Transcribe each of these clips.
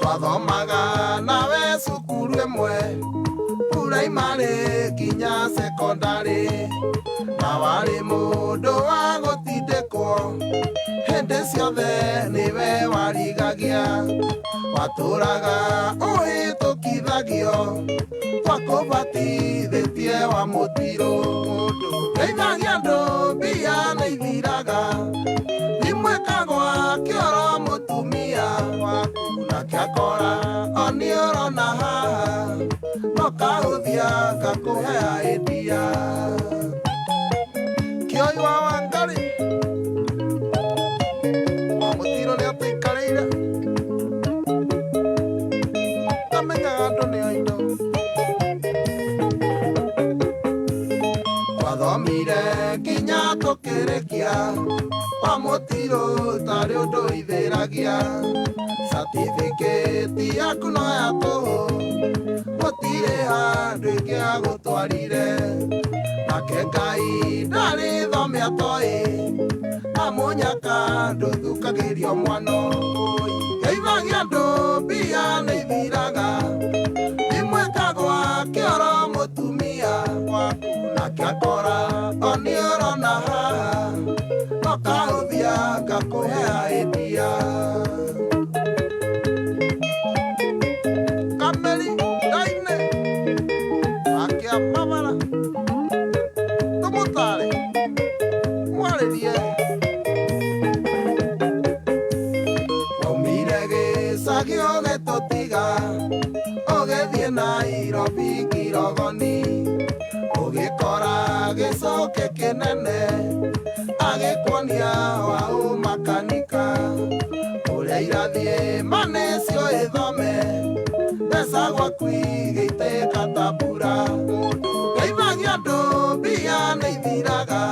Twathomaga nawe cukuru ĩmwe puraimarĩ nginya sekondarĩ, na warĩ mũndũ wa gũtindĩkwo hĩndĩ ciothe nĩwe warigagia, watũraga ũhĩtũkithagio twakũbatithĩtie wa mũtirũ. Mũndũ ndeithagia andũ mbia nĩ ithiraga, imwe kagwa kĩoro mũtumia waku nake akora oni ũrona haha no kahũthia ngakũhe idea. Kĩoi wa Wangari wa mũtirũ nĩ atũikarĩire, tamenyaga andũ nĩo indo. Twathomire nginya tũkĩrĩkia wa mũtirũ tarĩ ũndũ ithĩragia, certificate yaku no ya tũhũ gũtirĩ handũ ĩngĩagũtwarire, nake Ngai ndarĩ thome atoĩ na mũnyaka ndũthukagĩrio mwano. Ngeithagia andũ mbia nĩ ithiraga, imwe kagwa kĩoro mũtumia waku nake akora oni ũrona haha no kahũthia ngakũhe idea. Kameri ndaine akia mabara tũmũtare mwarĩrie waumire gĩcagi ũgĩtũtiga ũgĩthiĩ Nairobi Kirogoni, ũgĩkora gĩcoke kĩnene agĩkuonia wa ũmakanika ũrĩa irathiĩ manĩcio ĩthome mbeca gwaku igĩitĩka ta mbura. Mũndũ ngeithagia andũ mbia nĩ ithiraga,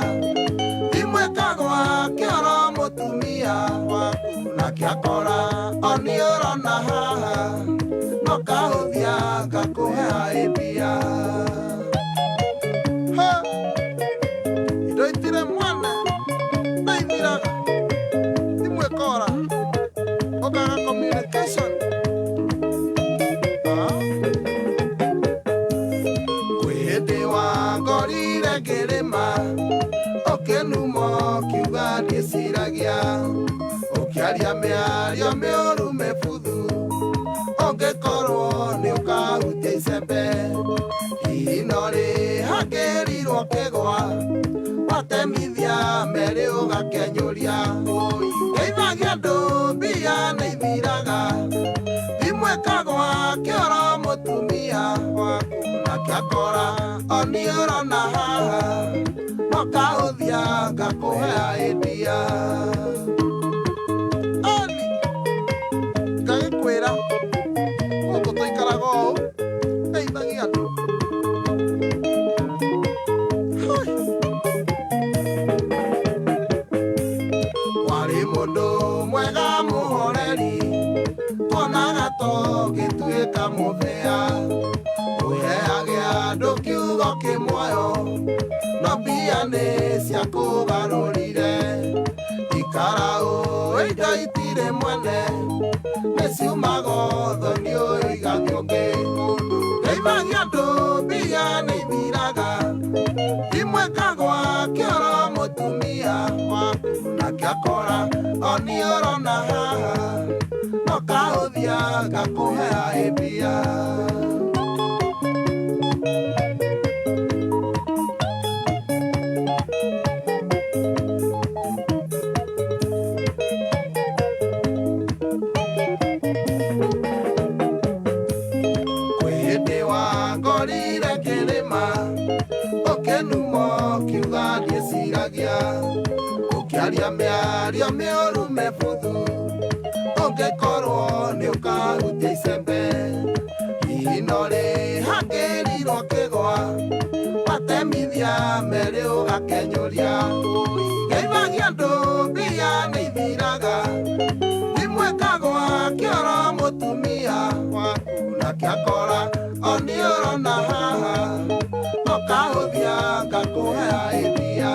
imwe kagwa kĩoro mũtumia waku nake akora oni ũrona haha no kahũthia ngakũhe mbia. Ha! Indo itirĩ mwene nĩ ithiraga, thimũ ĩkora ũkaga communication. Ah. Kwĩ hĩndĩ wangorire ngĩrĩma ũkĩnuma ũkiuga ndiĩciragia, ũkĩaria mĩario mĩũru mĩbuthu ũngĩkorwo nĩ ũkahutia icembe, hihi no rĩ hangĩrirwo kĩgwa watemithia merĩ ũgakenyũria. Ngeithagia andũ mbia nĩ ithiraga, imwe kagwa kĩoro mũtumia waku nake akora oni ũrona haha no kahũthia ngakũhe idea. Ani ngagĩkwĩra gũkũ tũikaraga ũũ ngeithagia andũ. Hai. Warĩ mũndũ mwega mũhoreri tuonaga tũgĩtuĩka mũbĩa, ũheage andũ kiugo kĩmuoyo no mbia nĩ ciakũgarũrire, ikara ũũ indo itirĩ mwene nĩ ciumaga thoni ũigathiĩ ũngĩ. Mũndũ ngeithagia andũ mbia nĩ ithiraga, imwe kagwa kĩoro mũtumia waku nake akora oni ũrona haha no kahũthia ngakũhe mbia. Kwĩ hĩndĩ wangorire ngĩrĩma ũkĩnuma ũkiuga ndiĩciragia, ũkĩaria mĩario mĩũru mĩbuthu ũngĩkorwo nĩ ũkahutia icembe, hihi no rĩ hangĩrirwo kĩgwa watemithia merĩ ũgakenyũria. Ngeithagia andũ mbia nĩ ithiraga, imwe kagwa kĩoro mũtumia waku nake akora oni ũrona haha no kahũthia. Kahũthia ngakũhe idea.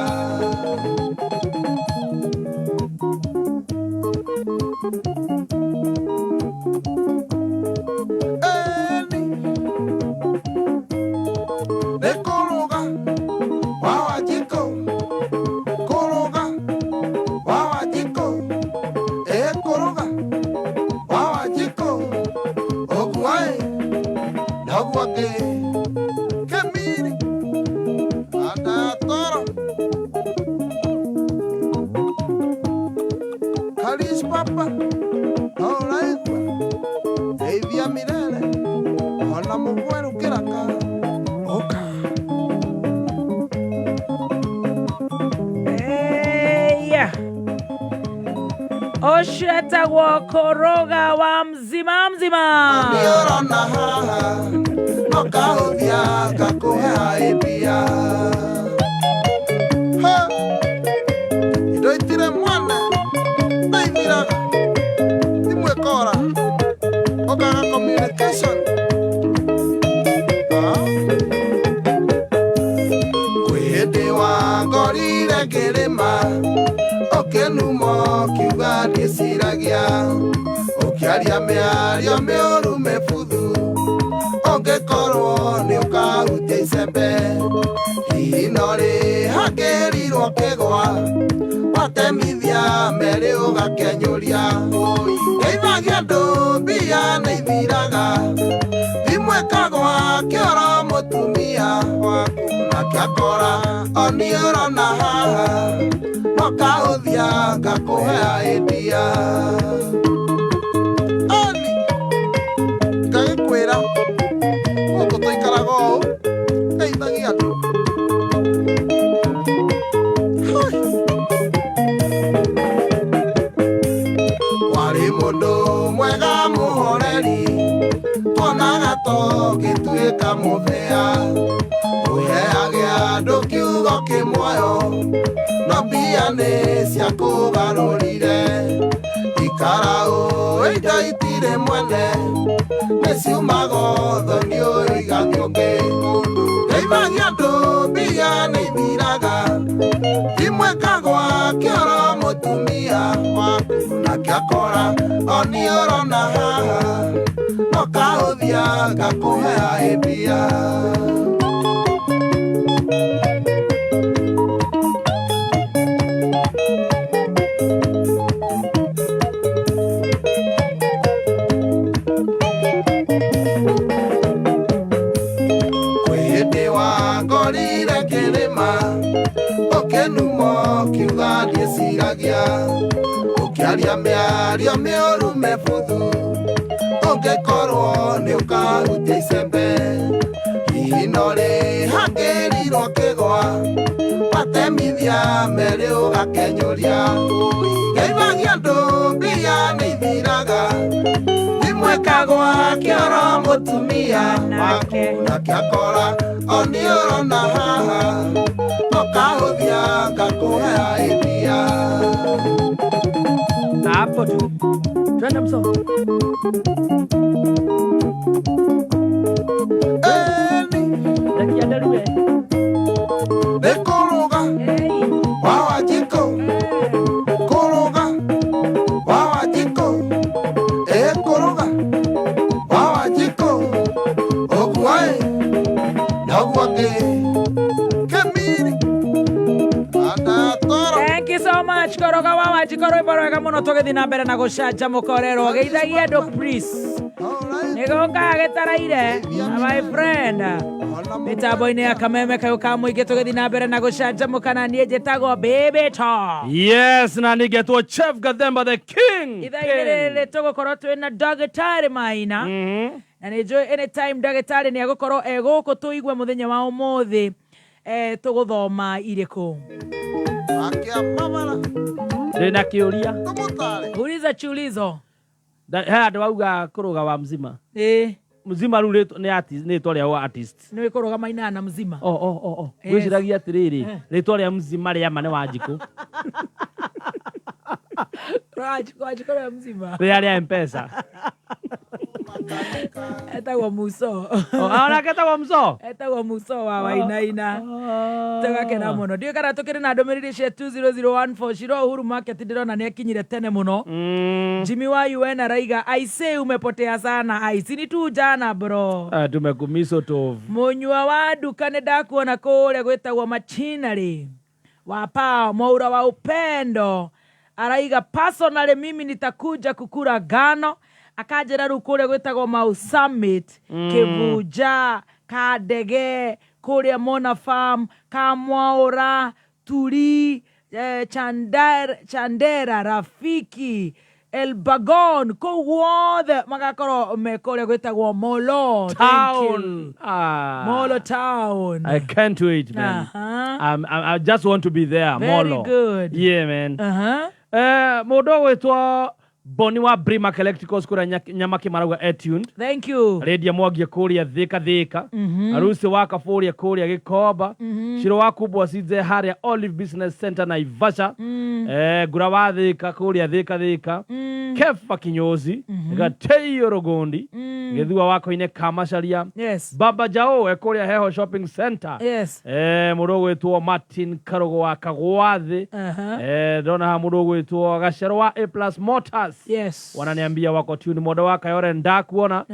Eni nĩ kũrũga wa Wanjikũ, kũrũga wa Wanjikũ, ĩ kũrũga wa Wanjikũ, ũguo ĩ noguo ngĩ kĩmiri andatoro Karis papa no ũraigua ndeithia mirere ona mũgweru kĩraka ũka. Eya. Ũcio etagwo Kũrũga wa mzima mzima. Nĩ ũrona haha no kahũthia ngakũhe idea. Ha! Indo itirĩ mwana ndaithiraga ti mwĩkora ũkaga communication. Ah. Kwĩ hĩndĩ wangorire kĩrĩma ũkĩnuma ũkiuga ndĩciragia ũkĩaria mĩario mĩũru mĩbuthu ũngĩkorwo nĩ ũkahutia icembe hihi no rĩ hangĩrirwo kĩgwa watemithia merĩ ũgakenyũria ngeithagia andũ mbia nĩ ithiraga thimũ ĩkagwa kĩoro mũtumia waku nake akora oni ũrona haha no kahũthia ngakũhe idea. Ani ngagĩkwĩra gũkũ tũikaraga ũũ ngeithagia andũ. Hai. Warĩ mũndũ mwega mũhoreri tuonaga tũgĩtuĩka mũbĩa ũheage andũ kiugo kĩmuoyo no mbia nĩ ciakũgarũrire ikara ũũ indo itirĩ mwene nĩ ciumaga thoni ũigathiĩ ũngĩ ngeithagia andũ mbia nĩ ithiraga imwe kagwa kĩoro mũtumia waku nake akora oni ũrona haha no kahũthia ngakũhe idea. Kwĩ hĩndĩ wangorire kĩrĩma ũkĩnuma ũkiuga ndĩciragia ũkĩaria mĩario mĩũru mĩbuthu ũngĩkorwo nĩ ũkahutia icembe hihi no rĩ hangĩrirwo kĩgwa watemithia merĩ ũgakenyũria ngeithagia andũ mbia nĩ ithiraga thimũ ĩkagwa kĩoro mũtumia waku nake akora oni ũrona haha no kahũthia ngakũhe idea. Hapo tu. Twende mso. Eni Rekia nderue. Nĩ kũrũga Hey. wa Wanjikũ kũrũga wa Wanjikũ ĩ kũrũga wa Wanjikũ ũguo ĩ noguo ngĩ kĩmiri andatoro. Thank you so much Koroga wa Wanjikũ rwĩmbo rwega mũno tũgĩthiĩ na mbere na gũcanjamũka ũrerwo geithagia andũ please nĩgũkaga gĩtaraire my friend mĩtambo-inĩ ya kameme kayũ ka mũingĩ tũgĩthiĩ na mbere na gũcanjamũka na niĩ njĩtagwo Baby Top. Yes, na nigetwo Chef Gathemba the King. Ithaa-inĩ rĩrĩ tũgũkorwo twĩna ndagĩtarĩ Maina na nĩ njũĩ anytime ndagĩtarĩ nĩ egũkorwo e gũkũ tũigue mũthenya wa ũmũthĩ tũgũthoma irĩkũ. Akĩamabara. Ndĩna kĩũria. Tũmũtare. Uliza chiulizo. He andũ auga kũrũga wa mzima. Ĩ. Mzima rĩu nĩ artist, nĩ rĩtwa rĩa artist. Nĩ kũrũga mainaga na mzima. Oh, oh, oh, oh. Yes. Gwĩciragia atĩrĩrĩ, rĩtwa rĩa mzima rĩa ma nĩ Wanjikũ. Wanjikũ, Wanjikũ rĩa mzima. Rĩrĩa rĩa M-Pesa. Etagwo Muso. Onake etagwo Muso. Etagwo Muso wa Wainaina. Tũgakena mũno. Ndiũĩ kana tũkĩrĩ na ndũmĩrĩri cia 20014. Shiro Uhuru Market ndĩrona nĩ akinyire tene mũno. Jimmy wa UN araiga, "I say umepotea sana. Ai, si ni tu jana bro." Ah, tumekumiss tovu. Mũnyua wa nduka nĩ ndakuona kũrĩa gwĩtagwo Machinari wa pao Mwaura wa Upendo araiga, "Personally mimi nitakuja kukura ngano." Akanjĩra rĩu kũrĩa gwĩtagwo Mau Summit, Kĩbunja, Kandege, kũrĩa Mona Farm, Kamwaũra, Turi, Chandera, Rafiki, Elbagon, kũu guothe magakorwo me kũrĩa gwĩtagwo Molo. Thank you. Town. Ah. Molo Town. I can't wait, man. I just want to be there. Very Molo. good. Yeah, man. Mũndũ ũgwĩtwo Boni wa Brimac Electricals kũrĩa Nyamaki marauga etuned. Thank you. Rendia mwangie kũrĩa Thĩka Thĩka, Arusi wa Kabũria kũrĩa Gĩkomba, Ciro wa Kubwa Cinze harĩa Olive Business Center Naivasha, Ngura wa Thĩka kũrĩa Thĩka Thĩka, Kefa Kinyozi Gateio Rũgũndi Gĩthua wa Koine Kamacaria, Baba Jao e kũrĩa Heho Shopping Center, mũndũ ũgwĩtwo Martin Karũgũ wa Kagwathĩ, ndona haha mũndũ ũgwĩtwo Gacero wa A Plus Motors, wananiambia wako tune. Mwendo wa Kayore ndakuona.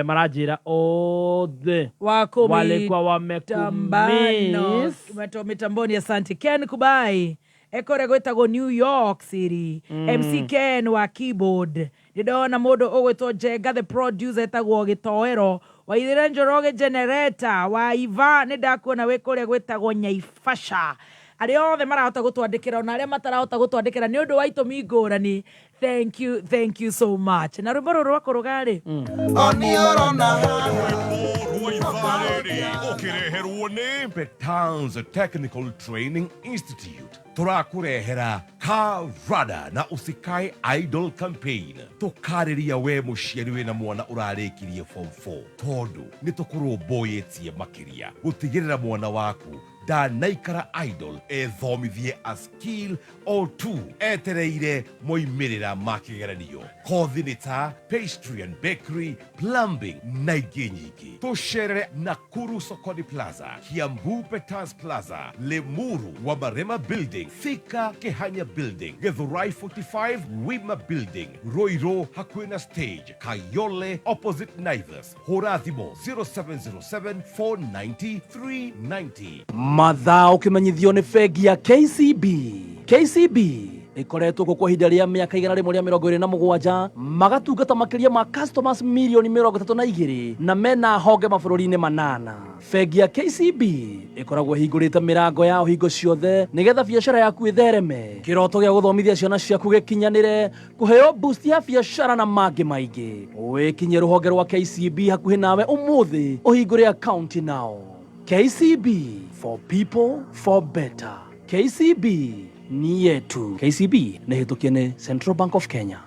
Maranjĩra othe Wako walikuwa mitambano wamekumiss. Mitamboni. Asante Ken Kubai ekore gwĩtagwo New York City, MC Ken wa keyboard. Ndĩndona mũndũ ũgwĩtwo Njenga the producer, etagwo Gĩtoero Waithĩra Njoroge generator wa Iva, nĩ ndakuona wĩ kũrĩa gwĩtagwo Nyaibasha. Arĩa othe marahota gũtwandĩkĩra ona arĩa matarahota gũtwandĩkĩra nĩ ũndũ wa itũmi ngũrani, thank you, thank you so much. Na rwĩmbo rũrũ rwa kũrũga rĩ. Oniorona. Rwa ithaa rĩrĩ ũkĩreherwo nĩ Petans Technical Training Institute. Tũrakũrehera Karada na Usikae Idol Campaign. Tũkarĩria we mũciari wĩna mwana ũrarĩkirie form 4, tondũ nĩ tũkũrũmbũyĩtie makĩria gũtigĩrĩra mwana waku ndanaikara idol, ethomithie a skill or two etereire moimĩrĩra ma kĩgeranio. Kothi nĩ ta pastry and bakery, plumbing na ingĩ nyingĩ. Tũcerere Nakuru Sokoni Plaza, Kiambu Peters Plaza, Limuru Wamarema Building, Thika Kehanya Building, Githurai 45 Wima Building, Ruiru hakuhĩ na stage, Kayole opposite Naivas. Hũra thimũ 0707 490 390. Mathaa ũkĩmenyithio nĩ bengi ya KCB. KCB ĩkoretwo kuo kwa ihinda rĩa mĩaka 127, magatungata makĩria ma customers mirioni 32 na mena honge mabũrũri-inĩ manana. Bengi ya KCB ĩkoragwo ĩhingũrĩte mĩrango yao hingo ciothe nĩgetha biacara yaku ĩthereme, kĩroto gĩa gũthomithia ciana ciaku gĩkinyanĩre, kũheo boost ya biacara na mangĩ maingĩ. Wĩkinyie rũhonge rwa KCB hakuhĩ nawe ũmũthĩ ũhingũre akaunti nao. KCB, for people, for better. KCB ni yetu. KCB nĩ hĩtũkie nĩ Central Bank of Kenya.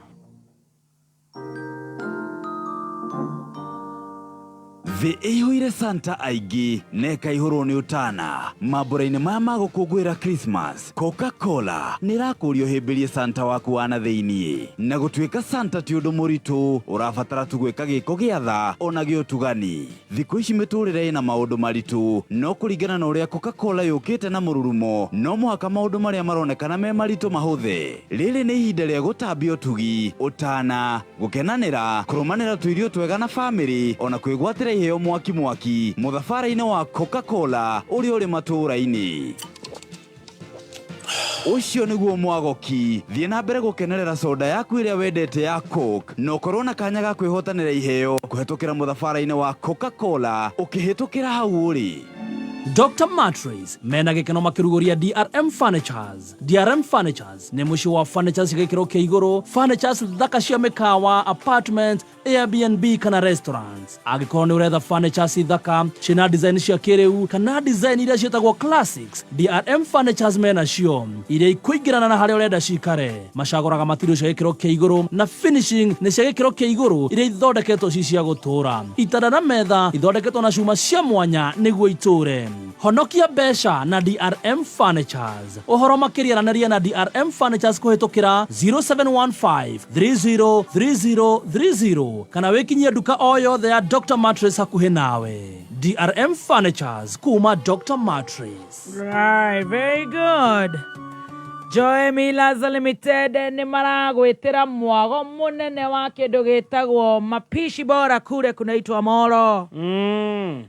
Thĩ ĩihũire Santa aingĩ na ĩkaihũrwo nĩ ũtana mambũra-inĩ maya ma gũkũngũĩra Christmas. Coca-Cola nĩ ĩrakũria ũhĩmbĩrie Santa waku wa na thĩiniĩ, na gũtuĩka Santa ti ũndũ mũritũ, ũrabatara tu gwĩka gĩko gĩa tha ona gĩa ũtugani. Thikũ ici mĩtũrĩre ĩna maũndũ maritũ, no kũringana na ũrĩa Coca-Cola yũkĩte na mũrurumo, no mũhaka maũndũ marĩa maronekana me maritũ mahũthe. Rĩrĩ nĩ ihinda rĩa gũtambia ũtugi, ũtana, gũkenanĩra, kũrũmanĩra tũirio twega na bamĩrĩ, ona kwĩgwatĩra iheo mwaki mwaki mũthabara-inĩ wa Coca-Cola ũrĩa ũrĩ matũũra-inĩ. Ũcio nĩguo mwagoki. Thiĩ na mbere gũkenerera soda yaku ĩrĩa wendete ya Coke na ũkorwo na kanya ga kwĩhotanĩra iheo kũhetũkĩra mũthabara-inĩ wa Coca-Cola ũkĩhĩtũkĩra hau ũrĩ. Dr. Mattress mena gĩkeno makĩrugũria DRM Furnitures. DRM Furnitures nĩ mũciĩ wa furnitures cia gĩkĩro kĩa igũrũ, furnitures thaka cia mĩkawa, apartment, Airbnb kana restaurants. Angĩkorwo nĩ ũretha furnitures thaka ciĩna design cia kĩrĩu kana design iria ciĩtagwo classics, DRM Furnitures mena cio iria ikũingĩrana na harĩa ũrenda cikare. Macagũraga material cia gĩkĩro kĩa igũrũ na finishing nĩ cia gĩkĩro kĩa igũrũ iria ithondeketwo ci cia gũtũũra. Itanda na metha ithondeketwo na cuma cia mwanya nĩguo itũũre. Honokia mbeca na DRM Furnitures. Ũhoro makĩria aranĩria na DRM Furnitures kũhĩtũkĩra 0715 303030 kana wĩkinyie nduka o yothe ya Dr. Mattress hakuhĩ nawe. DRM Furnitures kuma Dr. Mattress. Right, very good. Joy Millers Limited nĩ maragwĩtĩra mwago mũnene wa kĩndũ gĩtagwo mapishi bora kule kunaitwa Moro.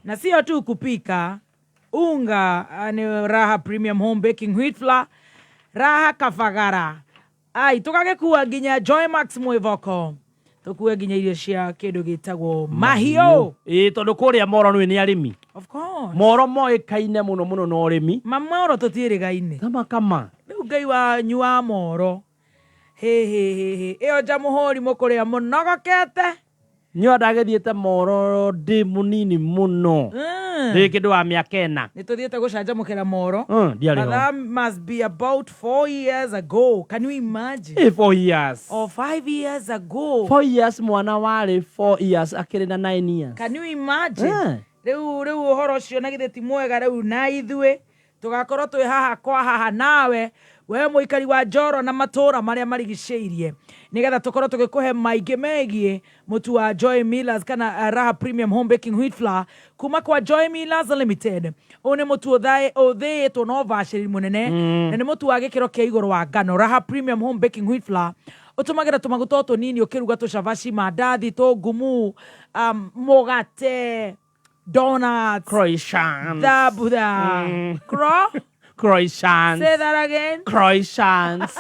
Na sio tu kupika unga ni Raha Premium Home Baking Wheat Flour, Raha Kafagara. Ai tũgagĩkua nginya Joy Max mwĩvoko tũkue nginya irio cia kĩndũ gĩtagwo mahiũ. Ĩĩ tondũ kũrĩa Moro nĩ nĩ arĩmi. Of course. Moro moĩkaine mũno mũno na ũrĩmi. Mamoro tũtiĩrĩgaine. Kama kama. Rĩu Ngai wanyu wa moro hĩhĩhĩhĩ ĩyo njamũhũri mũkũrĩa mũnogokete. Nyoa ndagĩthiĩte Moro ndĩ mũnini mũno. Ndĩ kĩndũ wa mĩaka ĩna. Nĩ tũthiĩte gũcanjamũkĩra Moro. Ndiarĩ But ho. that must be about 4 years ago. Can you imagine? Ĩ 4 years. Or 5 years ago. 4 years mwana warĩ 4 years akĩrĩ na 9 years. Can you imagine? Eh. Rĩu ũhoro ũcio na githĩ ti mwega rĩu na ithuĩ tũgakorwo twĩ haha kwa haha nawe we mũikari wa Njoro na matũra marĩa marigicĩirie nĩgetha tũkorwo tũgĩkũhe maingĩ megiĩ mũtu wa Joy Millers kana Raha Premium Home Baking Wheat Flour kuma kwa Joy Millers Limited. Ũyũ nĩ mũtu ũthĩĩtwo na ũbacĩrĩri mũnene na nĩ mũtu wa gĩkĩro kĩa igũrũ wa ngano. Raha Premium Home Baking Wheat Flour ũtũmagĩra tũmaguta o tũnini ũkĩruga tũcabaci, mandathi, tũngumu, mũgate, donuts, Croissants. Thabutha. Cro? Croissants. Say that again. Croissants.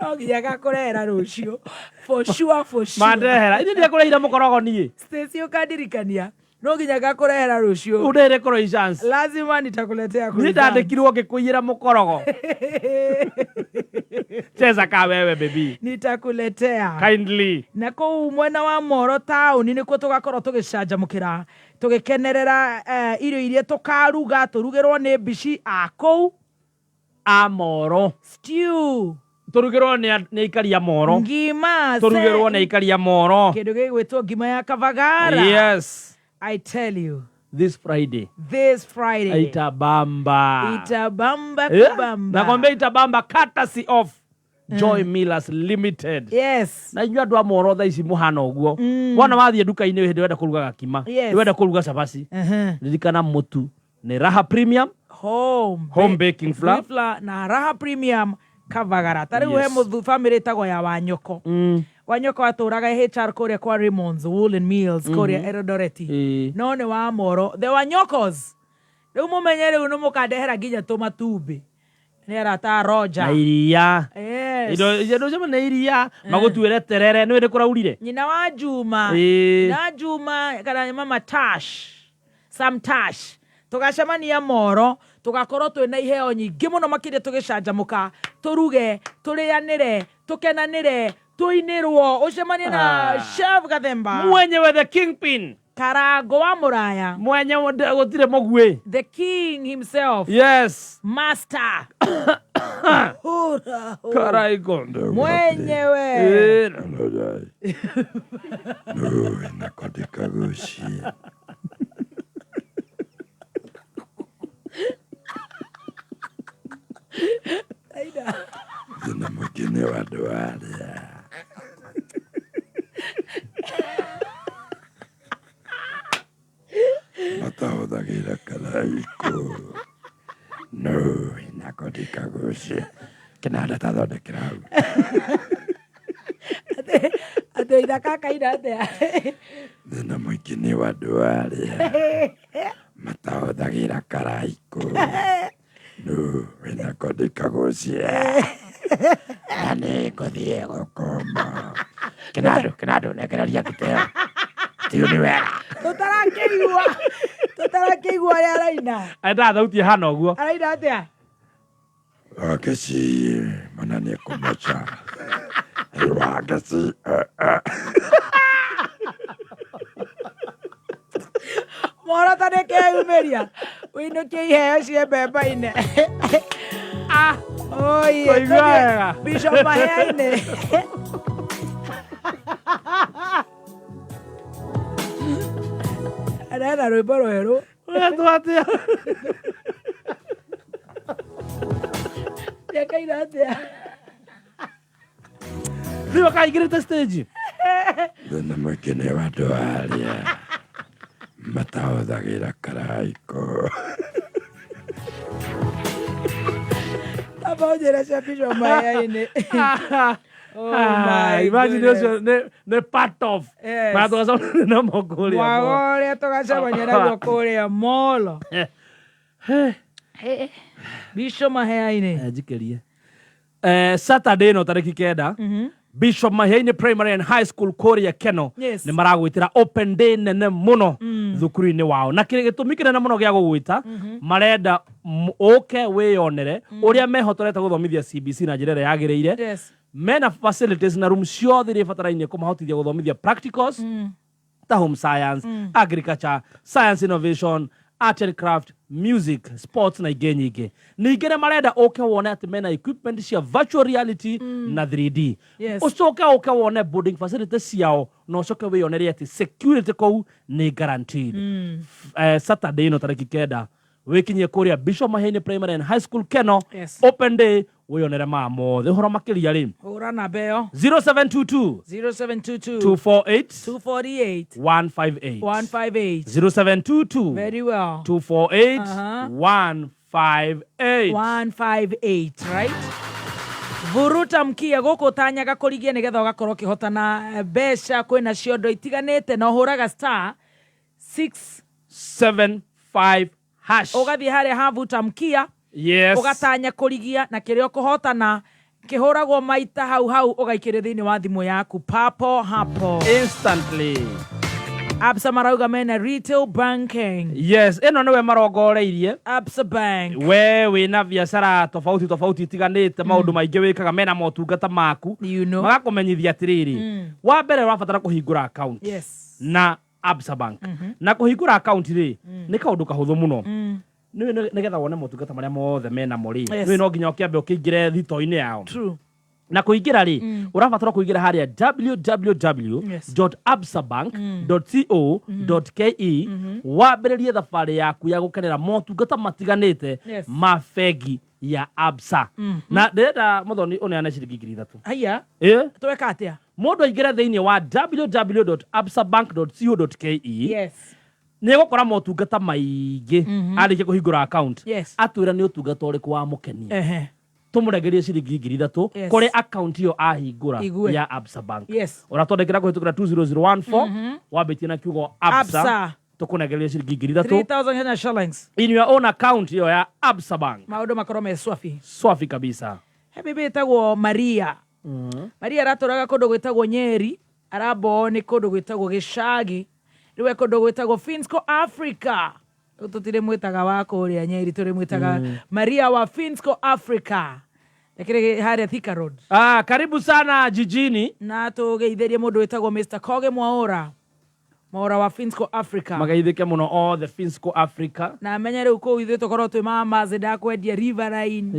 No nginya gakũrehera rũciũ. For sure, for sure. Mandehera. Ithuĩ ndiakũrehire mũkorogo niĩ. Stacy ũkandirikania. No nginya gakũrehera rũciũ. Ũndehere croissants. Lazima nitakuletea Niĩ croissants. ndandĩkirwo ngĩkũiyĩra mũkorogo. Cheza ka wewe baby. Nitakuletea. Kindly. Na kũu mwena wa Moro taũni nĩkuo tũgakorwo tũgĩcanjamũkĩra tũgĩkenerera irio iria tũkaruga tũrugĩrwo nĩ mbici a kũu. A Moro. Stew. Tũrugĩrwo nĩ aikari a Moro. Ngima. Tũrugĩrwo nĩ aikari a Moro. Kĩndũ gĩgwĩtwo ngima ya Kavagara. Yes. I tell you. This Friday. This Friday. Itabamba. Itabamba Yeah. kubamba. Nakwambia itabamba courtesy of Joy Millers Limited. Yes. Na inyuĩ andũ a Moro thaa ici mũhana ũguo. Wona wathiĩ nduka-inĩ hĩndĩ wenda kũruga gakima. Yes. Wenda kũruga cabaci. Ririkana mũtu nĩ Raha Premium Home Baking Flour. Flour na Raha Premium Kavagara. Ta rĩu he Yes. mũthu family ĩtagwo ya Wanyoko. Wanyoko atũraga HR kũrĩa kwa Raymond's Woolen Mills kũrĩa Eldoret. Ĩĩ. No nĩ wa Moro. The Wanyokos. Rĩu mũmenye rĩu nĩ mũkandehera nginya tũmatumbĩ. Nĩ arata a Roger. Na iria. Yes. Indo indo nĩ iria magũtuĩre terere nĩ nĩ kũraurire. Nyina wa Juma. Ĩĩ. Nyina wa Juma kana mama Tash. Sam Tash. Tũgacemania Moro, tũgakorwo twĩna iheo nyingĩ mũno makĩria tũgĩcanjamũka, tũruge, tũrĩanĩre, tũkenanĩre, tũinĩrwo, ũcemanie na Chef Gathemba. Mwenyewe the kingpin. Karango wa Mũraya. Mwenyewe gũtirĩ mũguĩ. The king himself. Yes. Master. Hura, hura. Karaiko. Mwenyewe. Thĩna mũingĩ nĩ wa andũ arĩa matahũthagĩra karaiko no nako ndikagucie kĩnanda tathondekera hau. Atĩ ithaka kaina atĩa? Thĩna mũingĩ nĩ wa andũ arĩa matahũthagĩra karaiko no nako ndikagucie na nĩ ngũthiĩ gũkoma kĩnandũ kĩnandũ nengereria ngiteo tiu nĩ wega. Tũtarakĩigua. Tũtarakĩigua ũrĩa araina. Endaga thauti ĩhana ũguo. Araina atĩa? Wakeci mana nĩ kũmoca wakeci. Moro ta nĩ keyumĩria ũinũkie iheo cie mbemba-inĩ. Ah, oye, Kũigua wega. Bishop Mahea-inĩ. Ena rwĩmbo rwerũ. Wetwo atĩa? Yakaina atĩa? Nĩwe kaingĩrĩte stage. Thĩna mũingĩ nĩ wa andũ arĩa matahũthagĩra karaiko. Amba ũnjĩre cia Bishop Mahiainĩ. Oh my Imagine goodness. ũcio nĩ part of. Yes. Marĩa tũgacemania namo kũrĩa. Mwago ũrĩa tũgacemania naguo kũrĩa molo. Bishop Mahiainĩ. Njikĩrie. Saturday ĩno tarĩki 9 Bishop Mahiainĩ Primary and High School kũrĩa Keno Yes. nĩ maragwĩtĩra open day nene mũno thukuru-inĩ wao na gĩtũmi kĩnene mũno gĩa gũgwĩta marenda ũke wĩyonere ũrĩa mehotorete gũthomithia CBC na njĩra ĩrĩa yagĩrĩire. Yes. Mena facilities na room ciothe iria ibatarainie kũmahotithia gũthomithia practicals ta home science, agriculture, science, innovation, art and craft, music, sports na ingĩ nyingĩ. Ningĩ nĩ marenda ũke wone atĩ mena equipment cia virtual reality na 3D. Yes. Ũcoke ũke wone boarding facility ciao na ũcoke wĩyonere atĩ security kũu nĩ guaranteed. Saturday ĩno tarĩki 9 wĩkinyie kũrĩa Bishop Mahiainĩ Primary and High School Keno. Yes. Open day, wĩyonere maa mothe. Ũhoro makĩria rĩ, Hũra namba ĩyo. 0722 0722 248 248 158. 158. 0722 Very well. 248 Uh-huh. 158. 158, right? Vuruta mkia gũkũ ũtanyaga kũrigia nĩgetha ũgakorwo ũkĩhotana mbeca kwĩna ciondo itiganĩte na ũhũraga star 6 75 hash. Ũgathiĩ harĩa havuta mkia. Yes. Ũgatanya kũrigia na kĩrĩa ũkũhotana kĩhũragwo maita hau hau ũgaikĩrio thĩinĩ wa thimũ yaku papo hapo. Instantly. Absa marauga mena retail banking. Yes, ĩno nĩwe marongoreirie. Absa Bank. We wĩna biacara tofauti tofauti itiganĩte, maũndũ maingĩ wĩkaga, mena motungata maku. You know. Magakũmenyithia atĩrĩrĩ, wa mbere ũrabatara kũhingũra account Yes. na Absa Bank. Na kũhingũra account rĩ, nĩ kaũndũ kahũthũ mũno. Nĩ nĩgetha wone motungata marĩa mothe menamo rĩ, Yes. nĩ no nginya ũkĩambe ũkĩingĩre thito-inĩ yao. True. Na kũingĩra rĩ, ũrabatara kũingĩra harĩa www Yes. absabank co ke, wambĩrĩrie thabarĩ yaku ya gũkenera motungata matiganĩte Yes. ma bengi ya Absa. Na ndĩrenda mũthoni ũneane ciringi 3,000. Haiya. Ĩ Tweka atĩa? Mũndũ aingĩre thĩinĩ wa www absabank co ke, Yes. nĩ egũkora motungata maingĩ arĩkia kũhingũra account. Yes. Atwĩra nĩ ũtungata ũrĩkũ wamũkenia, Ehe. tũmũrengerie ciringi 3,000 Yes. kũrĩ account ĩyo ahingũra Igue. ya Absa Bank. Yes. Ũratwandĩkĩra kũhĩtũkĩra 20014 wambĩtie na kiugo Absa, Absa. tũkũnengeria ciringi 3,000 3000 Kenya shillings. In your own account ĩyo ya Absa Bank. Maũndũ makorwo me swafi. Swafi kabisa. He bibi ĩtagwo Maria. Maria aratũraga kũndũ gwĩtagwo Nyeri, aramboo nĩ kũndũ gwĩtagwo Gĩcagi, rĩu e kũndũ gwĩtagwo Finsco Africa. Rĩu tũtirĩ mwĩtaga wa kũrĩa Nyeri, tũrĩ mwĩtaga Maria wa Finsco Africa. Rekere harĩa Thika Road. Ah, karibu sana jijini. Na tũgeithĩrie mũndũ wĩtagwo Mr. Koge Mwaura. Mwaura wa Finsco Africa. Mageithĩke mũno othe Finsco Africa. Na menye rĩu kũu ithuĩ tũkorwo twĩ mama kwendia Riverine.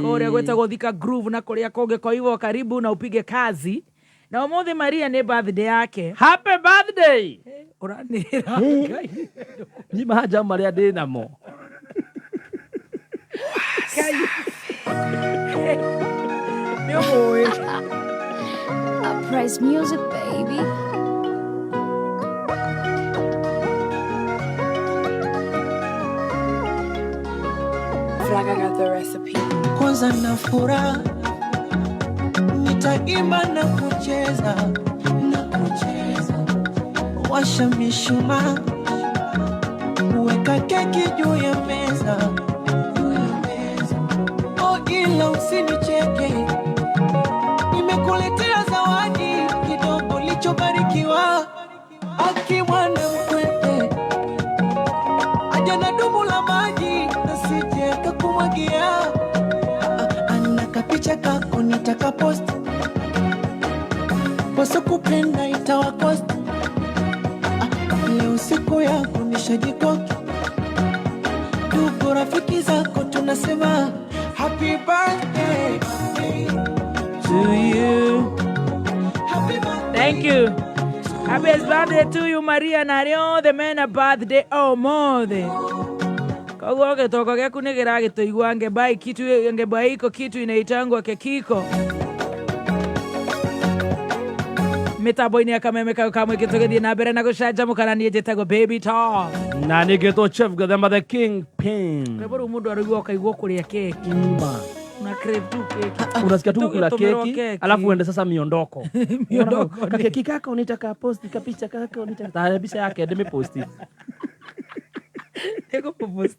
Kũrĩa gwĩtagwo Thika Groove na kũrĩa kũngĩ. Kwa hivyo karibu na upige kazi. Na ũmũthĩ Maria nĩ birthday yake. Happy birthday. Ũranĩra Ngai. Nĩ mahanja marĩa ndĩ namo. Ngai. Nĩ ũmũĩ. Uprise music, baby. Feel like I got the recipe. Kwanza na furaha nitaimba na kucheza na kucheza, washa mishumaa, weka keki juu ya meza, juu ya meza. Oh, ila usinicheke, nimekuletea zawadi kidogo lichobarikiwa. Aki mwana mkwete aja na dumu la maji nasije kakumwagia. Ana kapicha kako nitakapost, wasokupenda itawakost. Leo siku yako nishajikoki, ndugu rafiki zako tunasema happy birthday to you. Happy birthday. Thank you. Happiest birthday to you Maria na arĩa othe mena birthday ũmũthĩ. Koguo gĩtongo gĩaku nĩ kĩragĩtũigua ngebai kitu ngebai iko kitu inaitangwa kekiko mĩtambo-inĩ ya kameme kau kamwe tũgĩthiĩ na mbere na gũcanjamũka na niĩ njĩtagwo baby talk Na ningĩtwo Chef Gathemba the King Pin. rwĩmbo rũu mũndũ araigua ũkaigua kũrĩa keki Ma. una crave tu keki Unasikia tu kula Tũgĩtũmĩrwo keki, keki. alafu uende sasa miondoko. Miondoko ni- Kakeki kako nitaka posti, kapicha kako nitaka. Ta picha yake ndĩmĩposti. Nĩngũkũpost.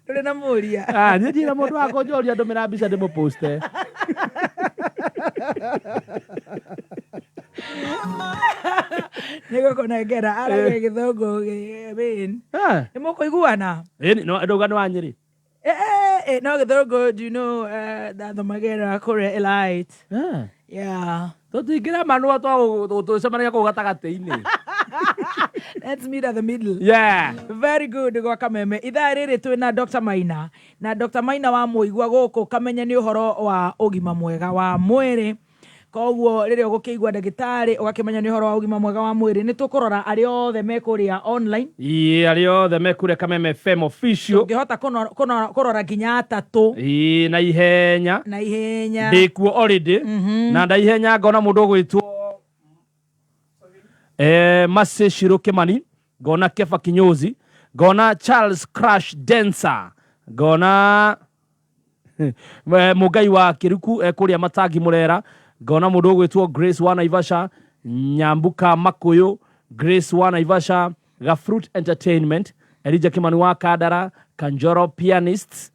Ndũrĩ na mũria Ah, niĩ ndirĩ na mũndũ wa kũnjũria ndũmĩra mbica ndĩmũposte. Nĩgũkũnengera aragia gĩthũngũ bĩn Ah, nĩ mũkũiguana ĩni, no ndauga nĩ wa Nyĩrĩ. Eh, eh, eh, no gĩthũngũ do you know ndathomagĩra kũrĩa Elite. Ah. Yeah. Tũtingĩra manũa tũcemanagia kũu gatagatĩ-inĩ. Let's meet at the middle. Yeah. Very good gwa kameme ithaa rĩrĩ twĩ na Dr. Maina na Dr. Maina wa mũigua gũkũ kamenya nĩ ũhoro wa ũgima mwega wa mwĩrĩ koguo rĩrĩa ũgũkĩigua ndagĩtarĩ ũgakĩmenya nĩ ũhoro wa ũgima mwega wa mwĩrĩ nĩ tũkũrora arĩa othe me kũrĩa online Ĩĩ, arĩa othe mekũrĩa Kameme FM official. ũngĩhota kũrora nginya atatũ Ĩĩ, na ihenya. Na ihenya. Ndĩkuo already. Na ndaihenya ngona mũndũ ũgwĩtwo Mercy Shiru Kimani, ngona Kefa Kinyozi, ngona Charles Crash Dancer, ngona Mũngai wa Kĩruku kũrĩa Matangi Mũrera, ngona mũndũ ũgwĩtwo Grace wa Naivasha, Nyambuka Makũyũ, Grace wa Naivasha, Gafruit Entertainment, Elijah Kimani wa Kandara, Kanjoro Pianists,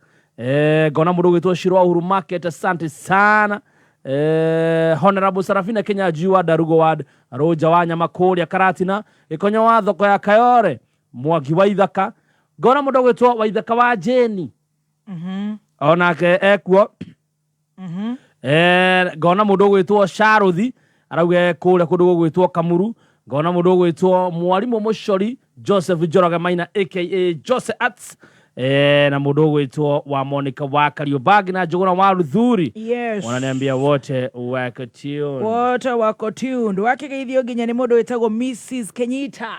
ngona mũndũ ũgwĩtwo Shiro wa Uhuru Market, asante sana. Honorable Sarafina Kinyanjui wa Darugo Ward, Rũnja wa Nyama kũrĩa Karatina, Gĩkonyo wa thoko ya Kayore, Mwangi wa Ithaka, ngona mũndũ ũgwĩtwo Waithaka wa Jeni, onake ekuo. Ngona mũndũ ũgwĩtwo Sharuthi arauge kũrĩa kũndũ gũgwĩtwo Kamuru, ngona mũndũ ũgwĩtwo Mwarimũ Mũcori Joseph Njoroge Maina aka Jose Arts, na mũndũ ũgwĩtwo wa Monica wa Kariũbangi na Njũgũna wa Ruthuri. Yes. Wananiambia wote wako tuned. Wote wako tuned. Wakĩgeithio nginya nĩ mũndũ wĩtagwo Mrs. Kenyita.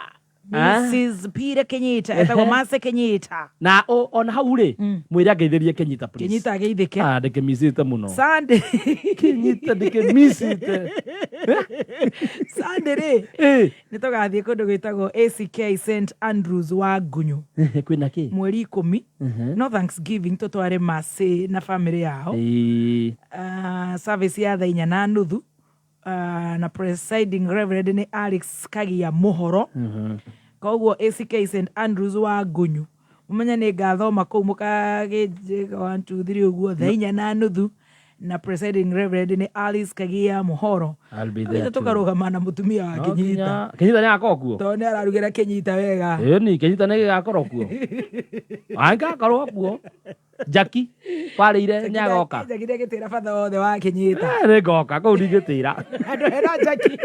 Ah. Mrs. Peter Kenyita etagwo Mercy Kenyita. Na ona hau rĩ, mwĩre angeithĩrie Kenyita please. Kenyita ageithĩke. Ah, ndĩkĩmicĩte mũno. Sunday. Kenyita ndĩkĩmicĩte. Sunday rĩ nĩ tũgathiĩ kũndũ gwĩtagwo ACK St Andrews wa Ngunyu kwĩna kĩ mweri 10 no Thanksgiving tũtware Mercy na family yao. Service ya thaa 4:30 na presiding reverend nĩ Alex Kagia Mũhoro. Koguo ACK St Andrews wa Ngunyu mũmenye nĩ ngathoma kũu mũkagĩnjĩka 1 2 3 ũguo thaa 4:30 na presiding reverend nĩ Alice Kagia Mũhoro. I'll be there Tũthiĩ too. tũkarũgama na mũtumia wa No Kenyita Kenyita nĩ agakorwo kuo. Tondũ nĩ ararugĩra Kenyita wega. Ĩni Kenyita nĩ gĩgakorwo kuo. Angĩgakorwo kuo. Jackie warĩire nĩ agoka. Jackie nĩ agĩtĩra batha wothe wa Kenyita. Nĩ ngoka kũu ndingĩtĩra. Andũ hera Jackie.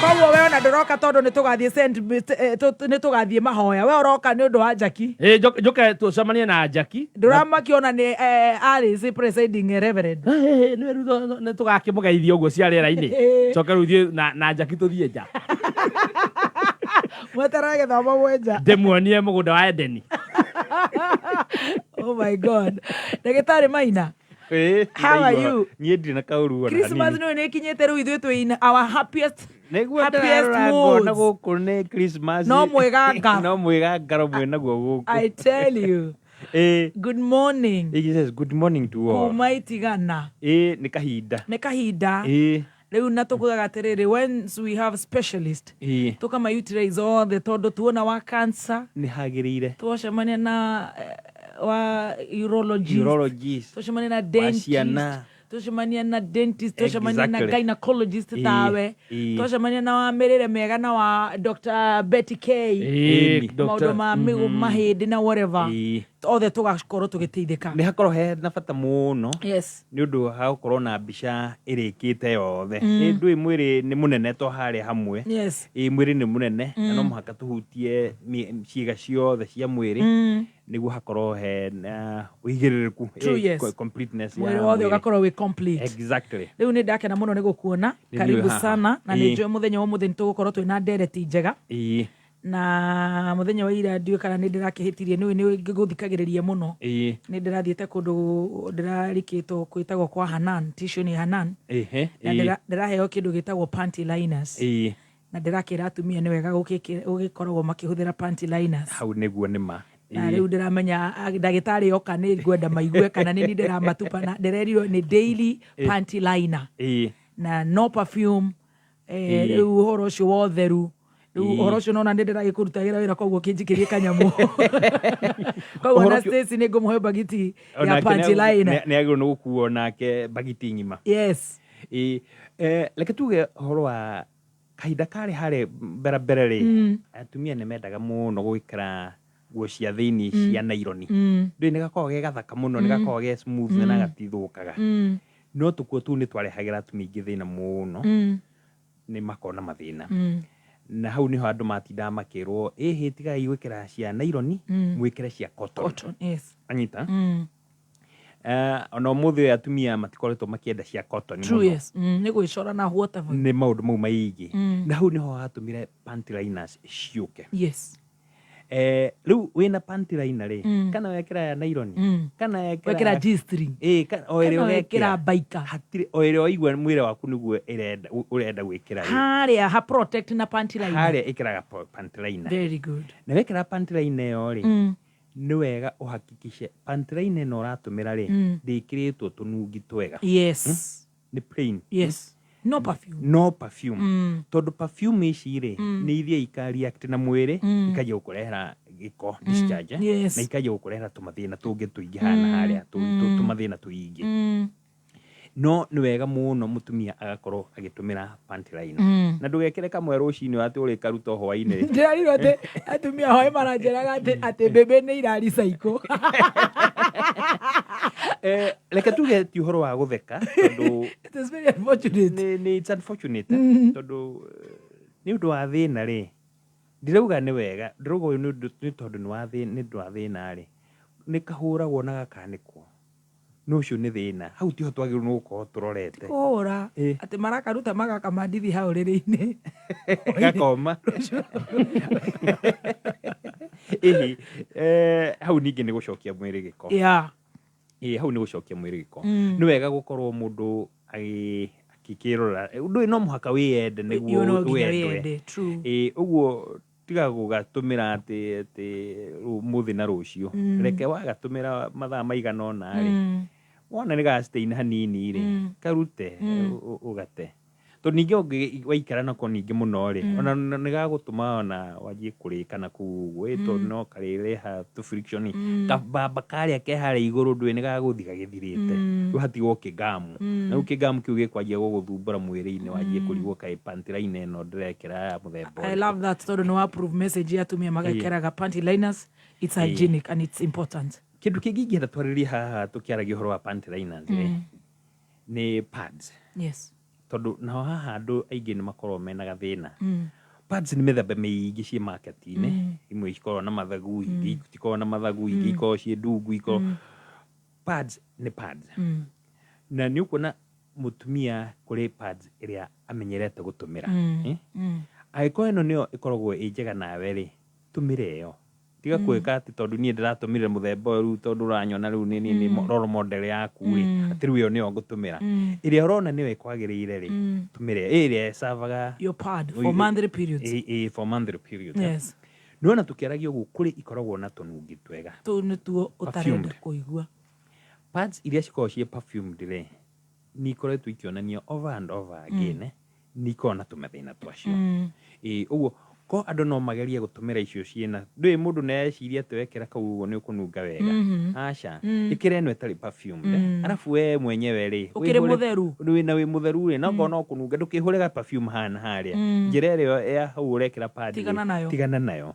Koguo we ona ndũroka tondũ nĩ tũgathiĩ nĩ tũgathiĩ mahoya we ũroka nĩ ũndũ wa Jackie. Ĩ, njũke tũcemanie na Jackie. Ndũramakio ona nĩ Alice presiding reverend. Nĩ tũgakĩmũgeithia ũguo cia rĩera-inĩ. Coke rĩu thiĩ na Jackie tũthiĩ nja. Mweterere gĩthomo mwenja. Ndĩmuonie mũgũnda wa Edeni. Oh my God. Ndagĩtarĩ Maina. How are you? Niĩ ndirĩ na kaũru ona Christmas hanini. nĩ nĩ ĩkinyĩte rĩu ithuĩ twĩ in our happiest Nĩguo happiest ndĩrarora ngona moods. gũkũ nĩ Christmas. No mwĩgangaro. No mwĩgangaro mwĩnaguo gũkũ. I tell you. Good morning. It says good morning to all. Kuma itigana. Nĩ kahinda. Nĩ kahinda. Rĩu na tũkugaga atĩrĩrĩ once we have specialist tũkama utilize othe tondũ tuona wa cancer Nĩ hagĩrĩire. twacemania na wa urologist, Urologist. twacemania na Wa dentist, ciana. twacemania na dentist, twacemania na Exactly. gynecologist tawe, twacemania na wa mĩrĩre mĩega na wa Dr. Betty K, maũndũ ma mahĩndĩ na whatever. Othe tũgakorwo tũgĩteithĩka. Nĩ hakorwo hena bata mũno nĩ ũndũ hagũkorwo na mbica ĩrĩkĩte yothe. Ĩ, ndũĩ mwĩrĩ nĩ mũnene to harĩa hamwe. Ĩ, mwĩrĩ nĩ mũnene na no mũhaka tũhutie ciĩga ciothe cia mwĩrĩ nĩguo hakorwo hena ũigĩrĩrĩku. True, Ĩ, yes. completeness ya Mwĩrĩ wothe mwĩrĩ. ũgakorwo wĩ complete. Exactly. Rĩu nĩ ndakena mũno nĩ gũkuona. Nĩ Karibu niĩ haha. sana, na nĩ Ĩĩ. njũĩ mũthenya wa ũmũthĩ nĩ tũgũkorwo twĩna ndereti njega. Na mũthenya wa ira ndiũĩ kana nĩ ndĩrakĩhĩtirie, nĩ nĩ ngũthikagĩrĩria mũno. Nĩ ndĩrathiĩte kũndũ ndĩrarikĩtwo kwĩtagwo kwa Hanan, tissue nĩ Hanan, na ndĩraheo kĩndũ gĩtagwo panty liners, na ndĩrakĩra atumia nĩ wega gũgĩkoragwo makĩhũthĩra panty liners. Hau nĩguo nĩ ma. Na rĩu ndĩramenya ndagĩtarĩ oka nĩ ngwenda maigue kana nĩ niĩ ndĩramatupa, na ndĩrerirwo nĩ daily panty liner na no perfume. Rĩu ũhoro ũcio wa ũtheru rĩu, ũhoro ũcio nona nĩ ndĩragĩkũrutagĩra wĩra, koguo kĩnjikĩrie kanyamũ koguo. Ũhoro Na ũcio- Stacy nĩ ngũmũhe bagiti ya Onake panty liner. nĩ agĩrĩirwo nĩ gũkuo nake bagiti ng'ima. Ĩĩ, reke tuge ũhoro wa kahinda karĩ harĩ mbere mbere rĩ, atumia nĩ mendaga mũno gwĩkĩra nguo cia thĩinĩ cia naironi. Ndũĩ nĩ gakoragwo ge gathaka mũno, nĩ gakoragwo ge smooth na gatithũkaga, no tũkuo tũu nĩ twarehagĩra atumia aingĩ thĩna mũno, nĩ makoragwo na mathĩna. Na hau nĩho andũ matindaga makĩrwo, ĩhĩ, tigai gwĩkĩra cia naironi, mwĩkĩre cia cotton. Cotton, yes. Anyita. Ona ũmũthĩ ũyũ atumia matikoretwo makĩenda cia cotton True, mũno. yes. Nĩ gwĩcora na whatever. Nĩ maũndũ mau maingĩ, na hau nĩho hatũmire panty liners ciũke. Rĩu wĩna panty liner rĩ, kana wekĩra ya naironi, kana wekĩra wekĩra G-string, Ĩ, o ĩrĩa kana wekĩra ũgekĩra baika, hatirĩ, o ĩrĩa waigua mwĩrĩ waku nĩguo ĩrenda ũrenda gwĩkĩra rĩ, harĩa ha protect na panty liner. Harĩa ĩkĩraga panty liner. Very good. Na wekĩra panty liner ĩyo rĩ, nĩ wega ũhakikishe panty liner ĩno ũratũmĩra rĩ, ndĩkĩrĩtwo tũnungi twega. Nĩ plain. Yes, no perfume. No perfume, tondũ perfume ici rĩ, nĩ ithiĩ ika react na mwĩrĩ, ikanjia gũkũrehera gĩko, discharge, na ikanjia gũkũrehera tũmathĩna tũngĩ tũingĩ haha na harĩa, tũmathĩna tũingĩ. No nĩ wega mũno mũtumia agakorwo agĩtũmĩra panty liner, na ndũgekĩre kamwe rũcinĩ atĩ ũrĩkaruta o hwainĩ. Ndĩrarirwo atĩ atumia hoe maranjĩraga atĩ mbembe nĩ iraricaikũ. Reke tuge ti ũhoro wa gũtheka tondũ It is very unfortunate. Nĩ it's unfortunate, tondũ nĩ ũndũ wa thĩna rĩ, ndirauga nĩ wega, ndĩrauga ũyũ nĩ tondũ nĩ ũndũ wa thĩna rĩ, nĩ kahũragwo na gakanĩkwo, no ũcio nĩ thĩna, hau tiho twagĩrĩirwo nĩ gũkorwo tũrorete. Kũhũra atĩ marakaruta magakamandithi hau rĩrĩ-inĩ. Gakoma ĩhĩ. Hau ningĩ nĩ gũcokia mwĩrĩ gĩko. Ĩĩ, hau nĩ gũcokia mwĩrĩ gĩko. Nĩ wega gũkorwo mũndũ akĩrora ũndũ ũyũ, no mũhaka wĩyende nĩguo Yo no nginya wendwe. wĩyende, true. Ĩĩ, ũguo tiga gũgatũmĩra atĩ ũmũthĩ na rũciũ. Reke wagatũmĩra mathaa maigana ũna rĩ, wona nĩ ga stain hanini rĩ, karute, ũgate, tondũ ningĩ ũngĩ waikara nako ningĩ mũno rĩ, ona nĩ gagũtũma ona wanjie kũrĩka na kũu ũguo, ĩ, tondũ no karĩreha tũ friction. Kabamba karĩa ke harĩa igũrũ, ndũĩ nĩ gagũthiĩ gagĩthirĩte. Rĩu hatigwo kĩgamu, na rĩu kĩgamu kĩu gĩkwanjia gũgũthumbũra mwĩrĩ-inĩ, wanjie kũrigwo kaĩ panty line ĩno ndĩrekĩra ya mũthemba I ũrĩkũ. love that, tondũ nĩ wa prove message ya atumia magekĩraga panty liners, it's hygienic and it's important. Kĩndũ kĩngĩ ingĩenda twarĩrie haha tũkĩaragia ũhoro wa panty liners rĩ, nĩ pads. Tondũ naho haha andũ aingĩ nĩ makoragwo mena gathĩna. Pads nĩ mĩthemba mĩingĩ ciĩ market-inĩ. Imwe ikoragwo na mathagu, ingĩ itikoragwo na mathagu, ingĩ ikoragwo ciĩ ndungu, ikoragwo pads nĩ pads. Na nĩ ũkuona mũtumia kũrĩ pads ĩrĩa amenyerete gũtũmĩra. Eh? Angĩkorwo ĩno nĩyo ĩkoragwo ĩ njega nawe rĩ, tũmĩra ĩyo, tiga gwĩka atĩ tondũ niĩ ndĩratũmĩrire mũthemba ũyũ rĩu, tondũ ũranyona rĩu nĩ role model yaku rĩ, atĩ rĩu ĩyo nĩyo ngũtũmĩra. Ĩrĩa ũrona nĩyo ĩkwagĩrĩire rĩ, tũmĩra ĩyo ĩrĩa ĩcavaga Your pad for monthly periods. Ĩ, for monthly period. Nĩwona tũkĩaragia ũguo, kũrĩ ikoragwo na tũnungi twega. Tũu nĩtuo ũtarenda Perfumed. kũigua. Pads iria cikoragwo ciĩ perfumed rĩ, nĩ ikoretwo ikĩonania over and over again, nĩ ikoragwo na tũmathĩna twacio. Ĩ, ũguo ko andũ no magerie gũtũmĩra icio ciĩna, ndũĩ mũndũ nĩ eciria atĩ wekĩra kau ũguo nĩ ũkũnunga wega. Aca, ĩkĩra ĩno ĩtarĩ perfumed, arabu we mwenyewe rĩ, Ũkĩrĩ wĩhũre- mũtheru. wĩna wĩ mũtheru rĩ, na okorwo no kũnunga, ndũkĩhũre ga perfume hana harĩa njĩra ĩrĩa ya hau ũrekĩra pad rĩ, Tigana nayo. Tigana nayo.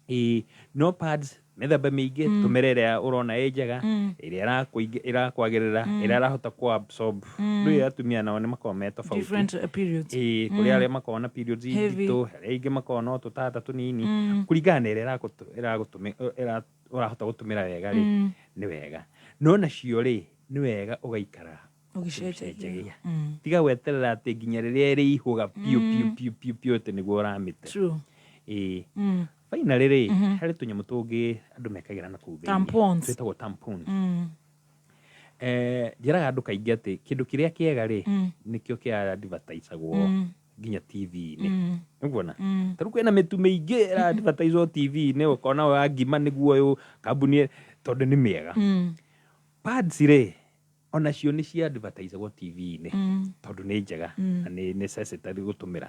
Ĩ, no pads Mĩthemba mĩingĩ, tũmĩra ĩrĩa ũrona ĩ njega, ĩrĩa ĩrakwagĩrĩra, ĩrĩa ĩrahota kũ absorb. Ndũĩ atumia nao nĩ makoragwo me tofauti. Different periods. Ĩĩ, kũrĩ arĩa makoragwo na periods Heavy. nditũ, arĩa aingĩ makoragwo na tũtata tũnini, kũringana na ĩrĩa ũrahota gũtũmĩra wega rĩ, nĩ wega. No nacio rĩ, nĩ wega ũgaikara ũgĩcenjagia. Ũgĩcenjagia. Tiga gweterera atĩ nginya rĩrĩa ĩrĩihũga piũ piũ piũ piũ piũ atĩ nĩguo ũramĩte. True. Ĩĩ. Finally rĩ, harĩ tũnyamũ tũngĩ andũ mekagĩra na kũu thĩinĩ. Tampons. Twĩtagwo tampons. Njĩraga andũ kaingĩ atĩ kĩndũ kĩrĩa kĩega rĩ, nĩkĩo kĩa advertisagwo nginya TV-inĩ. Nĩguona? Ta rĩu kwĩna mĩtu mĩingĩ ĩra advertiswo TV-inĩ, ũkona wa ngima nĩguo ũyũ, kambuni tondũ nĩ mĩega. Pads rĩ, onacio nĩ cia advertisagwo TV-inĩ tondũ nĩ njega na nĩ necessary gũtũmĩra.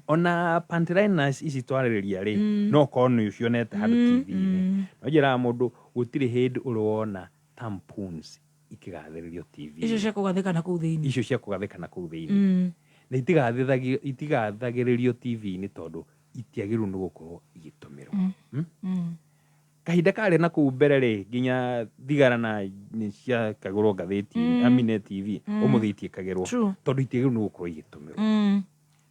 Ona panty liners ici twarĩrĩria rĩ, no ũkorwo nĩ ũcionete handũ TV-inĩ. No njĩraga mũndũ gũtirĩ hĩndĩ ũrĩ wona tampons ikĩgathĩrĩrio TV-inĩ. Icio cia kũgathĩka na kũu thĩinĩ. Icio cia kũgathĩka na kũu thĩinĩ. Na itigathagĩrĩrio TV-inĩ tondũ itiagĩrĩirwo nĩ gũkorwo igĩtũmĩrwo. Kahinda karĩ na kũu mbere rĩ, nginya thigara na nĩ ciakagĩrwo ngathĩti-inĩ, I mean TV, ũmũthĩ itiĩkagĩrwo. True. Tondũ itiagĩrĩirwo nĩ gũkorwo igĩtũmĩrwo.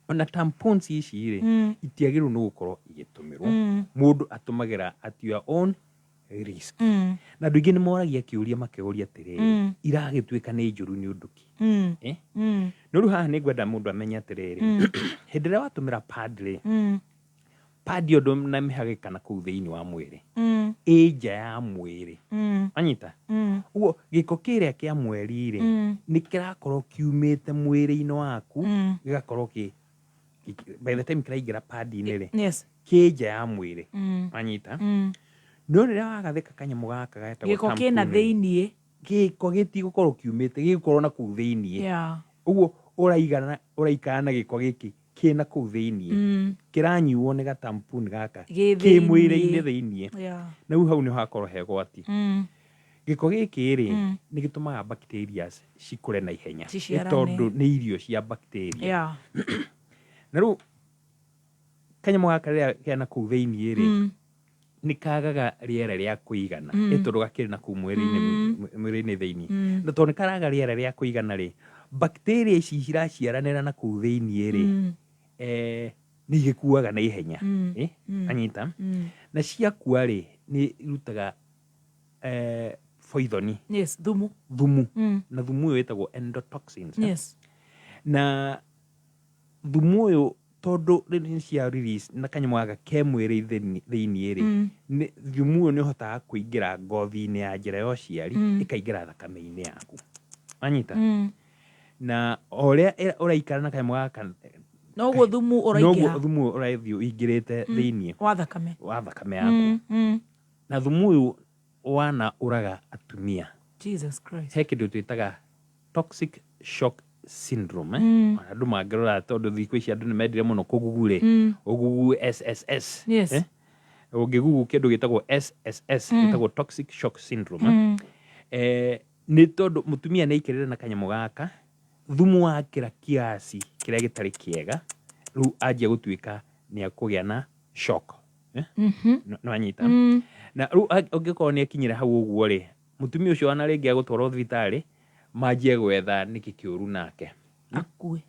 Ona tampons ici rĩ, itiagĩrĩirwo nĩ gũkorwo igĩtũmĩrwo. Mũndũ atũmagĩra at your own risk. Na andũ aingĩ nĩ moragia kĩũria makeuria atĩrĩrĩ, iragĩtuĩka nĩ njũru nĩ ũndũ kĩ? No rĩu haha nĩ ngwenda mũndũ amenye atĩrĩrĩ, hĩndĩ ĩrĩa watũmĩra pad rĩ, pad ĩyo ndũnamĩhagĩka na kũu thĩinĩ wa mwĩrĩ, ĩ nja ya mwĩrĩ. Wanyita? Ũguo gĩko kĩrĩa kĩa mweri rĩ, nĩ kĩrakorwo kiumĩte mwĩrĩ-inĩ waku, gĩgakorwo kĩ, by the time kĩraingĩra pad-inĩ rĩ, kĩ nja ya mwĩrĩ. Wanyita? No rĩrĩa wagathĩka kanyamũ gaka getagwo Gĩko kĩna tampon rĩ, thĩinĩ. Gĩko gĩtigũkorwo kiumĩte, gĩgũkorwo na kũu thĩinĩ. Ũguo ũraikara na gĩko gĩkĩ kĩna kũu thĩinĩ. Kĩranyuo nĩ gatampuni gaka Gĩ kĩ thĩinĩ. mwĩrĩ-inĩ thĩinĩ. Na rĩu hau nĩho hakorwo he gwati. Gĩko gĩkĩ rĩ, nĩ gĩtũmaga bacteria cikũre na ihenya. Nĩ Ciciarane. tondũ nĩ irio cia bacteria. Na rĩu kanyamũ gaka rĩrĩa kena kũu thĩinĩ rĩ, nĩ kagaga rĩera rĩa kũigana. Nĩ tondũ gakĩrĩ na kũu mwĩrĩ-inĩ thĩinĩ. Na tondũ nĩ karaga rĩera rĩa kũigana rĩ, bacteria ici ciraciaranĩra na kũu thĩinĩ rĩ, nĩ igĩkuaga na ihenya. Anyita? Na ciakua rĩ, nĩ irutaga, poison. Yes, thumu. Thumu. Na thumu ũyũ wĩtagwo endotoxins. Na thumu ũyũ tondũ rĩrĩ nĩ cia release na kanyamũ gaka ke mwĩrĩ thĩinĩ rĩ, thumu ũyũ nĩ ũhotaga kũingĩra ngothi-inĩ ya njĩra ya ũciari, ĩkaingĩra thakame-inĩ yaku. Wanyita? Na o ũrĩa ũraikara na kanyamũ gaka, Noguo thumu noguo ũraingĩra. thumu ũyũ ũrathiĩ ũingĩrĩte thĩinĩ Wa thakame. Wa thakame yaku. Na thumu ũyũ wana ũraga atumia. Jesus Christ. He kĩndũ twĩtaga toxic shock syndrome. Andũ mangĩrora tondũ thikũ ici andũ nĩ mendire mũno kũgugu rĩ, ũgugu SSS. Ũngĩgugu kĩndũ gĩtagwo SSS, gĩtagwo toxic shock syndrome. Nĩ tondũ mũtumia nĩ aikarĩre na kanyamũ gaka, thumu wakĩra kiasi kĩrĩa gĩtarĩ kĩega, rĩu anjia gũtuĩka nĩ akũgĩa na shock. Nĩ wanyita? Na rĩu ũngĩkorwo nĩ akinyire hau ũguo rĩ, mũtumia ũcio ona rĩngĩ agũtwarwo thibitarĩ, manjie gwetha nĩkĩ kĩũru nake. Akue.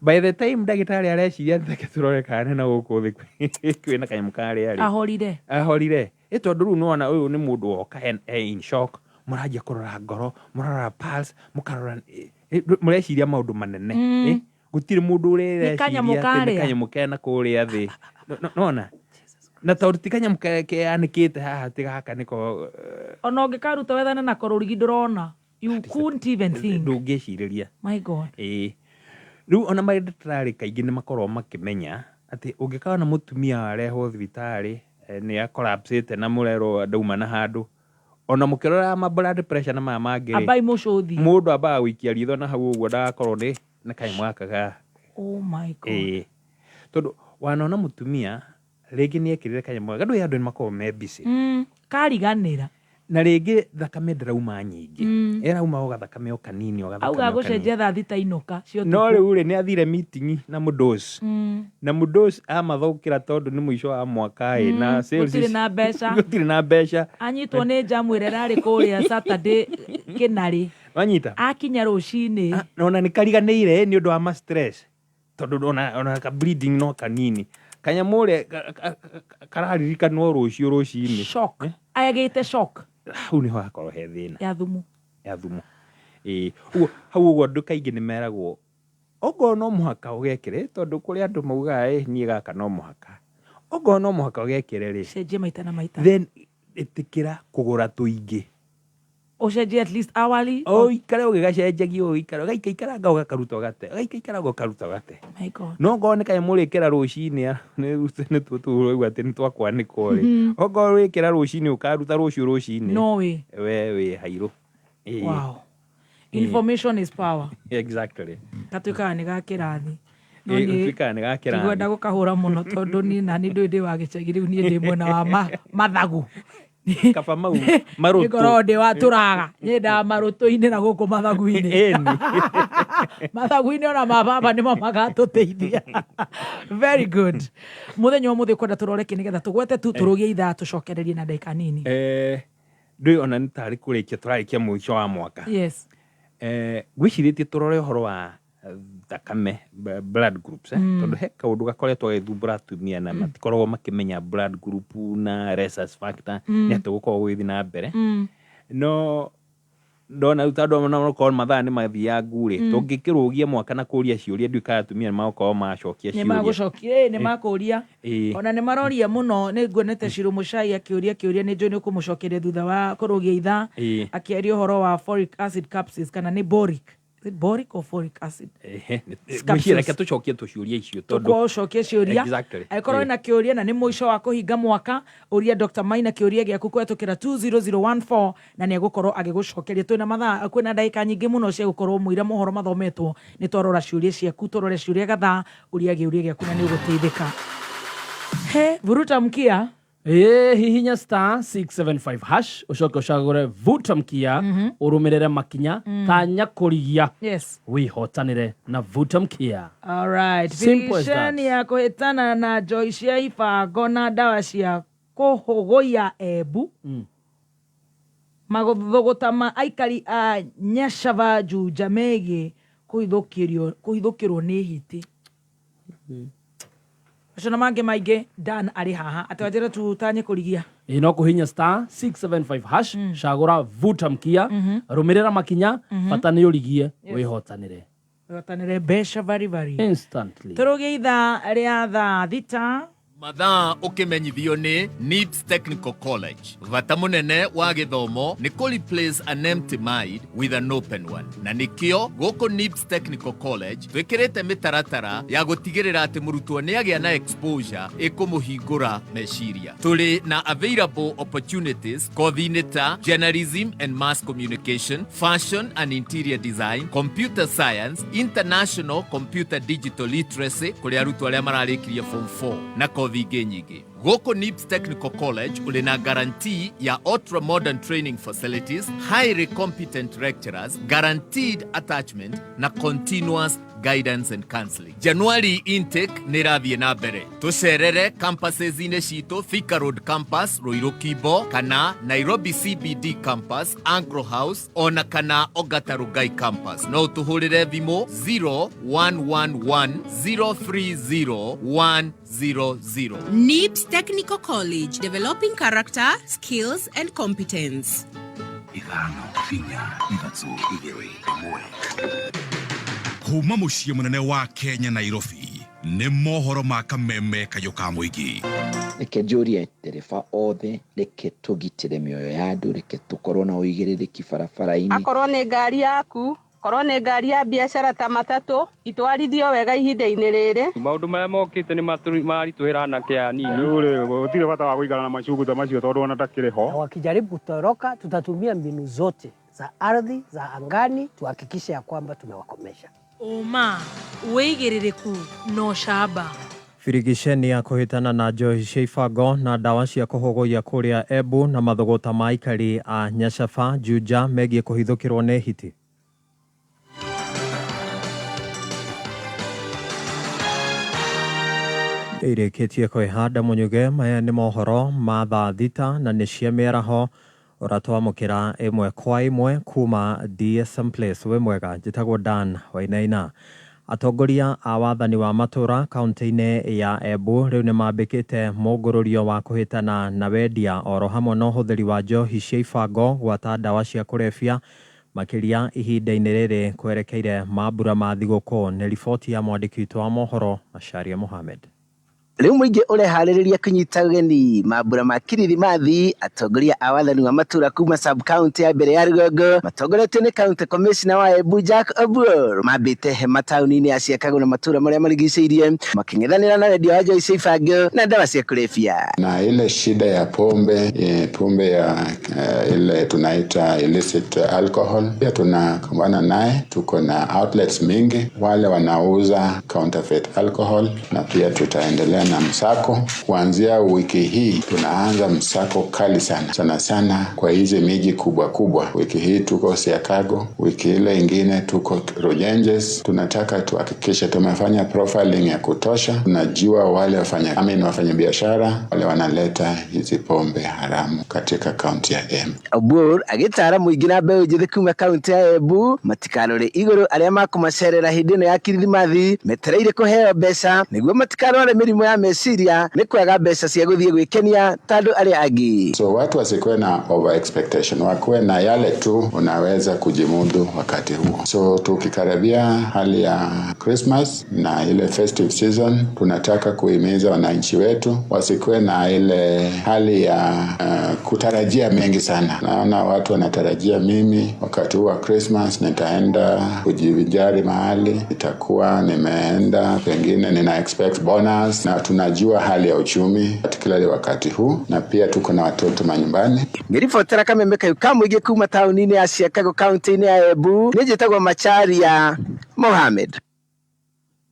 By the time ndagĩtarĩ areciria atĩ reke tũrore kana nĩ na gũkũ thĩ kwĩna kanyamũ karĩa rĩ. Ahorire. Ahorire. Ĩ tondũ rĩu nĩwona ũyũ nĩ mũndũ woka e in shock, mũranjia kũrora ngoro, mũrarora pulse, mũkarora, mũreciria maũndũ manene. Gũtirĩ mũndũ ũrereciria Nĩ kanyamũ atĩ nĩ karĩa. kanyamũ kena kũrĩa thĩ. Nĩwona? Na tondũ ti kanyamũ keanĩkĩte haha atĩ gaka nĩko, Ona ũngĩkaruta wethane nako rũrigi ndũrona. You couldn't even think. Ndũngĩcirĩria. My God. Ĩĩ. Rĩu ona mandagĩtarĩ kaingĩ nĩ makoragwo makĩmenya atĩ ũngĩkona mũtumia arehwo thibitarĩ, nĩ a-collapsĩte na mũrerwo ndauma na handũ, ona mũkĩroraga ma blood pressure na maya mangĩ rĩ, Ambai mũcũthi. Mũndũ ambaga gũikia ritho na hau ũguo ndagakorwo nĩ na kanyamũ gaka ga Oh my God. Ĩĩ. Tondũ wanona mũtumia rĩngĩ nĩ ekĩrire kanyamũ gaka, ndũĩ andũ nĩ makoragwo me busy. Kariganĩra. Na rĩngĩ thakame ndĩrauma nyingĩ, ĩrauma o gathakame o kanini, o gathakame Auga o kanini. gũcenjia thaa thita inũka cia No ũtukũ. rĩu rĩ, nĩ athire meeting na mũdosi, na mũdosi amathũkĩra tondũ nĩ mũico wa mwaka ĩ, na sales Gũtirĩ na mbeca. Gũtirĩ na mbeca. Anyitwo nĩ njamu ĩrĩa ĩrarĩ kũrĩa Saturday kĩnarĩ. Wanyita? Akinya rũcinĩ. Na ona nĩ kariganĩire nĩ ũndũ wa ma stress, tondũ ona ka bleeding no kanini kanyamũ ũrĩa kararirikanwo rũciũ rũcinĩ. Shock. Agĩte shock. Hau nĩho hakorwo he thĩna. Ya thumu. Ya thumu, ĩĩ. Ũguo hau ũguo andũ kaingĩ nĩ meragwo okorwo no mũhaka ũgekĩre, tondũ kũrĩ andũ maugaga, "Ĩ, niĩ gaka no mũhaka." Okorwo no mũhaka ũgekĩre rĩ, Cenjie maita na maita. Then ĩtĩkĩra kũgũra tũingĩ. Ũcenjie at least hourly. Ũikare ũgĩgacenjagia, ũikare ũgaikaikaranga ũgakaruta ũgate, ũgaikaikaranga ũkaruta ũgate. My God. No ngorwo nĩ kanyamũ ũrĩkĩra rũcinĩ, nĩ tũraigua atĩ nĩ twakwanĩkwo rĩ, okorwo wĩkĩra rũcinĩ ũkaruta rũciũ rũcinĩ, No way. We wĩ hairũ. Ĩĩ. Wow. Information is power. Exactly. Gatuĩkaga nĩ ga kĩrathi. No Ĩĩ, niĩ gũtuĩkaga nĩ ga kĩrathi. Ndigwenda gũkahũra mũno tondũ niĩ nani ndũĩ ndĩ wa gĩcagi rĩu, niĩ ndĩ mwena wa mathagu. Kaba mau marũtũ. Ngoragwo ndĩ wa tũraga, nyendaga marũtũ-inĩ na gũkũ mathagu-inĩ. Ĩni. Mathagu-inĩ ona mababa nĩmo magatũteithia. Very good. Mũthenya wa ũmũthĩ kwenda tũrore kĩ nĩgetha tũgwete tu tũrũgie ithaa tũcokererie na ndagĩka nini? Ndũĩ ona nĩ tarĩ kũrĩkia tũrarĩkia mũico wa mwaka. Yes. Ngwĩcirĩtie tũrore ũhoro wa thakame, blood groups, eh? Tondũ he kaũndũ gakoretwo gagĩthumbũra atumia na matikoragwo makĩmenya blood group na rhesus factor, nĩ atĩ gũkoragwo gũgĩthiĩ na mbere. No ndona rĩu tondũ ona okorwo mathaa nĩ mathiangu rĩ, tũngĩkĩrũgia mwaka na kũria ciũria, ndiũĩ kana atumia nĩ magũkorwo macokia Nĩ ciũria. magũcokia, nĩ makũria. Ona nĩ maroria mũno, nĩ nguonete Shiro Mũcai akĩũria kĩũria, nĩ njũĩ nĩ ũkũmũcokeria thutha wa kũrũgia ithaa, akĩaria ũhoro wa folic acid capsules, kana nĩ boric. Is it boric or folic acid? Ehe, Capsules. ngwĩciria reke tũcokie tũciũria icio tondũ Tũkũcokia ciũria. Exactly. Angĩkorwo wĩna kĩũria na nĩ mũico wa kũhinga mwaka, ũria Dr. Maina kĩũria gĩaku kũhetũkĩra 20014 na nĩ egũkorwo agĩgũcokeria. Twĩna mathaa, kwĩna ndagĩka nyingĩ mũno cia gũkorwo mũira mohoro mathometwo, nĩ twarora ciũria ciaku, tũrore ciũria gathaa, ũria kĩũria gĩaku na nĩ ũgũteithĩka. He vuruta mkia. Ĩĩ, hihinya *675# ũcoke ũcagũre vuta mkia, ũrũmĩrĩre makinya, tanya kũrigia, wĩhotanĩre na vuta mkia. Alright. Simple as that. Divisheni ya kũhĩtana na njoi cia ibango na ndawa cia kũhũgũya Embu. Mathũgũta ma aikari a Nyacava Juja megiĩ kũhithũkĩrwo nĩ hiti. Macio na mangĩ maingĩ, Dan arĩ haha atĩ wanjĩra tu tanye kũrigia. Ĩĩ, no kũhihinya *675# cagũra vuta mkia, rũmĩrĩra makinya, bata nĩ ũrigie, wĩhotanĩre. Wĩhotanĩre mbeca baribari. Instantly. Tũrũgie ithaa rĩa thaa thita. Mathaa ũkĩmenyithio nĩ NIBS Technical College. Bata mũnene wa gĩthomo nĩ kũ replace an empty mind with an open one, na nĩkĩo gũkũ NIBS Technical College twĩkĩrĩte mĩtaratara ya gũtigĩrĩra atĩ mũrutwo nĩ agĩa na exposure ĩkũmũhingũra meciria. Tũrĩ na available opportunities kothi-inĩ ta journalism and mass communication, fashion and interior design, computer science, international computer digital literacy kũrĩ arutwo arĩa mararĩkirie form 4 na kothi ingĩ nyingĩ. Gũkũ NIBS Technical College ũrĩ na guarantee ya ultra modern training facilities, highly competent lecturers, guaranteed attachment na continuous guidance and counseling. January intake nĩ ĩrathiĩ na mbere. Tũcerere campuses-inĩ citũ, Thika Road Campus, Ruiru Kimbo, kana Nairobi CBD Campus, Anglo House, ona kana Ongata Rongai Campus. No ũtũhũrĩre thimũ 0111 030 100. NIBS Technical College, developing character, skills, and competence. 5 4 3 2 1. Kuma mũciĩ mũnene wa Kenya, Nairobi, nĩ mohoro ma kameme kayũ ka mũingĩ. Reke njũrie ndereba othe, reke tũgitĩre mĩoyo ya andũ, reke tũkorwo na ũigĩrĩrĩki barabara-inĩ. Akorwo nĩ ngari yaku, korwo nĩ ngari ya biacara ta matatũ, itwarithio wega ihinda-inĩ rĩrĩ. Maũndũ marĩa mokĩte nĩ maritũhĩra anake anini. Rĩu rĩ, gũtirĩ bata wa gũikara na macungu ta macio tondũ ona ndakĩrĩ ho. Na wakijaribu kutoroka, tutatumia mbinu zote za ardhi, za angani, tuhakikishe ya kwamba tumewakomesha. Ũma, wĩigĩrĩrĩku na ũcamba. Birigiceni ya kũhĩtana na njohi cia ibango na ndawa cia kũhũgũia kũrĩa Embu na mathũgũta ma aikari a Nyacaba, Juja megiĩ kũhithũkĩrwo nĩ hiti. Irĩkĩtie kwĩhanda Munyuge. Maya nĩ mohoro ma thaa 6 na nĩ cia mĩaraho ũratwamũkĩra ĩmwe kwa ĩmwe kuma DSM Place. Wĩ mwega, njĩtagwo Dan Wainaina. Atongoria a wathani wa matũra kaunti-inĩ ya Embu rĩu nĩ mambĩkĩte mũngũrũrio wa kũhĩtana na wendia oro hamwe na ũhũthĩri wa njohi cia ibango gwata ndawa cia kũrebia makĩria ihinda-inĩ rĩrĩ kwerekeire mambura ma thigũkũ. Nĩ riboti ya mwandĩki witũ wa mohoro Macharia Mohamed. Rĩu mũingĩ ũreharĩrĩria kũnyita ũgeni mambura ma kirithimathi. Atongoria a wathani wa matura kuma sub county ya mbere ya rũgongo matongoretio nĩ county commissioner wa Embu Jack Obuor mambĩte hema taũni-inĩ ya Siakago na matura marĩa marigicĩirie makĩng'ethanĩra na wendia wa njohi cia ibango na ndawa cia kũrebia. Na ile shida ya pombe, pombe ya ile tunaita illicit alcohol, pia tunakumbana naye. Tuko na outlets mingi wale wanauza counterfeit alcohol, na pia tutaendelea na msako. Kuanzia wiki hii tunaanza msako kali sana sana sana kwa hizi miji kubwa kubwa. Wiki hii tuko Siakago, wiki ile ingine tuko Runyenjes. Tunataka tuhakikishe tumefanya profiling ya kutosha, tunajua wale wafanya biashara wale wanaleta hizi pombe haramu katika kaunti ya Embu. Obuor agĩtaara mũingĩ na mbeũ njĩthĩ kuma kaunti ya Embu matikarore igũrũ arĩa makũmacerera hĩndĩ ĩno ya kirithimathi metereire kũheo mbeca nĩguo matikarware mĩrimũ ya meciria nĩ kwaga mbeca cia gũthiĩ gwĩkenia ta andũ arĩa angĩ. So watu wasikuwe na over expectation, wakuwe na yale tu unaweza kujimudu wakati huo. So tukikaribia hali ya Christmas na ile festive season, tunataka kuhimiza wananchi wetu wasikuwe na ile hali ya kutarajia mengi sana. Naona watu wanatarajia mimi wakati huu wa Christmas nitaenda kujivinjari mahali, nitakuwa nimeenda pengine nina expect bonus, na tunajua hali ya uchumi particularly wakati huu, na pia tuko na watoto manyumbani. Ngĩribotera kameme kayu ka mũingĩ kuma taũni-inĩ ya Siakago kaunti-inĩ ya Embu, niĩ njĩtagwo Macharia Mohamed.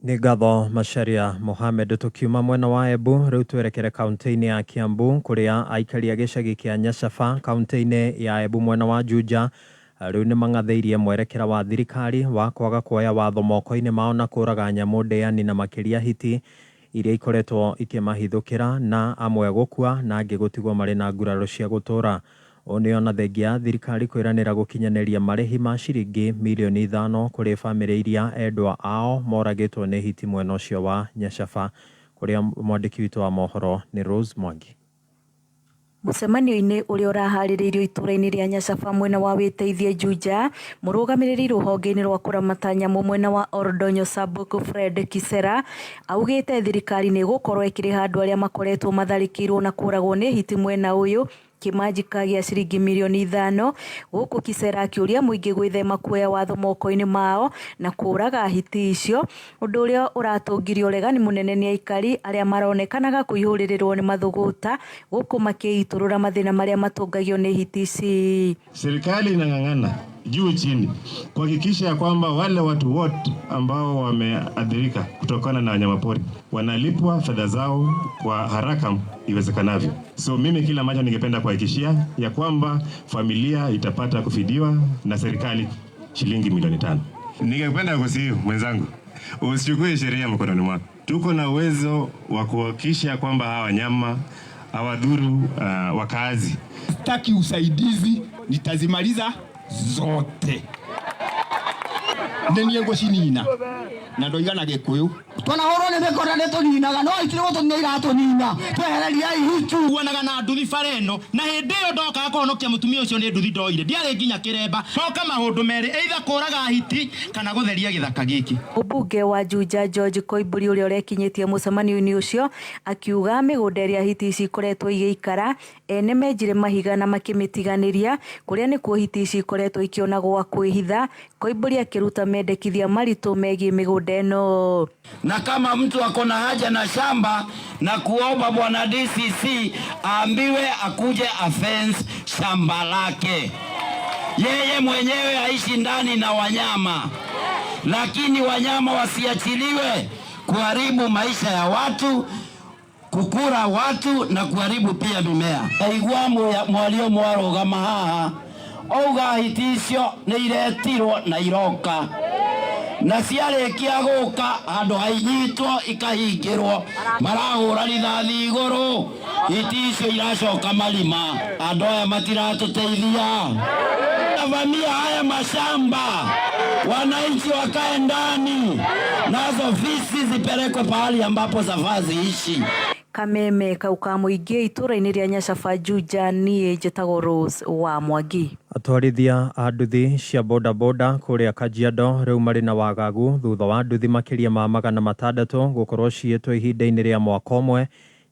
Nĩ ngatho Macharia Mohamed. Tukiuma mwena wa Embu rĩu twerekere kaunti-inĩ ya Kiambu kũrĩa aikari a gĩcagi kĩa Nyacaba kaunti-inĩ ya Embu mwena wa Juja rĩu nĩ mang'athĩirie mwerekera wa thirikari wa kwaga kuoya watho moko-inĩ mao na kũraga nyamũ ndĩani na makĩria hiti iria ikoretwo ikĩmahithũkĩra na amwe gũkua na angĩ gũtigwo marĩ na nguraro cia gũtũra. Ũũ nĩ ona thengia thirikari kwĩranĩra gũkinyanĩria marĩhi ma ciringi mirioni 5 kũrĩ bamĩrĩ iria endwa ao moragĩtwo nĩ hiti mwena ũcio wa Nyacaba. Kũrĩa mwandĩki witũ wa mohoro nĩ Rose Mwangi. Mũcemanio-inĩ ũrĩa ũraharĩrĩirio itũũra-inĩ rĩa Nyacaba mwena wa Wĩteithie Juja, mũrũgamĩrĩri rũhonge-inĩ rwa kũramata nyamũ mwena wa Oldonyo Sabuk Fred Kisera augĩte thirikari nĩ ĩgũkorwo ĩkĩrĩha andũ arĩa makoretwo matharĩkĩirwo na kũragwo nĩ hiti mwena ũyũ kĩmanjĩka gĩa ciringi mirioni 5 gũkũ Kisera akĩũria mũingĩ gwĩthema kuoya watho moko-inĩ mao na kũraga hiti icio, ũndũ ũrĩa ũratũngirie ũregani mũnene nĩ aikari arĩa maronekanaga kũihũrĩrĩrwo nĩ mathũgũta gũkũ makĩitũrũra mathĩna marĩa matũngagio nĩ hiti ici. Serikali inang'ang'ana juu chini kuhakikisha ya kwamba wale watu wote ambao wameathirika kutokana na wanyamapori wanalipwa fedha zao kwa haraka iwezekanavyo. So mimi kila ambacho ningependa kuhakikishia ya kwamba familia itapata kufidiwa na serikali shilingi milioni 5. Ningependa kusihi mwenzangu, usichukue sheria mkononi mwako. Tuko na uwezo wa kuhakikisha kwamba hawa wanyama hawadhuru wakazi. Sitaki usaidizi, nitazimaliza zote. Nĩ niĩ ngũcinina na ndoiga na Gĩkũyũ. Twanahũrwo nĩ mĩkora nĩ tũninaga no itirĩ gũtũnina iratũnina twehereria ihitu. Kuonaga na nduthi bara ĩno na hĩndĩ ĩyo ndokaga kũhonokia mũtumia ũcio nĩ nduthi ndoire ndiarĩ nginya kĩremba. Moka maũndũ merĩ, either kũraga hiti kana gũtheria gĩthaka gĩkĩ. Mũmbunge wa Juja George Koimburi ũrĩa ũrekinyĩtie mũcemanio-inĩ ũcio akiuga mĩgũnda ĩrĩa hiti ici ikoretwo igĩikara ene menjire mahiga na makĩmĩtiganĩria kũrĩa nĩkuo hiti ici ikoretwo ikĩona gwa kwĩhitha. Koimburi akĩruta mendekithia maritũ megiĩ mĩgũnda ĩno. Na kama mtu ako na haja na shamba na kuomba bwana DCC aambiwe akuje afence shamba lake. Yeye mwenyewe aishi ndani na wanyama, lakini wanyama wasiachiliwe kuharibu maisha ya watu, kukura watu na kuharibu pia mimea. Ndaigua mwario mwarũgama haha auga hiti icio nĩ iretirwo na iroka na ciarĩkia gũka handũ hainyitwo ikahingĩrwo marahũra rithathi igũrũ hiti icio iracoka marima. Andũ aya matiratũteithia, vamia haya mashamba, wananchi wakae ndani, nazo fisi zipelekwe pahali ambapo zafaa ziishi. Kameme kau ka mũingĩ itũra-inĩ rĩa Nyacaba Juja. Niĩ njĩtagwo Rose wa Mwangi. Atwarithia a nduthi cia bodaboda kũrĩa Kajiado rĩu marĩ na wagagu thutha wa nduthi makĩria ma 600 gũkorwo ciĩtwo ihinda-inĩ rĩa mwaka ũmwe.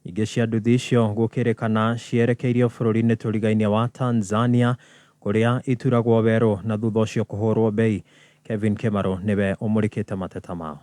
Ingĩ cia nduthi icio gũkĩrĩkana cierekeirio bũrũri-inĩ tũrigainie wa Tanzania kũrĩa ituragwo werũ na thutha ũcio kũhũrwo bei. Kevin Kimaro nĩwe ũmũrĩkĩte mateta mao.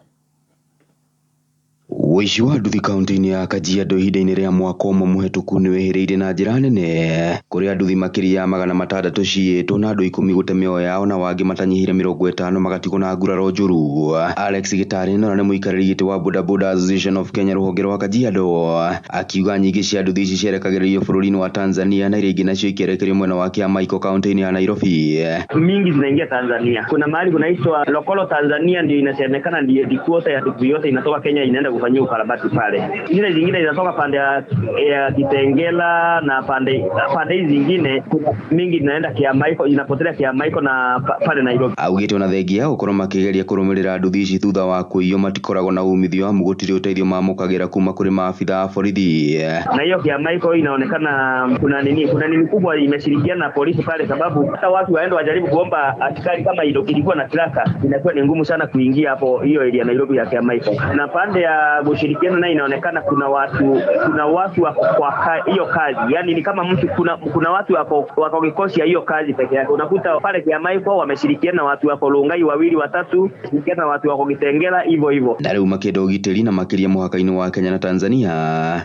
Ũici wa nduthi kaunti-inĩ ya Kajiado ihinda-inĩ rĩa mwaka ũmwe mũhetũku nĩwĩhĩrĩire na njĩra nene kũrĩa nduthi makĩria ya 600 ciiyĩtwo na andũ 10 gũte mĩoyo yao na wangĩ matanyihĩire 50 magatigwo na nguraro njũru. Alex Gĩtarĩ na ũrĩa nĩ mũikarĩri gĩtĩ wa Boda Boda Association of Kenya rũhonge rwa Kajiado akiuga nyingĩ cia nduthi ici cierekagĩrĩrio bũrũri-inĩ wa Tanzania na iria ingĩ nacio ikerekerio mwena wa Kĩamaiko kaunti-inĩ ya Nairobi. Mingi zinaingia Tanzania. Kuna mahali kunaitwa Lokolo Tanzania, ndio inasemekana ndio headquarter ya nduthi yote inatoka Kenya inaenda kufanyia ukarabati pale. Zile zingine zinatoka pande ya Kitengela na pande hizi zingine mingi zinaenda Kiamaiko, inapotelea Kiamaiko na pale Nairobi. Augĩte ona thengia gũkorwo makĩgeria kũrũmĩrĩra nduthi ici thutha wa kũiywo matikoragwo na umithio amu gũtirĩ ũteithio mamũkagĩra kuma kũrĩ maabitha a borithi. Na hiyo Kiamaiko inaonekana kuna nini kubwa imeshirikiana na polisi pale, sababu hata watu waende wajaribu kuomba askari kama ilikuwa na traka inakuwa ni ngumu sana kuingia hapo hiyo area Nairobi ya Kiamaiko. Na pande ya kushirikiana naye inaonekana kuna watu wako kwa hiyo kazi, yani ni kama mtu kuna watu wako kikosi ya hiyo kazi peke yake. Unakuta pale Kiamaiko wameshirikiana watu wako Lungai wawili watatu, shirikiana watu wako Kitengela hivyo hivyo. Na rĩu makĩenda ũgitĩri na makĩria mũhaka-inĩ wa Kenya na Tanzania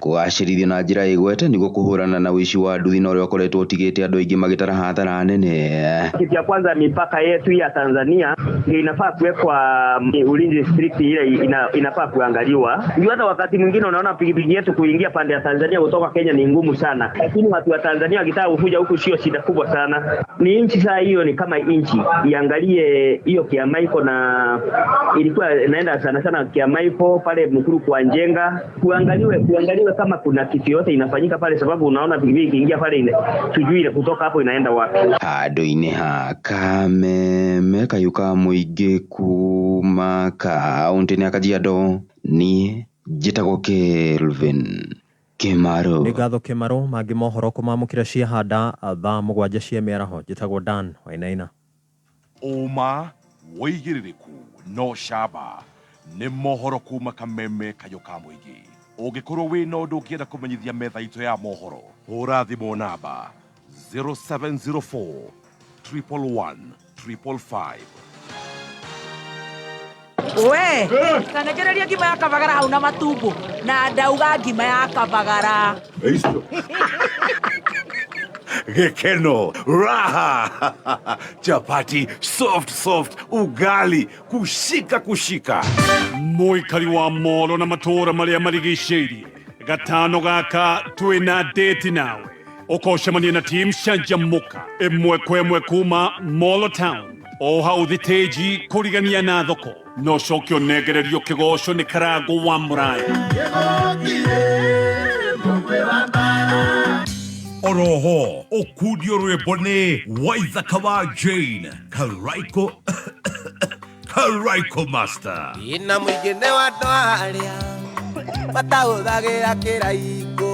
kũgacĩrithio na njĩra ĩgwete nĩguo kũhũrana na ũici wa nduthi na ũrĩa ũkoretwo ũtigĩte andũ aingĩ magĩtara hathara nene. Kitu ya kwanza, mipaka yetu ya Tanzania ndio inafaa kuwekwa ulinzi strict, ile inafaa kuangaliwa. Ndio hata wakati mwingine unaona pikipiki yetu kuingia pande ya Tanzania kutoka Kenya ni ngumu sana, lakini watu wa Tanzania wakitaka kuja huku sio shida kubwa sana. Ni nchi saa hiyo ni kama nchi iangalie hiyo Kiamaiko, na ilikuwa inaenda sana sana Kiamaiko pale Mukuru kwa Njenga, kuangaliwe kama kuna kitu yote inafanyika pale, sababu unaona pikipiki ikiingia pale tujui ile kutoka hapo inaenda wapi. Handũ-inĩ ha Kameme kayũ ka mũingĩ kuma kaunti-inĩ ya Kajiado niĩ njĩtagwo Kelvin Kimaro. Nĩ ngatho Kimaro. Mangĩ mohoro kũmamũkĩra ciahanda thaa 7 cia mĩaraho. Njĩtagwo Dan Wainaina. Ũma wĩigĩrĩrĩku no camba nĩ mohoro kuma Kameme kayũ ka mũingĩ. Ũngĩkorwo wĩna ũndũ ũngĩenda kũmenyithia metha itũ ya mohoro, hũra thimũ namba 0704 111 555. We, tanekereria ngima ya kabagara hau na matumbo na ndauga ngima ya kabagara. Gikeno, raha, chapati, soft soft, ugali, kushika kushika. Mũikari wa Molo na matũũra marĩa marigicĩirie gatano gaka twĩna date nawe ũkocemania na team Canjamũka ĩmwe kwa ĩmwe kuma Molo Town o hau thitĩnji kũrigania na thoko no coke ũnengererio kĩgoco nĩ Karango wa Mũraya. Oroho ũkundio rwĩmbo nĩ Waithaka wa Jane Karaiko Karaiko Master. Ina mũingĩ nĩ wa andũ arĩa matahũthagĩra kĩraikũ.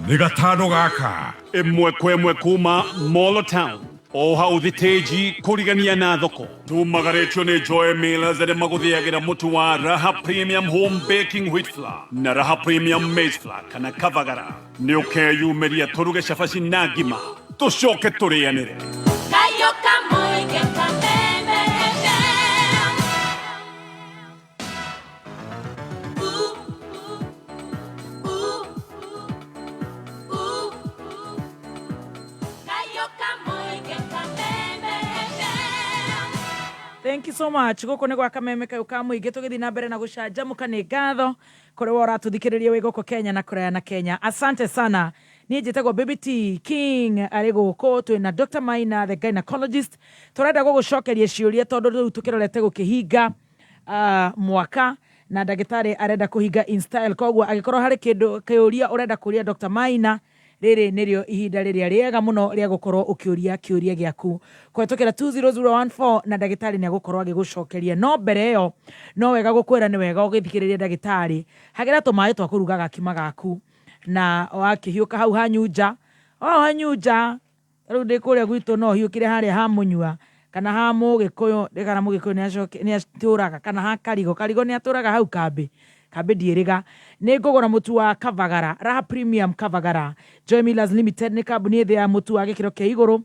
Nĩ gatano gaka ĩmwe kwa ĩmwe kuma Molo Town o hau thitĩnji kũrigania na thoko tumagarĩtio nĩ Joy Millers arĩa magũthĩagĩra mũtu wa Raha Premium Home Baking Wheat Flour na Raha Premium Maize Flour kana Kavagara. Nĩ ũkeyumĩria tũruge cabaci na ngima tũcoke tũrĩanĩre. Thank you so much. Gũkũ nĩ gwa kameme kayũ ka mũingĩ tũgĩthiĩ na mbere na gũcanjamũka. Nĩ ngatho kũrĩ we ũratũthikĩrĩria wĩ gũkũ Kenya na kũraya na Kenya. Asante sana. Niĩ njĩtagwo Baby T King arĩ gũkũ twĩna Dr. Maina the gynecologist. Tũrenda gũgũcokeria ciũria tondũ rĩu tũkĩrorete gũkĩhinga mwaka na ndagĩtarĩ arenda kũhinga in style. Koguo angĩkorwo harĩ kĩndũ kĩũria ũrenda kũria Dr. Maina, rĩrĩ nĩrĩo ihinda rĩrĩa rĩega mũno rĩa gũkorwo ũkĩũria kĩũria gĩaku kũhetũkĩra 20014 na ndagĩtarĩ nĩ agũkorwo agĩgũcokeria. No mbere ĩyo no wega gũkwĩra nĩ wega ũgĩthikĩrĩria ndagĩtarĩ, hagĩra tũmaĩ twa kũruga gakima gaku na wakĩhiũka hau hanyunja o hanyunja. Rĩu ndĩ kũrĩa gwitũ no hiũkĩre harĩa ha mũnyua kana ha mũgĩkũyũ, kana mũgĩkũyũ nĩ atũraga, kana ha karigo, karigo nĩ atũraga hau kambĩ, kambĩ ndiĩrĩga. Nĩ ngũgũra mũtu wa Kavagara, Raha Premium Kavagara. Joy Millers Limited nĩ kambuni ĩthĩ ya mũtu wa gĩkĩro kĩa igũrũ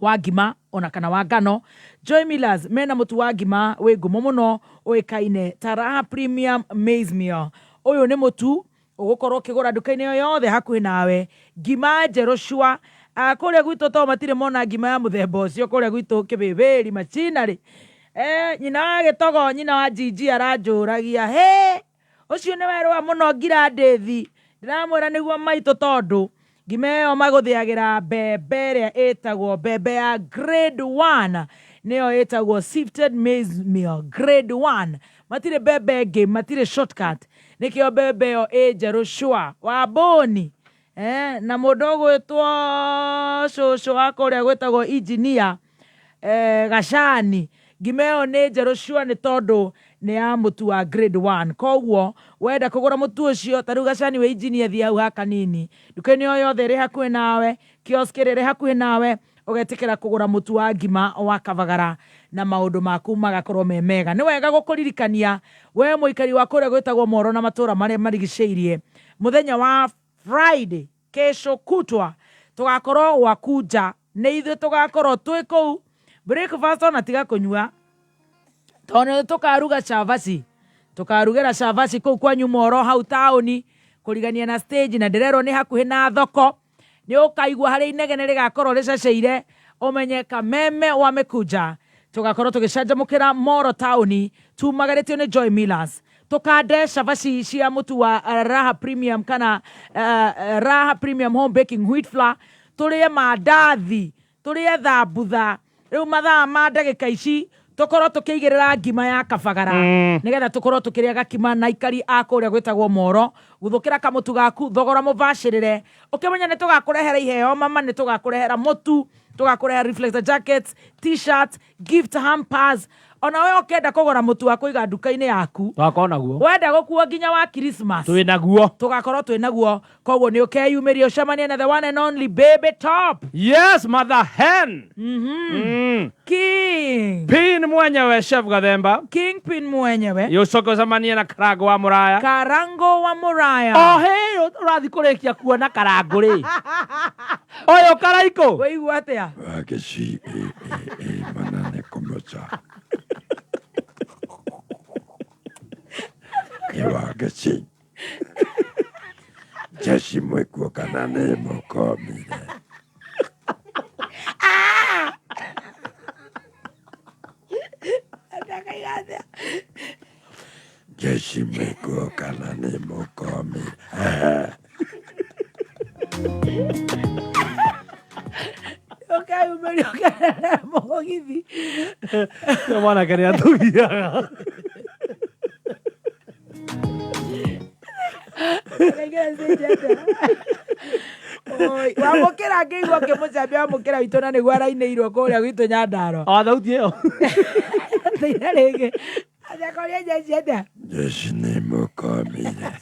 wa ngima ona kana wa ngano. Joy Millers mena mũtu wa ngima wĩ ngumo mũno ũĩkaine ta Raha Premium Maize Meal. Ũyũ nĩ mũtu ũgũkorwo ũkĩgũra nduka-inĩ o yothe hakuhĩ nawe. Ngima njerũ cua. Kũrĩa gwitũ to matirĩ mona ngima ya mũthemba ũcio kũrĩa gwitũ kĩbĩbĩri machinarĩ. Nyina wa gĩtogo nyina wa Gigi aranjũragia, hĩ ũcio nĩ werũa mũno ngirandĩthi. Ndĩramwĩra nĩguo maitũ tondũ ngima ĩyo magũthĩagĩra mbembe ĩrĩa ĩtagwo mbembe ya grade 1, nĩyo ĩtagwo sifted maize meal grade 1. Matirĩ mbembe ĩngĩ, matirĩ shortcut, nĩkĩo mbembe ĩyo ĩ njerũ cua wa mbũni. Na mũndũ ũgwĩtwo cũcũ wa kũrĩa gwĩtagwo engineer Gacani, ngima ĩyo nĩ njerũ cua nĩ tondũ nĩ ya mũtu wa grade 1. Koguo wenda kũgũra mũtu ũcio, ta rĩu Gacani wĩ engineer, thiĩ hau ha kanini nduka-inĩ o yothe ĩrĩ hakuhĩ nawe, kiosk ĩrĩa ĩrĩ hakuhĩ nawe, ũgetĩkĩra kũgũra mũtu wa ngima wa Kavagara na maũndũ maku magakorwo me mega. Nĩ wega gũkũririkania we mũikari wa kũrĩa gwĩtagwo Moro na matũra marĩa marigicĩirie, mũthenya wa Friday kesho kutwa tũgakorwo gwaku nja, nĩ ithuĩ tũgakorwo twĩ kũu breakfast ona tiga kũnyua tondũ nĩ tũkaruga chavaci, tũkarugĩra chavaci kũu kwanyu Moro hau taũni kũrigania na stage, na ndĩrerwo nĩ hakuhĩ na thoko. Nĩ ũkaigua harĩa inegene rĩgakorwo rĩcaceire, ũmenye kameme wa mĩkunja. Tũgakorwo tũgĩcanjamũkĩra Moro taũni tumagarĩtio nĩ Joy Millers, tũkande cabaci cia mũtu wa Raha Premium kana Raha Premium Home Baking Wheat Flour, tũrĩe mandathi, tũrĩe thambutha. Rĩu mathaa ma ndagĩka ici tũkorwo tũkĩigĩrĩra ngima ya Kabagara nĩgetha tũkorwo tũkĩrĩa gakima na aikari a kũrĩa gwĩtagwo Moro. Guthũkĩra kamũtu gaku thogora mũbacĩrĩre, ũkĩmenya nĩ tũgakũrehera iheo mama, nĩ tũgakũrehera mũtu, tũgakũrehera reflector jackets, t-shirts, gift hampers. Ona we ũkĩenda kũgũra mũtu wa kũiga nduka-inĩ yaku, twakorwo naguo, wenda gũkuo nginya wa Christmas, twĩ naguo, tũgakorwo twĩ naguo. Koguo nĩ ũkeyumĩria ũcemanie na the one and only Baby Top. Yes, mother hen. King Pin mwenyewe, Chef Gathemba. King Pin mwenyewe. Yũcoke ũcemanie na Karango wa Mũraya. Karango wa Mũraya. O hĩ ũrathiĩ kũrĩkia kuona Karango rĩ, ũyũ Karaikũ. Wĩigua atĩa? Wageci manane kũmoca ĩ wageci jeshi mwĩkuo kana nĩ mũkomire. Jeshi mwĩkuo kana nĩ mũkomire. Ũkeyumĩria ũkerere mũgithi. Ũyũ mwanake nĩ atũgiaga. Wamũkĩra ngĩigua ngĩmũcambia wamũkĩra witũ na nĩguo arainĩirwo kũrĩa gwitũ Nyandarua. O thauti ĩyo. Thĩna rĩngĩ acakoria jeshi atĩa? Jeshi nĩ mũkomire.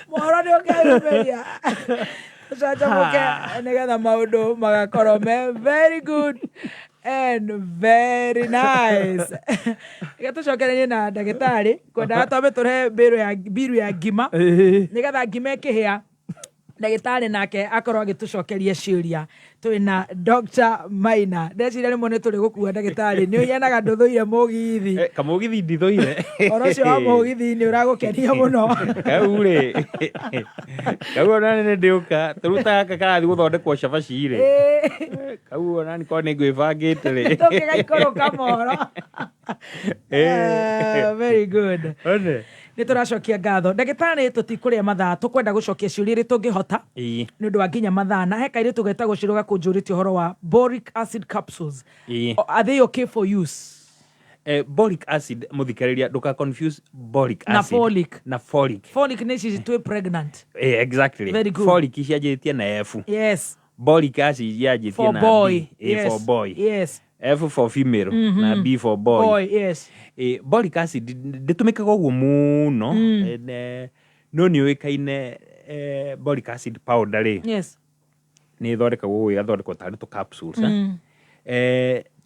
Mohoro nĩ ũkeyumĩria ũcanjamũke nĩgetha maũndũ magakorwo me very good and very nice. Reke tũcokererie na ndagĩtarĩ kwendaga twambe tũrehe mbĩrũ ya mbiru ya ngima nĩgetha ngima ĩkĩhĩa. Ndagĩtarĩ nake akorwo agĩtũcokeria ciũria. Twĩna Dr. Maina. Ndeciria rĩmwe nĩ tũrĩ gũkua ndagĩtarĩ, nĩ ũhianaga ndũthũire mũgithi. Kamũgithi ndithũire. Ũhoro ũcio wa mũgithi nĩ ũragũkenia mũno. Kau rĩ, kau ona nĩ ndĩũka tũrũ ta gaka karathiĩ gũthondekwo cabaci rĩ, kau ona nĩ korwo nĩ ngwĩbangĩte rĩ. Tũngĩgaikũrũka mohoro. Very good. One. Nĩ tũracokia ngatho ndagĩtarĩ, tũtikũrĩa mathaa, tũkwenda gũcokia ciũria iria tũngĩhota nĩ ũndũ wa nginya mathaa, na he kairĩtu getagwo Shiro gakũnjũrĩtie ũhoro wa boric acid capsules. Are they okay for use? Boric acid, mũthikĩrĩria, ndũka confuse boric na acid folic. Na folic. Folic nĩ ici twĩ pregnant. Exactly. Very good. Folic cianjĩtie na F. Boric acid yanjĩtie For na boy. B. For boy. F for female na B for boy. Boy, yes. Boric acid ndĩtũmĩkaga ũguo mũno. No nĩ ũĩkaine, boric acid powder rĩ, nĩ ĩthondekagwo ũguo, ĩgathondekwo tarĩ tũ capsules,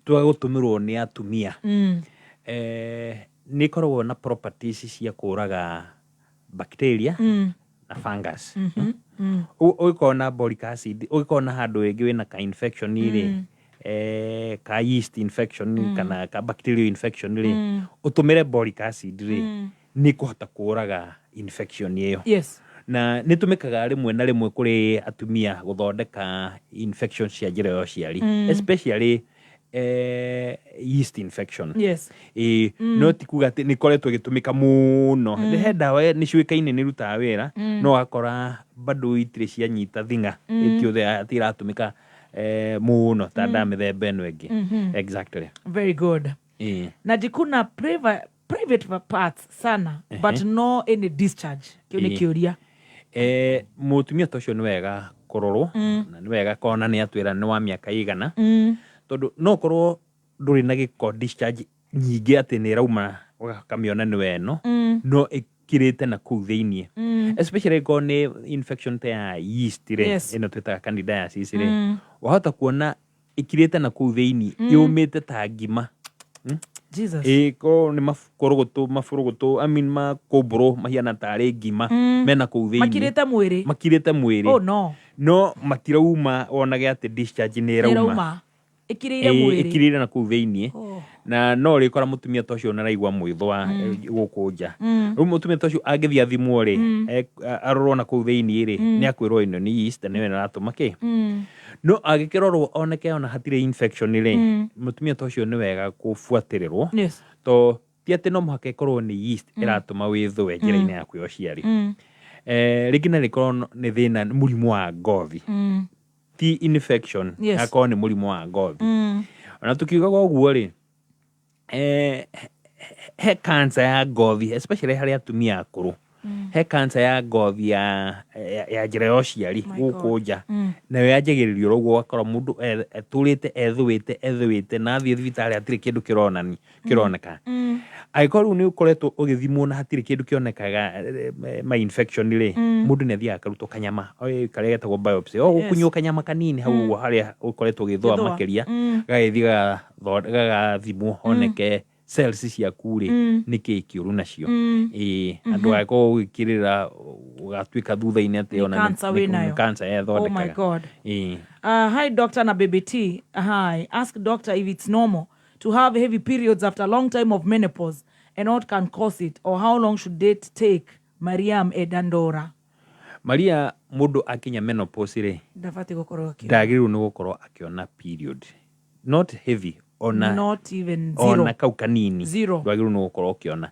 twa gũtũmĩrwo nĩ atumia. Nĩ ĩkoragwo na properties cia kũraga bacteria na fungus. Ũgĩkorwo na boric acid, ũgĩkorwo na handũ rĩngĩ wĩna ka infection rĩ, ka yeast infection kana ka bacterial infection rĩ, ũtũmĩre boric acid rĩ, nĩ ĩkũhota kũraga infection ĩyo. Na nĩ tũmĩkaga rĩmwe na rĩmwe kũrĩ atumia gũthondeka infection cia njĩra ya ũciari, especially yeast infection. No ti kuga atĩ nĩ ĩkoretwo ĩgĩtũmĩka mũno. He ndawa nĩ ciũĩkaine nĩ irutaga wĩra, no ũgakora bado itirĩ cianyita thing'a, ĩtiothe atĩ iratũmĩka mũno ta ndawa mĩthemba ĩno ĩngĩ. Exactly. Very good. Najikuna private parts sana but no any discharge. Kĩu nĩ kĩũria. Mũtumia ta ũcio nĩ wega kũrorwo, na nĩ wega kona nĩ atwĩra nĩ wa mĩaka igana, tondũ no ũkorwo ndũrĩ na gĩko, discharge nyingĩ atĩ nĩ ĩrauma ũkamĩona nĩ weno, no ĩkirĩte na kũu thĩiniĩ, especially ĩkorwo nĩ infection ta ya yeast rĩ, ĩno twĩtaga candidiasis rĩ, wahota kuona ĩkirĩte na kũu thĩiniĩ, yũmĩte ta ngima. Jesus. Ĩ korwo nĩ mabũrũgũtũ mabũrũgũtũ, I mean makũmbũrũ mahiana tarĩ ngima, mena kũu thĩiniĩ. Makirĩte mwĩrĩ. Makirĩte mwĩrĩ. Oh no. No matirauma wonage atĩ discharge nĩ ĩrauma. Ĩrauma. Ĩkirĩire mwĩrĩ. Ĩkirĩire na kũu thĩiniĩ. Oh. Na no ũrĩkora mũtumia ta ũcio naraigua mwĩthwa gũkũ nja. Rĩu mũtumia ta ũcio angĩthiĩ athimwo rĩ, arorwo na kũu thĩiniĩ rĩ, nĩ akwĩrwo ĩno nĩ yeast na nĩyo ĩratũma kĩ. No angĩkĩrorwo oneke ona hatirĩ infection rĩ, mũtumia ta ũcio nĩ wega kũbuatĩrĩrwo, to ti atĩ no mũhaka ĩkorwo nĩ yeast ĩratũma wĩthũe njĩra-inĩ yaku ya ũciari. Rĩngĩ na rĩkorwo nĩ thĩna, mũrimũ wa ngothi, ti infection, akorwo nĩ mũrimũ wa ngothi. Ona tũkiugaga ũguo rĩ, he cancer ya ngothi, especially harĩ atumia akũrũ, he cancer ya ngothi ya njĩra ya ũciari My gũkũ God. nja, nayo yanjagĩrĩria oro ũguo, ũgakora mũndũ etũrĩte ethũĩte ethũĩte na athiĩ thibitarĩ hatirĩ kĩndũ kĩronani kĩroneka. Angĩkorwo rĩu nĩ ũkoretwo ũgĩthimwo na hatirĩ kĩndũ kĩonekaga, ma infection rĩ, mũndũ nĩ athiaga akarutwo kanyama karĩa getagwo biopsy, o gũkunywo kanyama kanini hau ũguo harĩa ũkoretwo ũgĩthũa Gĩthũa. makĩria, gagĩthiĩ gagathimwo honeke cells ciaku rĩ, nĩ kĩĩ kĩũru nacio. Ĩĩ, andũ angĩkorwo ũgĩkĩrĩra ũgatuĩka thutha-inĩ atĩ Nĩ ona cancer wĩnayo. nĩ cancer Oh my yethondekaga. God. Ĩĩ. Hi, Doctor na Baby T. Hi. Ask doctor if it's normal to have heavy periods after a long time of menopause and what can cause it, or how long should it take? Mariam Edandora. Maria, mũndũ akinya menopause rĩ, Ndabatiĩ gũkorwo akĩona. Ndagĩrĩirwo nĩ gũkorwo akĩona period, not heavy, ona Not even zero. ona kau kanini. Zero. Ndwagĩrĩirwo nĩ gũkorwo ũkĩona.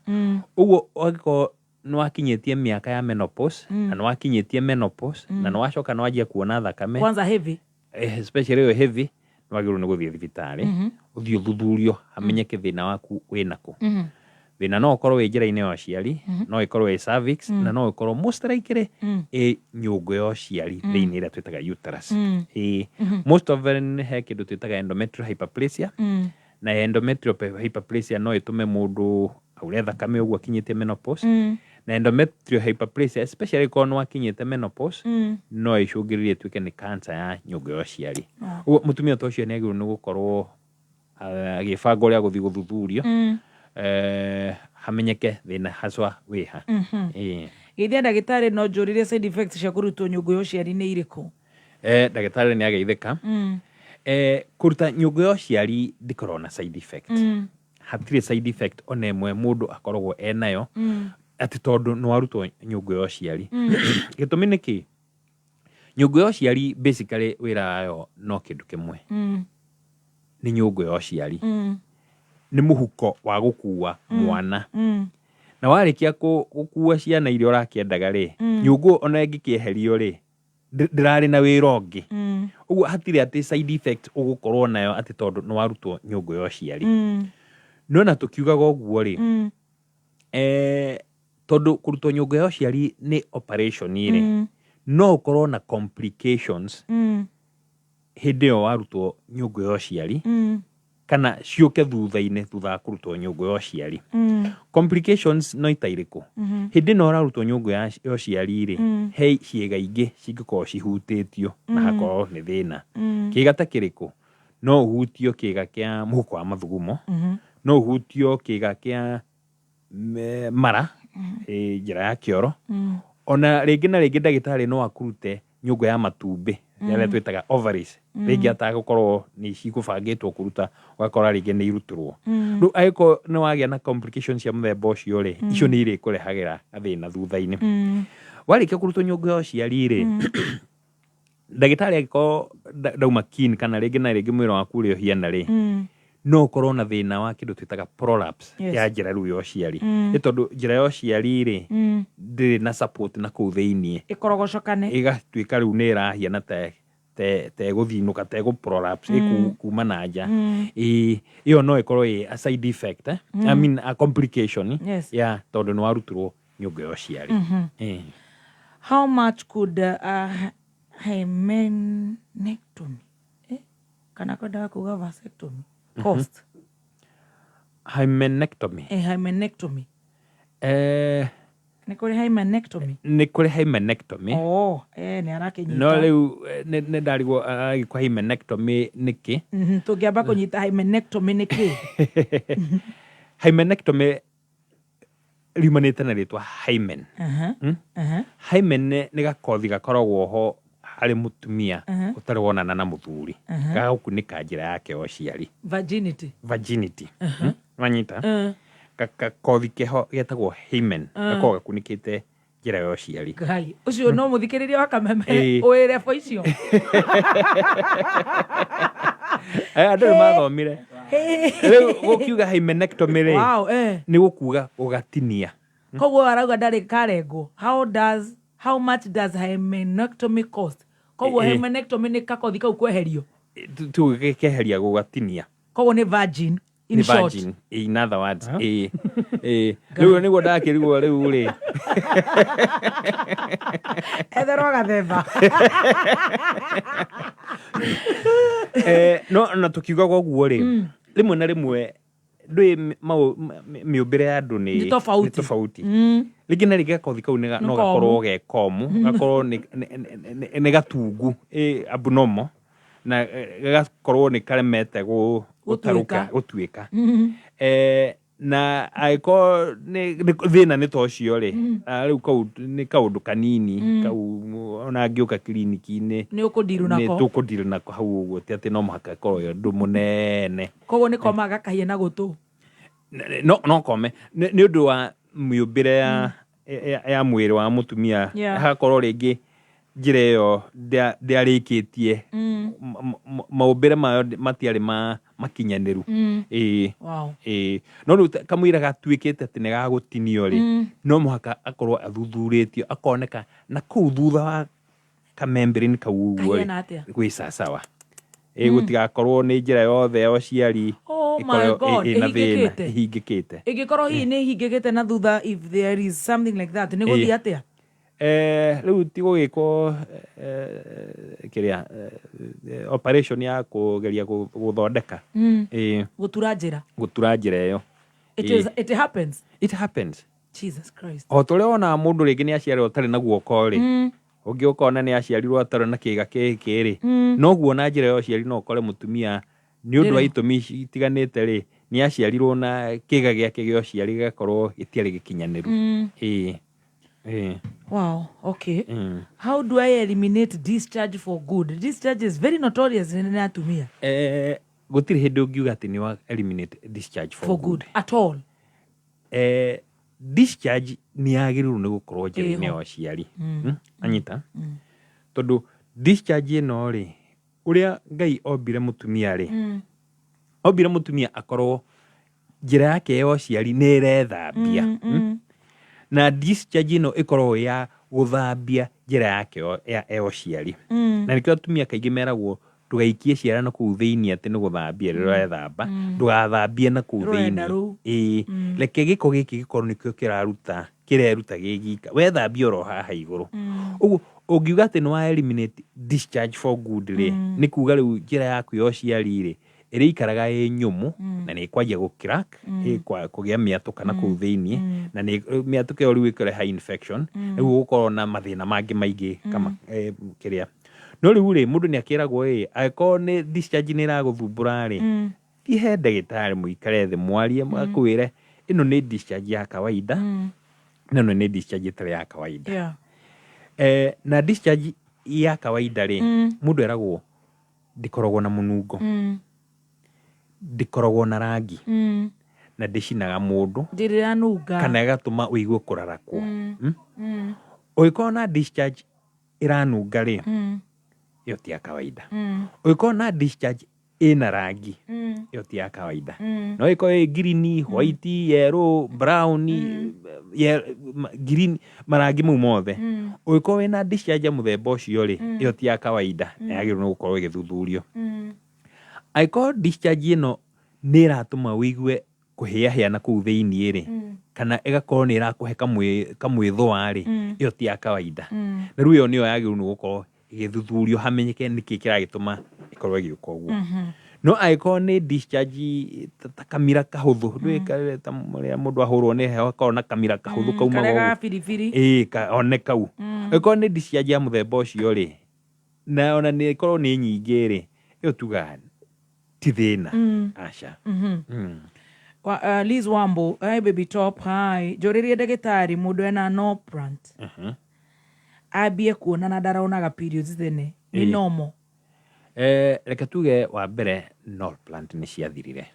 Ũguo angĩkorwo nĩ wakinyĩtie mĩaka ya menopause, na nĩ wakinyĩtie menopause, na nĩ wacoka nĩ wanjia kuona thakame, Kwanza heavy. Especially ĩyo heavy, nĩ wagĩrĩirwo nĩ gũthiĩ thibitarĩ, ũthiĩ ũthuthurio hamenyeke thĩna waku wĩnakũ. Thĩna no ũkorwo wĩ njĩra-inĩ ya ũciari, no ĩkorwo ĩ cervix, na no ĩkorwo most likely ĩ nyũngũ ya ũciari thĩinĩ ĩrĩa twĩtaga uterus. Ĩ most often he kĩndũ twĩtaga endometrial hyperplasia, na endometrial hyperplasia no ĩtũme mũndũ aure thakame ũguo akinyĩtie menopause. Na endometrial hyperplasia, especially korwo nĩ wakinyĩte menopause, no ĩcũngĩrĩrie ĩtuĩke nĩ cancer ya nyũngũ ya ũciari. Ũguo mũtumia ta ũcio nĩ agĩrĩirwo nĩ gũkorwo agĩbanga ũrĩa gũthiĩ gũthuthurio, hamenyeke thĩna haswa wĩha. Ĩĩ. Geithia ndagĩtarĩ, no njũrĩrie side effects cia kũrutwo nyũngũ ya ũciari nĩ irĩkũ? Ndagĩtarĩ nĩ ageithĩka. Kũruta nyũngũ ya ũciari ndĩkoragwo na side effect. Hatirĩ side effect ona ĩmwe mũndũ akoragwo enayo atĩ tondũ nĩ warutwo nyũngũ ya ũciari. Gĩtũmi nĩ kĩ? Nyũngũ ya ũciari basically wĩra wayo no kĩndũ kĩmwe, nĩ nyũngũ ya ũciari, nĩ mũhuko wa gũkua mwana. Na warĩkia gũkua ciana iria ũrakĩendaga rĩ, nyũngũ ona ĩngĩkĩeherio rĩ, ndĩrarĩ na wĩra ũngĩ. Ũguo hatirĩ atĩ side effect ũgũkorwo nayo atĩ tondũ nĩ warutwo nyũngũ ya ũciari. No na tũkiugaga ũguo rĩ, tondũ kũrutwo nyũngũ ya ũciari nĩ operation rĩ, no ũkorwo na complications hĩndĩ ĩyo warutwo nyũngũ ya ũciari, kana ciũke thutha-inĩ thutha wa kũrutwo nyũngũ ya ũciari. Complications no ita irĩkũ? Hĩndĩ ĩno ũrarutwo nyũngũ ya ũciari rĩ, he ciĩga ingĩ cingĩkorwo cihutĩtio na hakorwo nĩ thĩna. Kĩga ta kĩrĩkũ? No ũhutio kĩga kĩa mũhuko wa mathugumo, no ũhutio kĩga kĩa mara, njĩra ya kĩoro, ona rĩngĩ na rĩngĩ ndagĩtarĩ no akũrute nyũngũ ya matumbĩ, ĩrĩa twĩtaga ovaries, rĩngĩ atagũkorwo nĩ cigũbangĩtwo kũruta, ũgakora rĩngĩ nĩ irutĩrwo. Rĩu angĩkorwo nĩ wagĩa na complications cia mũthemba ũcio rĩ, icio nĩ irĩkũrehagĩra gathĩna thutha-inĩ. Warĩkia kũrutwo nyũngũ ya ũciari rĩ, ndagĩtarĩ angĩkorwo ndauma keen, kana rĩngĩ na rĩngĩ mwĩrĩ waku ũrĩa ũhiana rĩ, no ũkorwo na thĩna wa kĩndũ twĩtaga prolapse ya njĩra rĩu ya ũciari. Nĩ tondũ njĩra ya ũciari rĩ, ndĩrĩ na support na kũu thĩiniĩ, ĩkorogocokane, ĩgatuĩka rĩu nĩ ĩrahiana te ĩgũthinũka, te gũ prolapse kuma na nja. Ĩĩ, ĩyo no ĩkorwo ĩ a side effect, I mean a complication ya tondũ nĩ warutirwo nyũngũ ya ũciari. How much could hymenectomy, kana kwendaga kuga vasectomy, cost? Hymenectomy? Hymenectomy. Nĩ kũrĩ hymenectomy? Nĩ kũrĩ hymenectomy. Oh, nĩ arakĩnyita. No rĩu nĩ ndarigwo agĩkwa hymenectomy nĩkĩ. Tũngĩamba kũnyita hymenectomy nĩ kĩ? Hymenectomy riumanĩte na rĩtwa hymen. Hymen nĩ gakothi gakoragwo ho harĩ mũtumia ũtarĩ wonana na mũthuri, gagũkunĩka njĩra yake ya ũciari. Virginity. Virginity. Wanyita? Gakothi keho getagwo hymen, gakoragwo gakunĩkĩte njĩra ya ũciari. Ngai ũcio no mũthikĩrĩria wa Kameme wĩ level icio. Andũ nĩ mathomire. Rĩu gũkiuga hymenectomy rĩ, nĩ gũkuga gũgatinia. Koguo arauga ndarĩ karengwo. How much does hymenectomy cost? Koguo hymenectomy nĩ kakothi kau kweherio. Tũgĩkeheria, gũgatinia. Koguo nĩ virgin in Nĩ short. Virgin, in other words. Ĩ, rĩu nĩguo ndakĩrigwo rĩu rĩ. Etherwo gathemba. No na tũkiugaga ũguo rĩ, rĩmwe na rĩmwe ndũĩ mĩũmbĩre ya andũ nĩ tofauti. Nĩ tofauti. Rĩngĩ na rĩngĩ gakothi kau nĩ no gakorwo komu. ge komu, gakorwo nĩ gatungu, abnormal, na gagakorwo nĩ karemete gũtarũka, gũtuĩka. Na angĩkorwo nĩ thĩna nĩ ta ũcio rĩ, rĩu kau nĩ kaũndũ kanini kau, ona angĩũka kiriniki-inĩ nĩ ũkũndiru nĩ nako. Tũkũdeal nako hau ũguo, ti atĩ no mũhaka ĩkorwo ĩ ũndũ mũnene. Koguo nĩ koma gakahia na gũtũ. No kome nĩ ũndũ wa mĩũmbĩre ya mwĩrĩ wa mũtumia, hagakorwo rĩngĩ njĩra ĩyo ndĩarĩkĩtie, maũmbĩre mayo matiarĩ ma makinyanĩru. Ĩĩ. Ĩĩ, no rĩu kamũira gatuĩkĩte atĩ nĩ gagũtinio rĩ, no mũhaka akorwo athuthurĩtio, akoneka na kũu thutha wa kamembrane kau ũguo rĩ, Kahiana atĩa? Gwĩ sasawa. Ĩ, gũtigakorwo nĩ njĩra yothe ya ũciari Oh my ĩkorwo God, ĩna thĩna. ĩhingĩkĩte. Ĩhingĩkĩte. Ĩngĩkorwo hihi nĩ ĩhingĩkĩte na thutha, if there is something like that, nĩ gũthiĩ atĩa? Rĩu ti gũgĩkwo kĩrĩa operation ya kũgeria gũthondeka. Ĩĩ. Gũtura njĩra. Gũtura njĩra ĩyo. It is, it happens. It happens. Jesus Christ. O ta ũrĩa wonaga mũndũ rĩngĩ nĩ aciarwo atarĩ na guoko rĩ, ũngĩ ũkona nĩ aciarirwo atarĩ na kĩĩga gĩkĩ rĩ, noguo na njĩra ya ũciari no ũkore mũtumia nĩ ũndũ wa Ndĩrĩ. itũmi itiganĩte rĩ, nĩ aciarirwo na kĩĩga gĩake gĩa ũciari gĩgakorwo gĩtiarĩ gĩkinyanĩru. Ĩĩ. Wow, okay. How do I eliminate discharge for good? Discharge is very notorious nĩ atumia. Gũtirĩ hĩndĩ ũngiuga atĩ nĩ wa eliminate discharge for For good at all. Discharge nĩ yagĩrĩirwo nĩ gũkorwo njĩra-inĩ Ĩho. ya ũciari. Anyita tondũ discharge ĩno rĩ, ũrĩa Ngai ombire mũtumia rĩ, ombire mũtumia akorwo njĩra yake ya ũciari nĩ ĩrethambia. Na discharge ĩno ĩkoragwo ya gũthambia njĩra yake ya ũciari. Na nĩkĩo atumia kaingĩ meragwo ndũgaikie ciara na kũu thĩinĩ atĩ nĩ gũthambia rĩrĩa ũrethamba, ndũgathambie na kũu Rũrenda thĩinĩ. rũu. Ĩĩ, reke gĩko gĩkĩ gĩkorwo nĩkĩo kĩraruta kĩreruta gĩ gika, wethambia oro haha igũrũ. Ũguo ũngiuga atĩ nĩ wa eliminate discharge for good rĩ, nĩ kuga rĩu njĩra yaku ya ũciari rĩ ĩrĩikaraga ĩ nyũmũ, na nĩ ĩkwanjia gũ crack, kũgĩa mĩatũka na kũu thĩinĩ, na nĩ mĩatũka ĩyo rĩu ĩkũreha infection, rĩu ũgũkorwo na mathĩna mangĩ maingĩ kama kĩrĩa. No rĩu rĩ, mũndũ nĩ akĩragwo ĩ, angĩkorwo nĩ discharge nĩ ĩragũthumbũra rĩ, thiĩ he ndagĩtarĩ mũikare thĩ mwarie, akwĩre ĩno nĩ discharge ya kawaida, na ĩno nĩ discharge ĩtarĩ ya kawaida. Na discharge ya kawaida rĩ, mũndũ eragwo ndĩkoragwo na mũnungo, ndĩkoragwo na rangi, na ndĩcinaga mũndũ Ndĩrĩranunga. kana ĩgatũma ũigue kũrarakwo. Ũngĩkorwo na discharge ĩranunga rĩ, ĩyo ti ya kawaida. Ũngĩkorwo na discharge ĩna rangi, ĩyo ti ya kawaida. No ĩkorwo ĩ green, white, yellow, brown, green, marangi mau mothe. Ũngĩkorwo wĩna discharge ya mũthemba ũcio rĩ, ĩyo ti ya kawaida na yagĩrĩirwo nĩ gũkorwo ĩgĩthuthurio. Angĩkorwo discharge ĩno nĩ ĩratũma ũigue kũhĩahĩa na kũu thĩinĩ rĩ, kana ĩgakorwo nĩ ĩrakũhe kamwĩthũa rĩ, ĩyo ti ya kawaida. Na rĩu ĩyo nĩyo yagĩrĩirwo nĩ gũkorwo ĩgĩthuthurio hamenyeke nĩkĩ kĩragĩtũma ĩkorwo ĩgĩũka ũguo. No angĩkorwo nĩ discharge ta kamira kahũthũ, ndũĩ ta rĩrĩa mũndũ ahũrwo nĩ heho akorwo na kamira kahũthũ kaumaga Karĩa ga ũguo. biribiri. Ĩĩ, one kau. Angĩkorwo nĩ discharge ya mũthemba ũcio rĩ, na ona nĩ ĩkorwo nĩ nyingĩ rĩ, ĩyo tugaga ti thĩna. Aca. Liz Wambo, hi baby top, hi. Njũrĩrie ndagĩtarĩ mũndũ ena no plant. Ambie kuona na ndaronaga periods tene. Nĩ normal? Reke tuge wa mbere null plant nĩ ciathirire.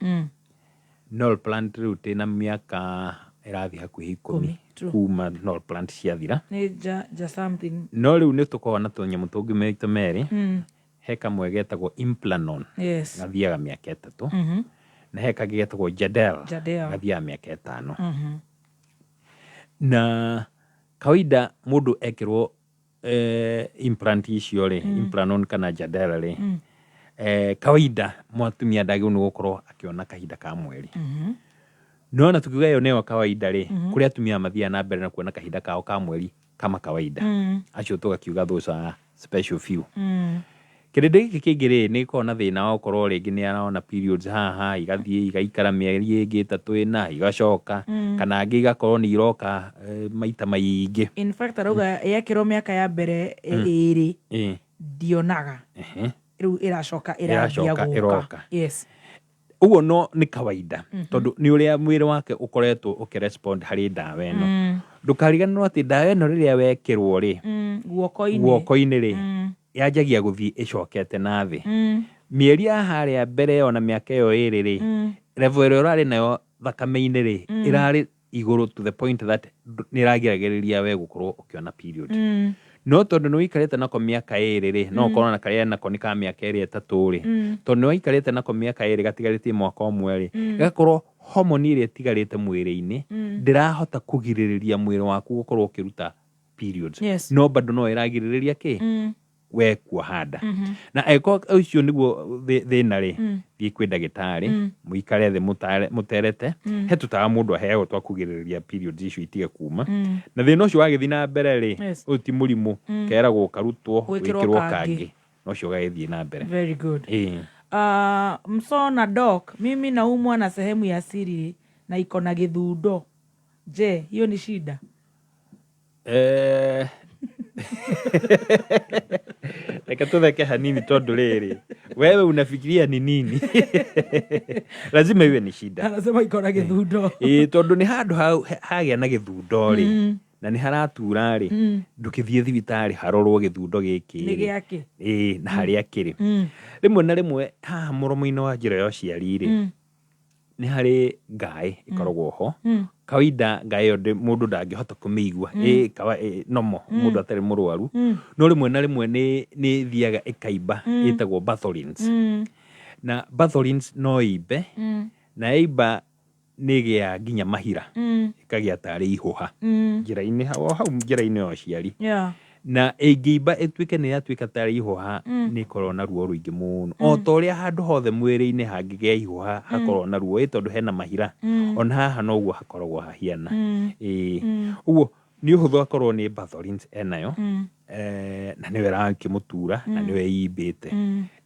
Null plant rĩu tĩna mĩaka ĩrathiĩ hakuhĩ 10 kuma null plant ciathira. Nĩ ja something. No rĩu nĩ tũkoragwo na tũnyamũ tũngĩ maita merĩ. He kamwe getagwo Implanon. Gathiaga mĩaka 3. Na he kangĩ getagwo Jadelle. Jadelle. Gathiaga mĩaka 5. Na kawaida mũndũ ekĩrwo implant icio rĩ, Implanon kana Jadelle rĩ, kawaida mũtumia ndagĩrĩirwo nĩ gũkorwo akĩona kahinda ka mweri. No ona tukiuga ĩyo nĩyo kawaida rĩ, kũrĩ atumia mathiaga na mbere na kuona kahinda kao ka mweri kama kawaida. Acio tũgakiuga those are special few. Kĩrĩndĩ gĩkĩ kĩngĩ rĩ, nĩ gĩkoragwo na thĩna wa gũkorwo rĩngĩ nĩ arona periods haha, igathiĩ igaikara mĩeri ĩngĩ 3 4 igacoka, kana angĩ igakorwo nĩ iroka maita maingĩ. In fact arauga yekĩrwo mĩaka ya mbere 2 ndionaga. Rĩu ĩracoka ĩrambia Ĩracoka gũka. ĩroka. Yes. Ũguo no nĩ kawaida, tondũ nĩ ũrĩa mwĩrĩ wake ũkoretwo ũkĩrespond harĩ ndawa ĩno. Ndũkariganĩrwo atĩ ndawa ĩno rĩrĩa wekĩrwo rĩ, Guoko-inĩ. guoko-inĩ rĩ, yanjagia gũthiĩ ĩcokete na thĩ. Mĩeri ya harĩa mbere ona mĩaka ĩyo 2 rĩ, level ĩrĩa ũrarĩ nayo thakame-inĩ rĩ, ĩrarĩ igũrũ to the point that nĩ ĩragiragĩrĩria we gũkorwo ũkĩona period. No tondũ nĩ ũikarĩte nako mĩaka 2 rĩ, no ũkorwo na karĩa nako nĩ ka mĩaka ĩrĩa 3 rĩ, tondũ nĩ waikarĩte nako mĩaka 2 gatigarĩtie mwaka ũmwe rĩ, gagakorwo hormone ĩrĩa ĩtigarĩte mwĩrĩ-inĩ ndĩrahota kũgirĩrĩria mwĩrĩ waku gũkorwo ũkĩruta periods. No bado no ĩragirĩrĩria kĩ? We kuoha nda. Na angĩkorwo ũcio nĩguo thĩna rĩ, thiĩ kwĩ ndagĩtarĩ, mũikare thĩ mũterete, he tũtawa mũndũ aheagwo twa kũgirĩrĩria periods icio itige kuma. Na thĩna ũcio wagĩthiĩ na mbere rĩ, ũyũ ti mũrimũ, keragwo ũkarutwo, Wĩkĩrwo wĩkĩrwo kangĩ. kangĩ, na ũcio ũgagĩthiĩ na mbere. Very good. Msona doc, mimi naumwa na sehemu ya siri na iko na gĩthundo. Je, hiyo ni shida? Reke tutheke hanini tondu riri, wewe unafikiria ni nini? Lazima iwe ni shida. Anasema iko na gĩthundo. Tondu ni handu hagĩa na gĩthundo rĩ, Na nĩ haratura rĩ, ndũkĩthiĩ thibitarĩ harorwo gĩthundo gĩkĩ Nĩ rĩ. gĩakĩ? Ĩĩ, na harĩa kĩrĩ. Rĩmwe na rĩmwe haha mũromo-inĩ wa njĩra ya ũciari rĩ, nĩ harĩ ngaĩ ĩkoragwo ho. Kawaida ngaĩ ĩyo mũndũ ndangĩhota kũmĩigua. Ĩ normal, mũndũ atarĩ mũrwaru. No rĩmwe na rĩmwe nĩ ĩthiaga ĩkaimba, ĩtagwo Bartholins. Na Bartholins no ĩimbe, na yaimba nĩ ĩgĩaga nginya mahira, ĩkagĩa tarĩ ihũha njĩra-inĩ hau o hau njĩra-inĩ ya ũciari. Na ĩngĩimba ĩtuĩke nĩ yatuĩka tarĩ ihũha, nĩ ĩkoragwo na ruo rũingĩ mũno. O ta ũrĩa handũ hothe mwĩrĩ-inĩ hangĩgĩa ihũha hakoragwo na ruo, ĩ tondũ hena mahira, ona haha noguo hakoragwo hahiana. Ĩĩ. Ũguo nĩ ũhũthũ akorwo nĩ Bartholins enayo, na nĩyo ĩrakĩmũtura na nĩyo ĩimbĩte.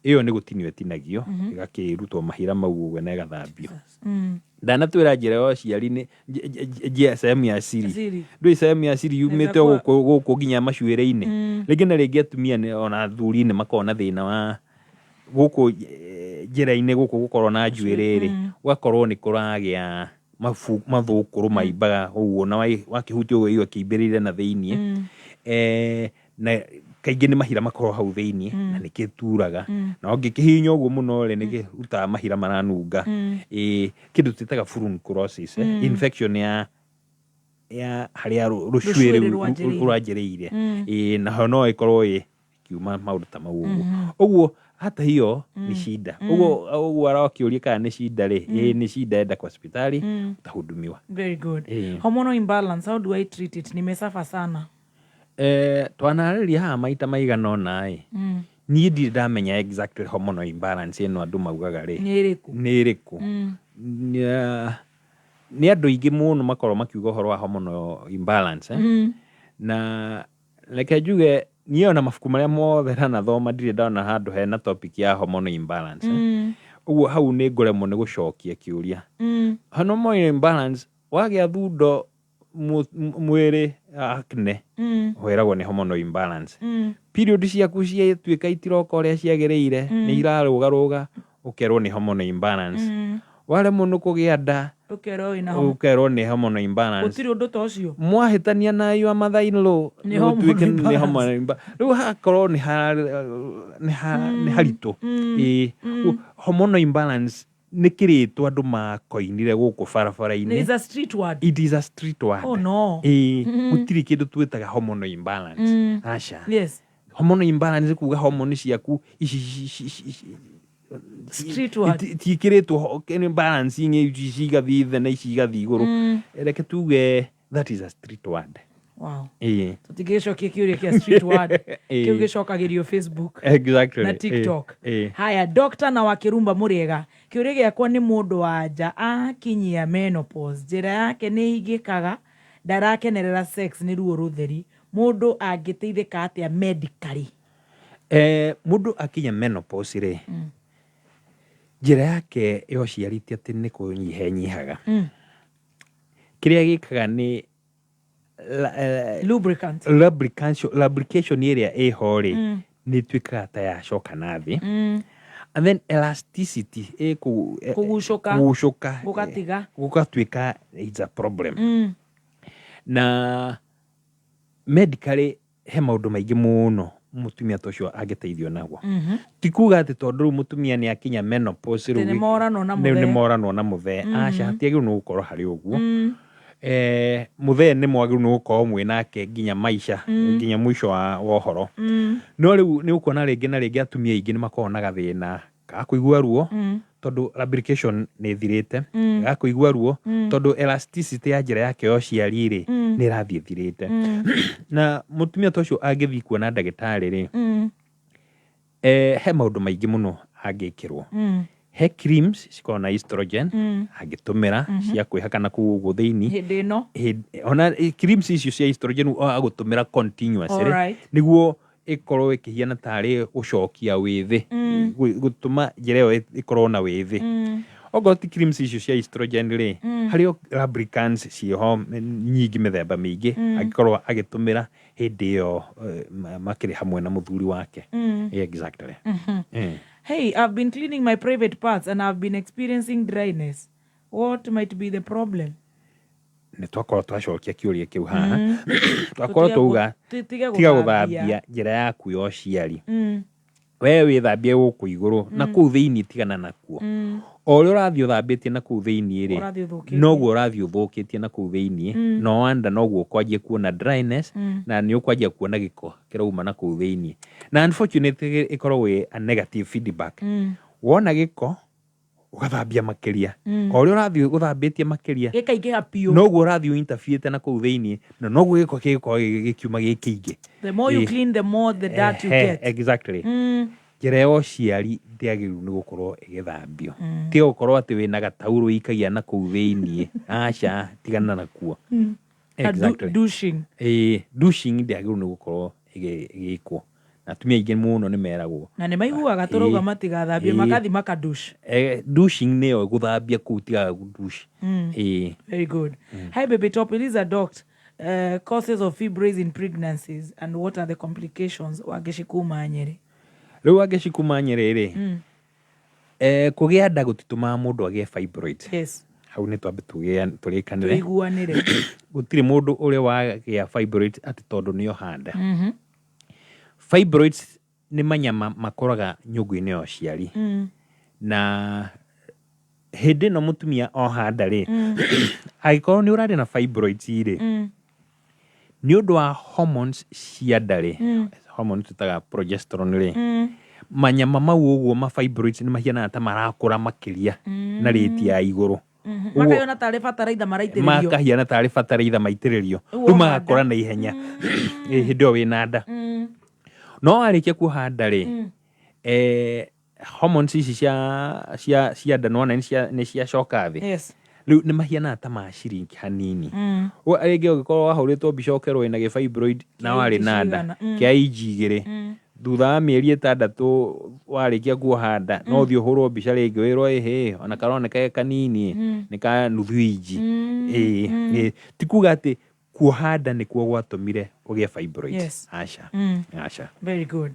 Ĩyo nĩ gũtinio ĩtinagio, ĩgakĩrutwo mahira mau ũguo na ĩgathambio. Ndanatwĩra njĩra ya ũciari nĩ sehemu ya siri. Siri. Ndũĩ sehemu ya siri yumĩte Nĩta gũkũ nginya macuĩrĩ-inĩ. Rĩngĩ na rĩngĩ atumia ona athuri nĩ makoragwo na thĩna wa gũkũ njĩra-inĩ gũkũ gũkorwo na njuĩrĩ rĩ, gũgakorwo nĩ kũragĩa mathũkũrũ maimbaga ũguo, na wakĩhutia ũguo ũigua kĩimbĩrĩire na thĩiniĩ. Na kaingĩ nĩ mahira makoragwo hau thĩiniĩ, na nĩ kĩturaga. Na ũngĩkĩhihinya ũguo mũno rĩ, nĩ kĩrutaga mahira maranunga. Ĩĩ, kĩndũ twĩtaga furunculosis, infection ya harĩa rũcuĩrĩ Rũcuĩrĩ rwanjĩrĩire. rwanjĩrĩire. Ĩĩ, naho no ĩkorwo ĩkiuma maũndũ ta mau ũguo. Ũguo hata hiyo ni shida. Ũguo ũguo arakĩũria kana nĩ shida rĩ, ĩĩ nĩ shida, enda kwa hospitali utahudumiwa. Very good. Ĩĩ. Hormonal imbalance, how do I treat it? Nimesafa sana. Twanarĩria haha maita maigana ũna ĩ, niĩ ndirĩ ndamenya exactly hormonal imbalance ĩno andũ maugaga rĩ Nĩ ĩrĩkũ? Nĩ ĩrĩkũ. Nĩ andũ aingĩ mũno makoragwo makiuga ũhoro wa hormonal imbalance, eh? Na reke njuge niĩ ona mabuku marĩa mothe ndanathoma ndirĩ ndona handũ hena topic ya hormonal imbalance, eh? Ũguo hau nĩ ngũremwo nĩ gũcokia kĩũria. Hormonal imbalance, wagĩa thundo mwĩrĩ, acne, wĩragwo nĩ hormonal imbalance. Period ciaku ciatuĩka itiroka ũrĩa ciagĩrĩire, nĩ irarũgarũga, ũkerwo nĩ hormonal imbalance. Waremwo nĩ kũgĩa nda, Ũkerwo wĩna hormone. Ũkerwo nĩ hormonal imbalance. Gũtirĩ ũndũ ta ũcio. Mwahĩtania na your mother in law, Nĩ hormonal ũtuĩke nĩ imbalance. hormonal imbalance. Rĩu hagakorwo nĩ haritũ. Ĩĩ. Hormonal imbalance nĩ kĩrĩtwa andũ makoinire gũkũ barabara-inĩ. It is a street word. It is a street word. Oh no. Ĩĩ, gũtirĩ kĩndũ twĩtaga hormonal imbalance. Aca. Hormonal imbalance kuga hormone ciaku ici Street word. Tiĩkĩrĩtwo balancing, ici cigathiĩ thĩ na ici igathiĩ igũrũ. Reke tuge that is a street word. Wow. Ĩĩ. Tũtingĩgĩcokia kĩũria kĩa street word. Ĩĩ. Kĩu gĩcokagĩrio Facebook na TikTok. Ĩĩ. Haya, Dr. na Wakĩrumba mũrĩega. Kĩũria gĩakwa nĩ mũndũ wa nja akinyia menopause, njĩra yake nĩ ĩhingĩkaga, ndarakenerera sex nĩ ruo rũtheri. Mũndũ angĩteithĩka atĩa medically? Mũndũ akinya menopause rĩ, njĩra yake ya ũciari ti atĩ nĩ kũnyiha ĩnyihaga. Kĩrĩa gĩkaga nĩ Lubricant. Lubrication ĩrĩa ĩho rĩ, nĩ ĩtuĩkaga ta yacoka na thĩ. And then elasticity Kũgucũka. Kũgucũka. Gũgatiga. Gũgatuĩka it's a problem. Na medically he maũndũ maingĩ mũno mũtumia ta ũcio angĩteithio naguo. Ti kuga atĩ tondũ rĩu mũtumia nĩ akinya menopause rĩu Atĩ nĩ moranwo na nĩ mũthee. moranwo na mũthee. Aca, hatiagĩrĩirwo nĩ gũkorwo harĩ ũguo. Mũthee nĩ mwagĩrĩirwo nĩ gũkorwo mwĩ nake nginya maica, nginya mũico wa ũhoro. No rĩu nĩ ũkuona rĩngĩ na rĩngĩ atumia aingĩ nĩ makoragwo na gathĩna ga kũigua ruo, tondũ lubrication nĩ ĩthirĩte, ga kũigua ruo tondũ elasticity ya njĩra yake ya ũciari rĩ, nĩ ĩrathiĩ ĩthirĩte. Na mũtumia ta ũcio angĩthiĩ kuona ndagĩtarĩ rĩ, he maũndũ maingĩ mũno angĩkĩrwo. He creams cikoragwo na estrogen, angĩtũmĩra cia kwĩhaka na kũu ũguo thĩinĩ. Hĩndĩ ĩno. Ona creams icio cia estrogen agũtũmĩra continuously, nĩguo ĩkorwo ĩkĩhiana tarĩ gũcokia wĩthĩ, gũtũma njĩra ĩyo ĩkorwo na wĩthĩ. Okorwo ti creams icio cia estrogen rĩ, harĩ o lubricants ciĩho nyingĩ mĩthemba mĩingĩ, angĩkorwo agĩtũmĩra hĩndĩ ĩyo makĩrĩ hamwe na mũthuri wake. Yeah, exactly. Hey, I've been cleaning my private parts and I've been experiencing dryness. What might be the problem? Nĩ twakorwo twacokia kĩũria kĩu haha. Twakorwo Tũtige twauga tiga tiga gũthambia. gũthambia njĩra yaku ya ũciari. We wĩthambie gũkũ igũrũ na kũu thĩinĩ tigana nakuo. O ũrĩa ũrathiĩ ũthambĩtie na kũu thĩinĩ rĩ, Ũrathiĩ ũthũkĩtie. Noguo ũrathiĩ ũthũkĩtie na kũu thĩinĩ. No wanda noguo ũkwanjia kuona dryness na nĩ ũkwanjia kuona gĩko kĩrauma na kũu thĩinĩ, na unfortunately ĩkoragwo ĩ a negative feedback. Wona gĩko ũgathambia makĩria. O ũrĩa ũrathiĩ ũthambĩtie makĩria, Gĩkaingĩha biũ. Noguo ũrathiĩ interfere na kũu thĩinĩ, na noguo gĩko gĩgũkorwo gĩkiuma gĩ kĩingĩ. The more you clean, the more the dirt you get. Exactly. Njĩra ya ũciari ndĩagĩrĩirwo nĩ gũkorwo ĩgĩthambio. Tiga gũkorwo atĩ wĩna gataurũ ikagia na kũu thĩinĩ, aca, tigana nakuo. Na Exactly. Douching. Ĩĩ, douching ndĩagĩrĩirwo nĩ gũkorwo ĩgĩkwo, na atumia aingĩ mũno nĩ meragwo. Na nĩ maiguaga tũrauga matigathambie, makathi makadush. Douching nĩyo gũthambia kũu, tiga douche. Ĩĩ. Very good. Hi, baby top. Eliza Doct. Causes of fibroids in pregnancies and what are the complications? Wangeci kuma Nyeri. Rĩu Wangeci kuma Nyeri rĩ, kũgĩa nda gũtitũmaga mũndũ agĩe fibroid. Hau nĩ twambe tũrĩkanĩre. Tũiguanĩre. Gũtirĩ mũndũ ũrĩa wagĩa fibroid atĩ tondũ nĩ oha nda. Fibroids nĩ manyama makũraga nyũngũ-inĩ ya ũciari. Na hĩndĩ ĩno mũtumia oha nda rĩ, angĩkorwo nĩ ũrarĩ na fibroids rĩ, nĩ ũndũ wa hormones cia nda rĩ, hormones tũtaga progesterone rĩ, manyama mau ũguo ma fibroids nĩ mahianaga ta marakũra makĩria na rate ya igũrũ. Ũguo Makayona tarĩ bataraitha maraitĩrĩrio. Makahiana tarĩ bataraitha maitĩrĩrio. Ũguo Rĩu oha magakũra na ihenya. Ĩ, hĩndĩ ĩyo wĩna nda. No warĩkia kuoha nda rĩ, hormones ici cia nda nĩwona nĩ ciacoka thĩ. Rĩu nĩ mahianaga ta ma shrink hanini. Ũguo rĩngĩ ũngĩkorwo wahũrĩtwo mbica ũkerwo wĩna gĩfibroid na Kĩa warĩ inji na nda cigana. Kĩa inji 2, thutha wa mĩeri 6 warĩkia kuoha nda, no ũthiĩ ũhũrwo mbica rĩngĩ wĩrwo ĩhĩ ona karoneka ge kanini, nĩ ka nuthu inji. Ĩĩ, ĩĩ. Ti kuga atĩ kuoha nda nĩkuo gwatũmire ũgĩe fibroid. Aca. Aca. Very good.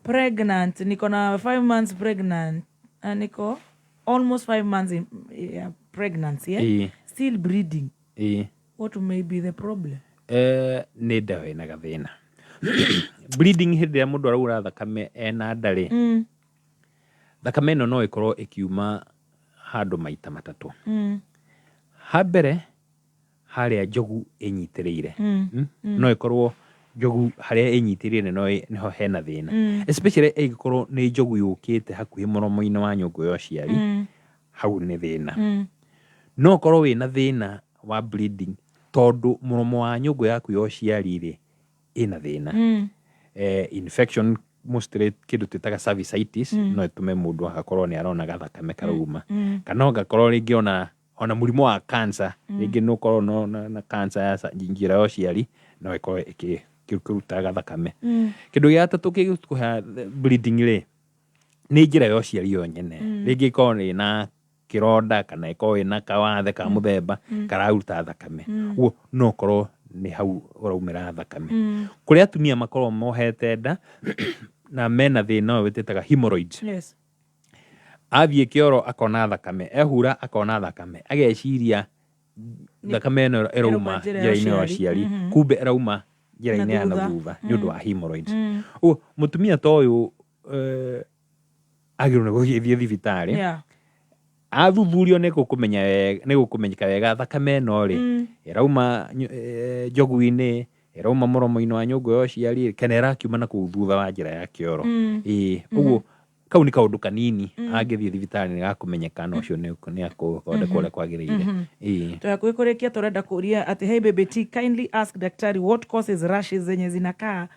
Pregnant, niko na 5 months pregnant. Niko almost 5 months in, yeah, pregnancy, eh? Still bleeding. What may be the problem? Nĩ nda ĩna gathĩna. Bleeding hĩndĩ ĩrĩa mũndũ araura thakame ena nda rĩ, thakame ĩno no ĩkorwo ĩkiuma handũ maita matatũ. Ha mbere harĩa njogu ĩnyitĩrĩire. No ĩkorwo njogu harĩa ĩnyitĩrĩire no nĩho hena thĩna. Especially ĩngĩkorwo nĩ njogu yũkĩte hakuhĩ mũromo-inĩ wa nyũngũ ya ũciari, hau nĩ thĩna. No ũkorwo wĩna thĩna wa bleeding tondũ mũromo wa nyũngũ yaku ya ũciari rĩ ĩna thĩna. Infection mostly kĩndũ twĩtaga cervicitis, no ĩtũme mũndũ agakorwo nĩ arona gathakame karauma. Kana ũgakorwo rĩngĩ ona mũrimũ wa cancer, rĩngĩ nĩ ũkorwo na cancer ya njĩra ya ũciari, no ĩkorwo ĩkĩruta gathakame. Kĩndũ gĩa gatatũ kĩgũkũhe bleeding rĩ, nĩ njĩra ya ũciari yo nyene. Rĩngĩ ĩkorwo ĩna kĩronda kana ĩkorwo ĩna kawathe ka mũthemba kararuta thakame. Ũguo no ũkorwo nĩ hau ũraumĩra thakame. Kũrĩ atumia makoragwo mohete nda na mena thĩna ũyũ twĩtaga hemorrhoids. Athiĩ kĩoro akona thakame, ehura akona thakame, ageciria thakame ĩno ĩrauma Ĩrauma njĩra ya njĩra-inĩ ya ũciari. ũciari, kumbe ĩrauma njĩra-inĩ ya Na na thutha. thutha nĩ ũndũ wa hemorrhoids. Ũguo mũtumia ta ũyũ agĩrĩirwo nĩ gũgĩthiĩ thibitarĩ. Athuthurio nĩ gũkũmenyeka wega thakame ĩno rĩ, ĩrauma njogu-inĩ, ĩrauma mũromo-inĩ wa nyũngũ ya ũciari, kana ĩrakiuma na kũu thutha wa njĩra ya kĩoro. Ĩĩ, ũguo kau nĩ kaũndũ kanini angĩthiĩ thibitarĩ nĩ gakũmenyeka na ũcio nĩ akũthondekwo ũrĩa kwagĩrĩire. Ĩĩ. Tũhakuhĩ kũrĩkia tũrenda kũria atĩ hey baby T, kindly ask daktari what causes rashes zenye zinakaa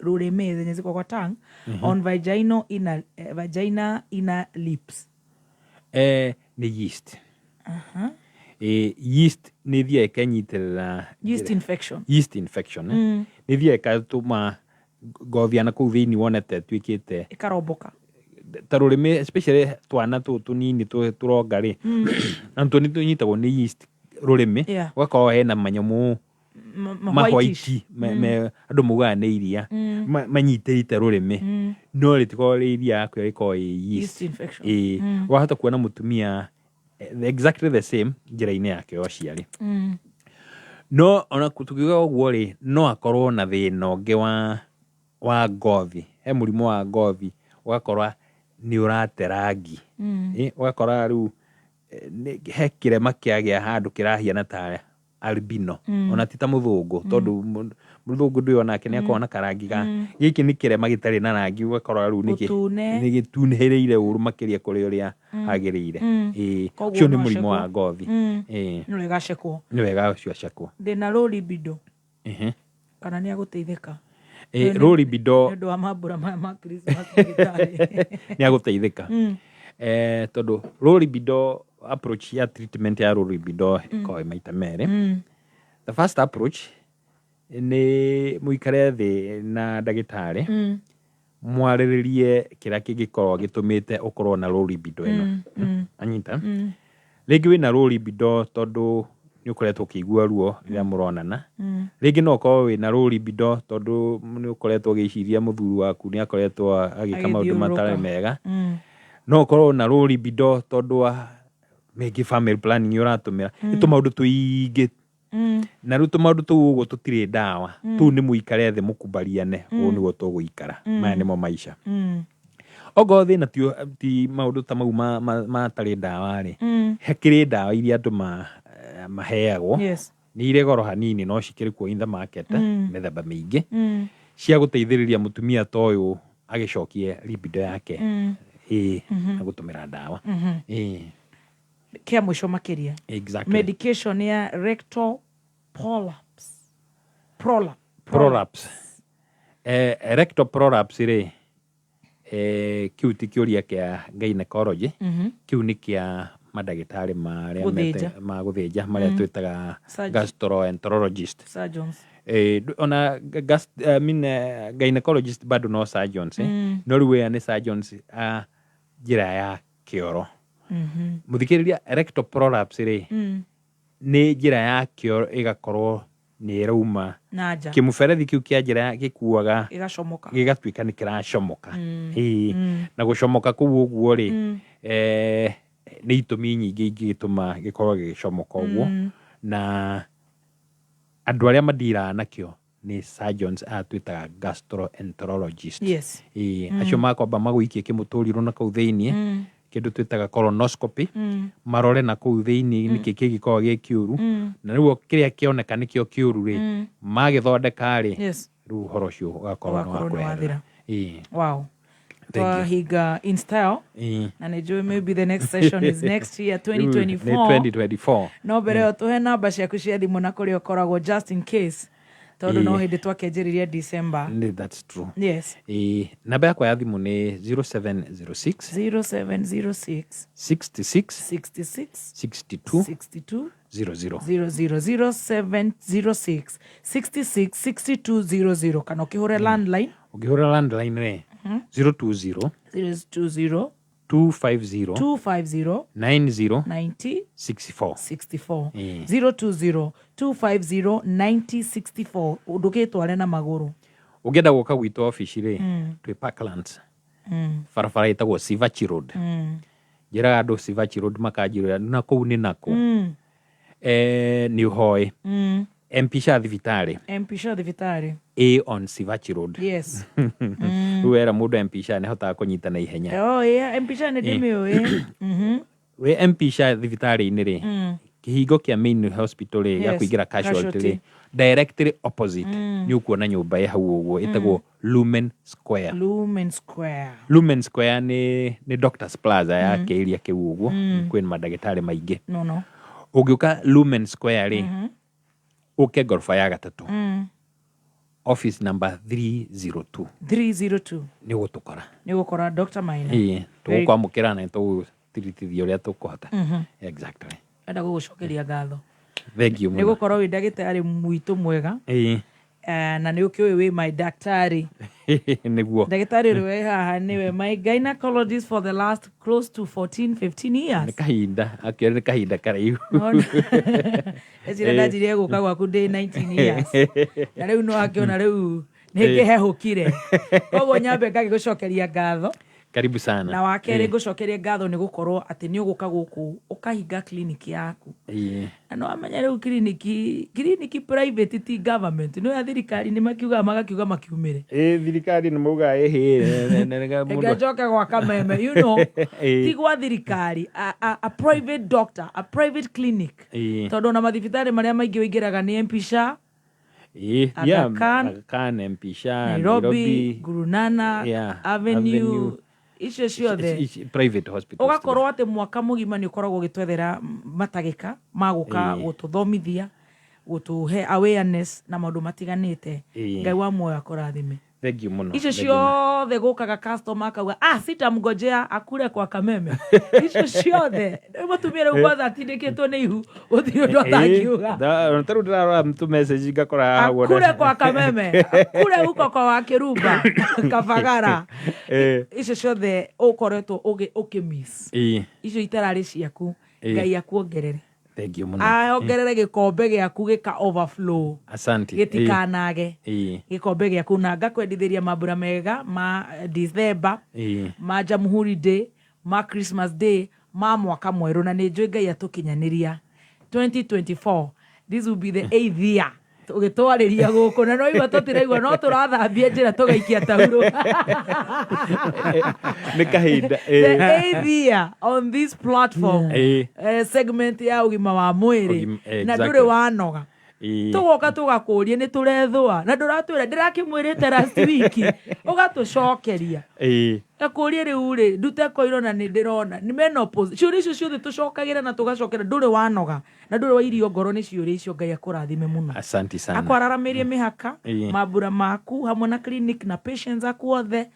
rurime zenye ziko kwa tongue on vaginal inner, vagina inner lips. Nĩ yeast. Yeast nĩ ĩthiaga ĩkenyitĩrĩra Yeast infection. Yeast infection, eh? Nĩ ĩthiaga ĩgatũma ngothi ya nakũu thĩinĩ wone ta ĩtuĩkĩte ĩkaromboka. Ta rũrĩmĩ, especially twana tũtũ tũnini tũronga rĩ, na tũ nĩ tũnyitagwo nĩ yeast rũrĩmĩ, ũgakorwo hena manyamũ ma whitish. Mahwaiti andũ maugaga nĩ iria manyitĩrĩte rũrĩmĩ, no rĩtikoragwo rĩ iria yaku, rĩkoragwo ĩ yeast. Yeast infection. Ĩĩ. Wahota kuona mũtumia exactly the same njĩra-inĩ yake ya ũciari. No ona tukiuga ũguo rĩ, no akorwo na thĩna ũngĩ wa ngothi. He mũrimũ wa ngothi ũgakora nĩ ũrate rangi. Ũgakora rĩu he kĩrema kĩagĩa handũ kĩrahiana ta albino. Ona ti ta mũthũngũ, tondũ mũthũngũ ndũĩ onake nĩ akoragwo na karangi ga gĩkĩ nĩ kĩrema gĩtarĩ na rangi, ũgakora rĩu Gũtune. nĩ gĩtunĩhĩrĩire ũru makĩria kũrĩ ũrĩa hagĩrĩire. Ĩĩ, Koguo ũcio nĩ no mũrimũ wa acekwo. ngothi. Ĩĩ. Nĩ wega acekwo. Nĩ wega ũcio acekwo. Ndĩna low libido. Ehe. Kana nĩ agũteithĩka? Ĩĩ, low libido Nĩ ũndũ wa mambura maya ma Christmas ndagĩtarĩ. Nĩ agũteithĩka. Tondũ low libido, approach ya treatment ya low libido ĩkoragwo ĩ maita merĩ. The first approach nĩ mũikare thĩ na ndagĩtarĩ, mwarĩrĩrie kĩrĩa kĩngĩkorwo gĩtũmĩte ũkorwo na low libido ĩno. Anyita? Rĩngĩ wĩna low libido tondũ nĩ ũkoretwo ũkĩigua ruo rĩrĩa mũronana. Rĩngĩ no ũkorwo wĩna low libido tondũ nĩ ũkoretwo ũgĩciria mũthuri waku nĩ akoretwo agĩka maũndũ Agĩthiũrũrũka. matarĩ mega. No ũkorwo na low libido tondũ wa maybe family planning ũratũmĩra. Nĩ tũmaũndũ tũingĩ. Na rĩu tũmaũndũ tũu ũguo tũtirĩ ndawa. Tũu nĩ mũikare thĩ mũkubaliane, ũũ nĩguo tũgũikara. Maya nĩmo maica. Okorwo thĩna ti maũndũ ta mau matarĩ ndawa rĩ, hakĩrĩ ndawa iria andũ maheagwo. Nĩ irĩ goro hanini no cikĩrĩ kuo in the market, mĩthemba mĩingĩ, cia gũteithĩrĩria mũtumia ta ũyũ agĩcokie libido yake. Ĩĩ, na gũtũmĩra ndawa. Ĩĩ. Kĩa mũico makĩria. Exactly. Medication ya rectal prolapse. Prolapse. Prolapse. Rectal prolapse rĩ, kĩu ti kĩũria kĩa gynecology. Kĩu nĩ kĩa mandagĩtarĩ marĩa Gũthĩnja. ma gũthĩnja marĩa twĩtaga Surgeon. gastroenterologist. Surgeons. Ona I mean, gynecologist bado no surgeons, eh? No rĩu aya nĩ surgeons a njĩra ya kĩoro. Mũthikĩrĩria, rectal prolapse rĩ, nĩ njĩra ya kĩoro ĩgakorwo nĩ ĩrauma Na nja. kĩmũberethi kĩu kĩa njĩra ya gĩkuaga Ĩgacomoka. gĩgatuĩka nĩ kĩracomoka. Ĩĩ. Na gũcomoka kũu ũguo rĩ, nĩ itũmi nyingĩ ingĩgĩtũma gĩkorwo gĩgĩcomoka ũguo. Na andũ arĩa mandiraga nakĩo nĩ surgeons aya twĩtaga gastroenterologist. Ĩĩ, acio makwamba magũikie kĩmũtũrirũ na kũu thĩiniĩ, kĩndũ twĩtaga colonoscopy, marore na kũu thĩiniĩ nĩkĩ kĩngĩkorwo gĩ kĩũru. Na rĩu kĩrĩa kĩoneka nĩkĩo kĩũru rĩ, magĩthondeka rĩ, rĩu ũhoro ũcio ũgakorwo nĩ Ũgakorwo nĩ wa wathira. kweherera. Ĩĩ. Wow. Thank you. Twahinga in style. Ĩĩ. Na nĩ njũĩ maybe the next session is next year, Rĩu nĩ 2024. 2024. No mbere ĩyo tũhe namba ciaku cia thimũ na kũrĩa ũkoragwo just in case, tondũ no hĩndĩ twakĩanjĩrĩria December. Nĩ, that's true. Yes. Ĩĩ, namba yakwa ya thimũ nĩ 0706 0706 66 66 62 62 00. 000706 66 62 00, kana ũkĩhũre landline. Ũngĩhũra landline rĩ, 020 020 250 250 90 90 64. 64. Ĩĩ. 020 250 90 64. Ndũgĩtware na magũrũ. Ũngĩenda gũka gwitũ obici rĩ, twĩ Parklands, barabara ĩtagwo Sivachi Road. Njĩraga andũ Sivachi Road makanjĩra na kũu nĩ nakũ. Nĩ ũhoĩ MP sha thibitarĩ. MP sha thibitarĩ. A on Sivachi Road. Rĩu wera mũndũ MP sha nĩ ahotaga kũnyita na ihenya. Oh, yeah, MP sha nĩ ndĩmĩũĩ. Wĩ MP sha thibitarĩ-inĩ rĩ, kĩhingo kĩa main hospital rĩ, gĩa kũingĩra casualty rĩ, Casualty. directly opposite nĩ ũkuona nyũmba ĩ hau ũguo ĩtagwo Lumen Square. Lumen Square. Lumen Square nĩ Doctors Plaza ya kĩĩria kĩu ũguo, kwĩna mandagĩtarĩ maingĩ. No, no. Ũngĩũka Lumen Square rĩ, ũke ngoroba ya gatatũ, office number 302. 302. Nĩ ũgũtũkora. Nĩ ũgũkora Dr. Maina. Ĩĩ, tũgũkwamũkĩra na tũgũtiritithia ũrĩa tũkũhota. Exactly. Enda gũgũcokeria ngatho. Thank you Nĩ mũno. gũkorwo wĩ ndagĩtarĩ mwitũ mwega. Ĩĩ. Na nĩ ũkĩũĩ wĩ my daktari. Nĩguo. Ndagĩtarĩ ũrĩa wĩ haha nĩwe my gynecologist for the last close to 14 15 years. Nĩ kahinda, akĩona nĩ kahinda karaihu. Ecira ndanjirie gũka gwaku ndĩ 19 years. Na rĩu no akĩona rĩu nĩ ngĩhehũkire. Koguo nyambe ngagĩgũcokeria ngatho. Karibu sana. Na wa kerĩ, Ĩĩ. ngũcokerie ngatho nĩ gũkorwo atĩ nĩ ũgũka gũkũ ũkahinga clinic yaku. Ĩĩ. Na no wamenya rĩu kiriniki private ti government, no ya thirikari, nĩ makiugaga magakiuga makiumĩre. Ĩĩ, thirikari nĩ maugaga ĩhĩ. Reke njoke gwa Kameme. Ti gwa thirikari, a private doctor, a private clinic. Tondũ ona mathibitarĩ marĩa maingĩ ũingĩraga nĩ MP SHA, Aga Khan, Aga Khan, MP SHA, Nairobi, Guru Nanak, Avenue, icio ciothe private hospitals. Ũgakorwo atĩ mwaka mũgima nĩ ũkoragwo ũgĩtwethera matagĩka ma gũka gũtũthomithia, gũtũhe awareness na maũndũ matiganĩte. Ngai wa muoyo akũrathime. Thank you mũno. Icio Thank you mũno. ciothe gũkaga customer akauga, "Ah, sitamngojea akure kwa Kameme." Icio ciothe rĩu mũtumia rĩu kwanza atindĩkĩtwo nĩ ihu, gũtirĩ ũndũ atangiuga. Ta rĩu ndĩrarora tũ message ngakora haha ũguo. Akure kwa Kameme, akure huko kwa Wakĩrumba Kabagara. Icio ciothe ũkoretwo ũkĩmiss, icio itararĩ ciaku. Ngai akuongerere. Thank you mũno. Aongerere gĩkombe gĩaku gĩka overflow. Asante. Gĩtikanage gĩkombe gĩaku, na ngakwendithĩria mambura mega ma December, ma Jamhuri Day, ma Christmas Day, ma mwaka mwerũ, na nĩ njũĩ Ngai atũkinyanĩria 2024, this will be the eighth year tũgĩtwarĩria gũkũ, na no igua tũtiraigua no tũrathambia njĩra tũgaikia taurũ. Nĩ kahinda. The eighth year on this platform, segment ya ũgima wa mwĩrĩ. Na ndũrĩ wanoga. Tũgoka tũgakũria nĩ tũrethũa na ndũratwĩra ndĩrakĩmwĩrĩte last week, ũgatũcokeria. Gakũrie rĩu rĩ ndute koiro na nĩ ndĩrona nĩ menopause, ciũria icio ciothe tũcokagĩra na tũgacokera, ndũrĩ wanoga na ndũrĩ wa irio ngoro nĩ ciũria icio. Ngai akũrathime mũno. Asante sana. Akwararamĩrie mĩhaka, mambura maku hamwe na clinic na patients aku othe,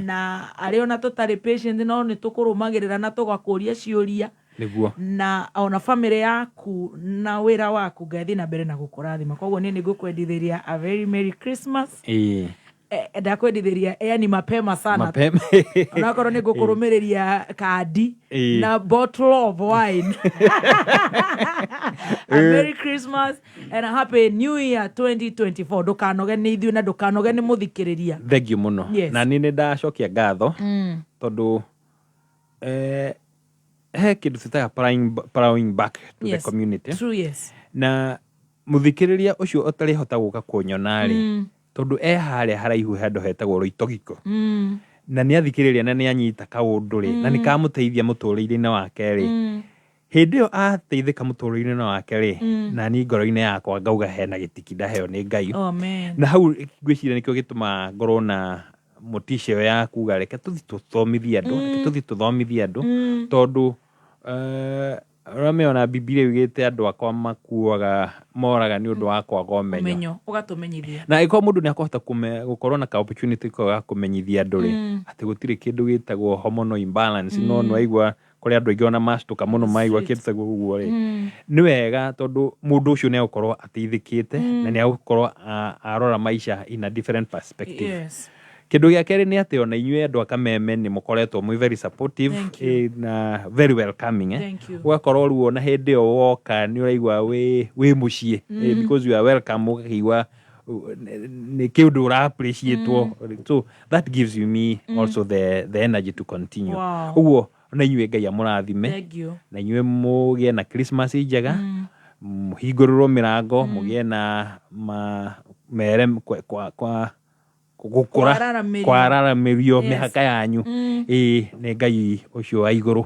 na arĩa ona tũtarĩ patient no nĩ tũkũrũmagĩrĩra na tũgakũria ciũria, na ona family yaku na wĩra waku, Ngai athiĩ na mbere na gũkũrathima. Koguo niĩ nĩ ngũkwendithĩria a very merry Christmas. Ndakwendithĩria yani mapema sana. Mapema. Onakorwo nĩ ngũkũrũmĩrĩria kandi na bottle of wine. A merry Christmas and a happy new year 2024. Ndũkanoge nĩ ithuĩ na ndũkanoge nĩ mũthikĩrĩria. Thank you mũno. Yes. Na niĩ nĩ ndacokia ngatho tondũ he kĩndũ twĩtaga plowing back to the community. True, yes. Na mũthikĩrĩria ũcio ũtarĩhota gũka kũnyona rĩ, tondũ e harĩa haraihu handũ hetagwo Rũitogiko, na nĩ athikĩrĩria na nĩ anyita kaũndũ rĩ, na nĩ kamũteithia mũtũrĩre-inĩ wake rĩ, hĩndĩ ĩyo ateithĩka mũtũrĩre-inĩ wake rĩ, na niĩ ngoro-inĩ yakwa ngauga hena gĩtiki ndaheo nĩ Ngai. Amen. Na hau ngwĩciria nĩkĩo gĩtũmaga ngorwo na motisha ĩyo ya kuga reke tũthi tũthomithie andũ, reke tũthi tũthomithie andũ, tondũ ũramenya ona Bibilia yugĩte andũ akwa makuaga moraga nĩ ũndũ wa kwaga ũmenyo. Ũmenyo ũgatũmenyithia. Na angĩkorwo mũndũ nĩ akũhota gũkorwo na ka opportunity kau ga kũmenyithia andũ rĩ, atĩ gũtirĩ kĩndũ gĩtagwo hormonal imbalance, no nĩ waigua kũrĩ andũ aingĩ ona macitũka mũno maigua kĩndũ ta ũguo rĩ, nĩ wega tondũ mũndũ ũcio nĩ egũkorwo ateithĩkĩte na nĩ egũkorwo arora maica in a different perspective. Kĩndũ gĩa kerĩ nĩ atĩ ona inyuĩ andũ a Kameme nĩ mũkoretwo mwĩ very supportive. Thank you. Na very welcoming. Thank you. Ũgakorwo rĩu ona hĩndĩ ĩyo woka nĩ ũraigua wĩ mũciĩ, because you are welcome, ũkaigua nĩ kĩndũ ũra appreciate. So that gives you me also the energy to continue. Ũguo na inyuĩ Ngai amũrathime. Thank you. Na inyuĩ mũgĩe na Christmas njega, mũhingũrĩrwo mĩrango, mũgĩe na mere kwa gũkũra. Kwararamĩrio. Kwararamĩrio mĩhaka yanyu, ĩĩ, nĩ Ngai ũcio wa igũrũ,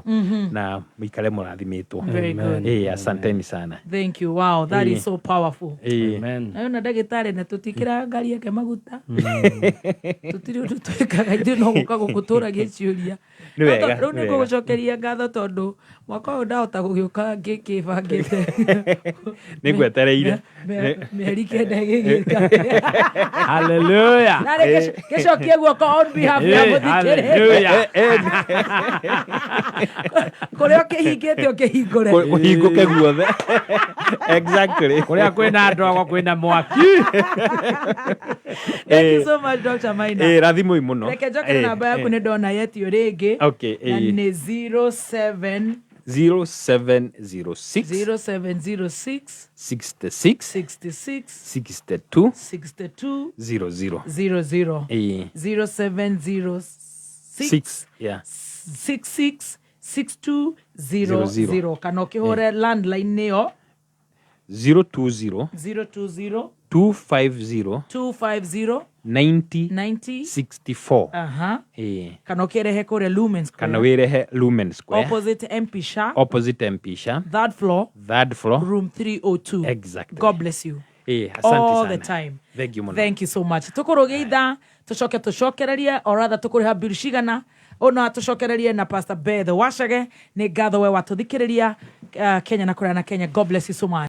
na mũikare mũrathimĩtwo. Very good. Ĩĩ, asanteni sana. Thank you. Wow, that is so powerful. Ĩĩ. Nayo na ndagĩtarĩ na tũtikĩraga ngari yake maguta, tũtirĩ ũndũ twĩkaga ithuĩ no gũka gũkũtũragia ciũria. Nĩ wega, Rĩu nĩ nĩ wega. ngũgũcokeria ngatho tondũ mwaka ũyũ ndahota gũgĩũka ngĩbangĩte. Nĩ ngwetereire. Mĩeri 9 ĩgĩgĩka. Hallelujah. Narĩ gĩcokie guoko on behalf ya mũthikĩrĩria. Hallelujah. Kũrĩa ũkĩhingĩte ũkĩhingũre. Kũhingũke guothe, exactly. Kũrĩa kwĩna ndogo kwĩna mwaki. Thank you so much, Dr. Maina. Ĩĩ, rathimoi mũno. Reke njokere namba yaku, nĩ ndona yetio rĩngĩ. Okay, na nĩ 07 0706 0706 66 66 62 62 00. 00. Ĩĩ. 0706 6, yeah. 66 6200 kana ũkĩhũre landline nĩyo 020 020 250 250 90 90 64. Aha. Ĩĩ. Kana ũkĩrehe kũrĩa Lumen Square. Kana wĩrehe Lumen Square. Opposite MP Shah. Opposite MP Shah. Third floor. Third floor. Room 302. Exactly. God bless you. Ĩĩ, asante all sana. the time. Thank you mũno. Thank you so much. Tũkũrũgia ithaa tũcoke tũcokererie or rather tũkũrĩha bill cigana ona tũcokererie na Pastor Beth Wacage. Nĩ ngatho we watũthikĩrĩria, Kenya na kũraya na Kenya. God bless you so much.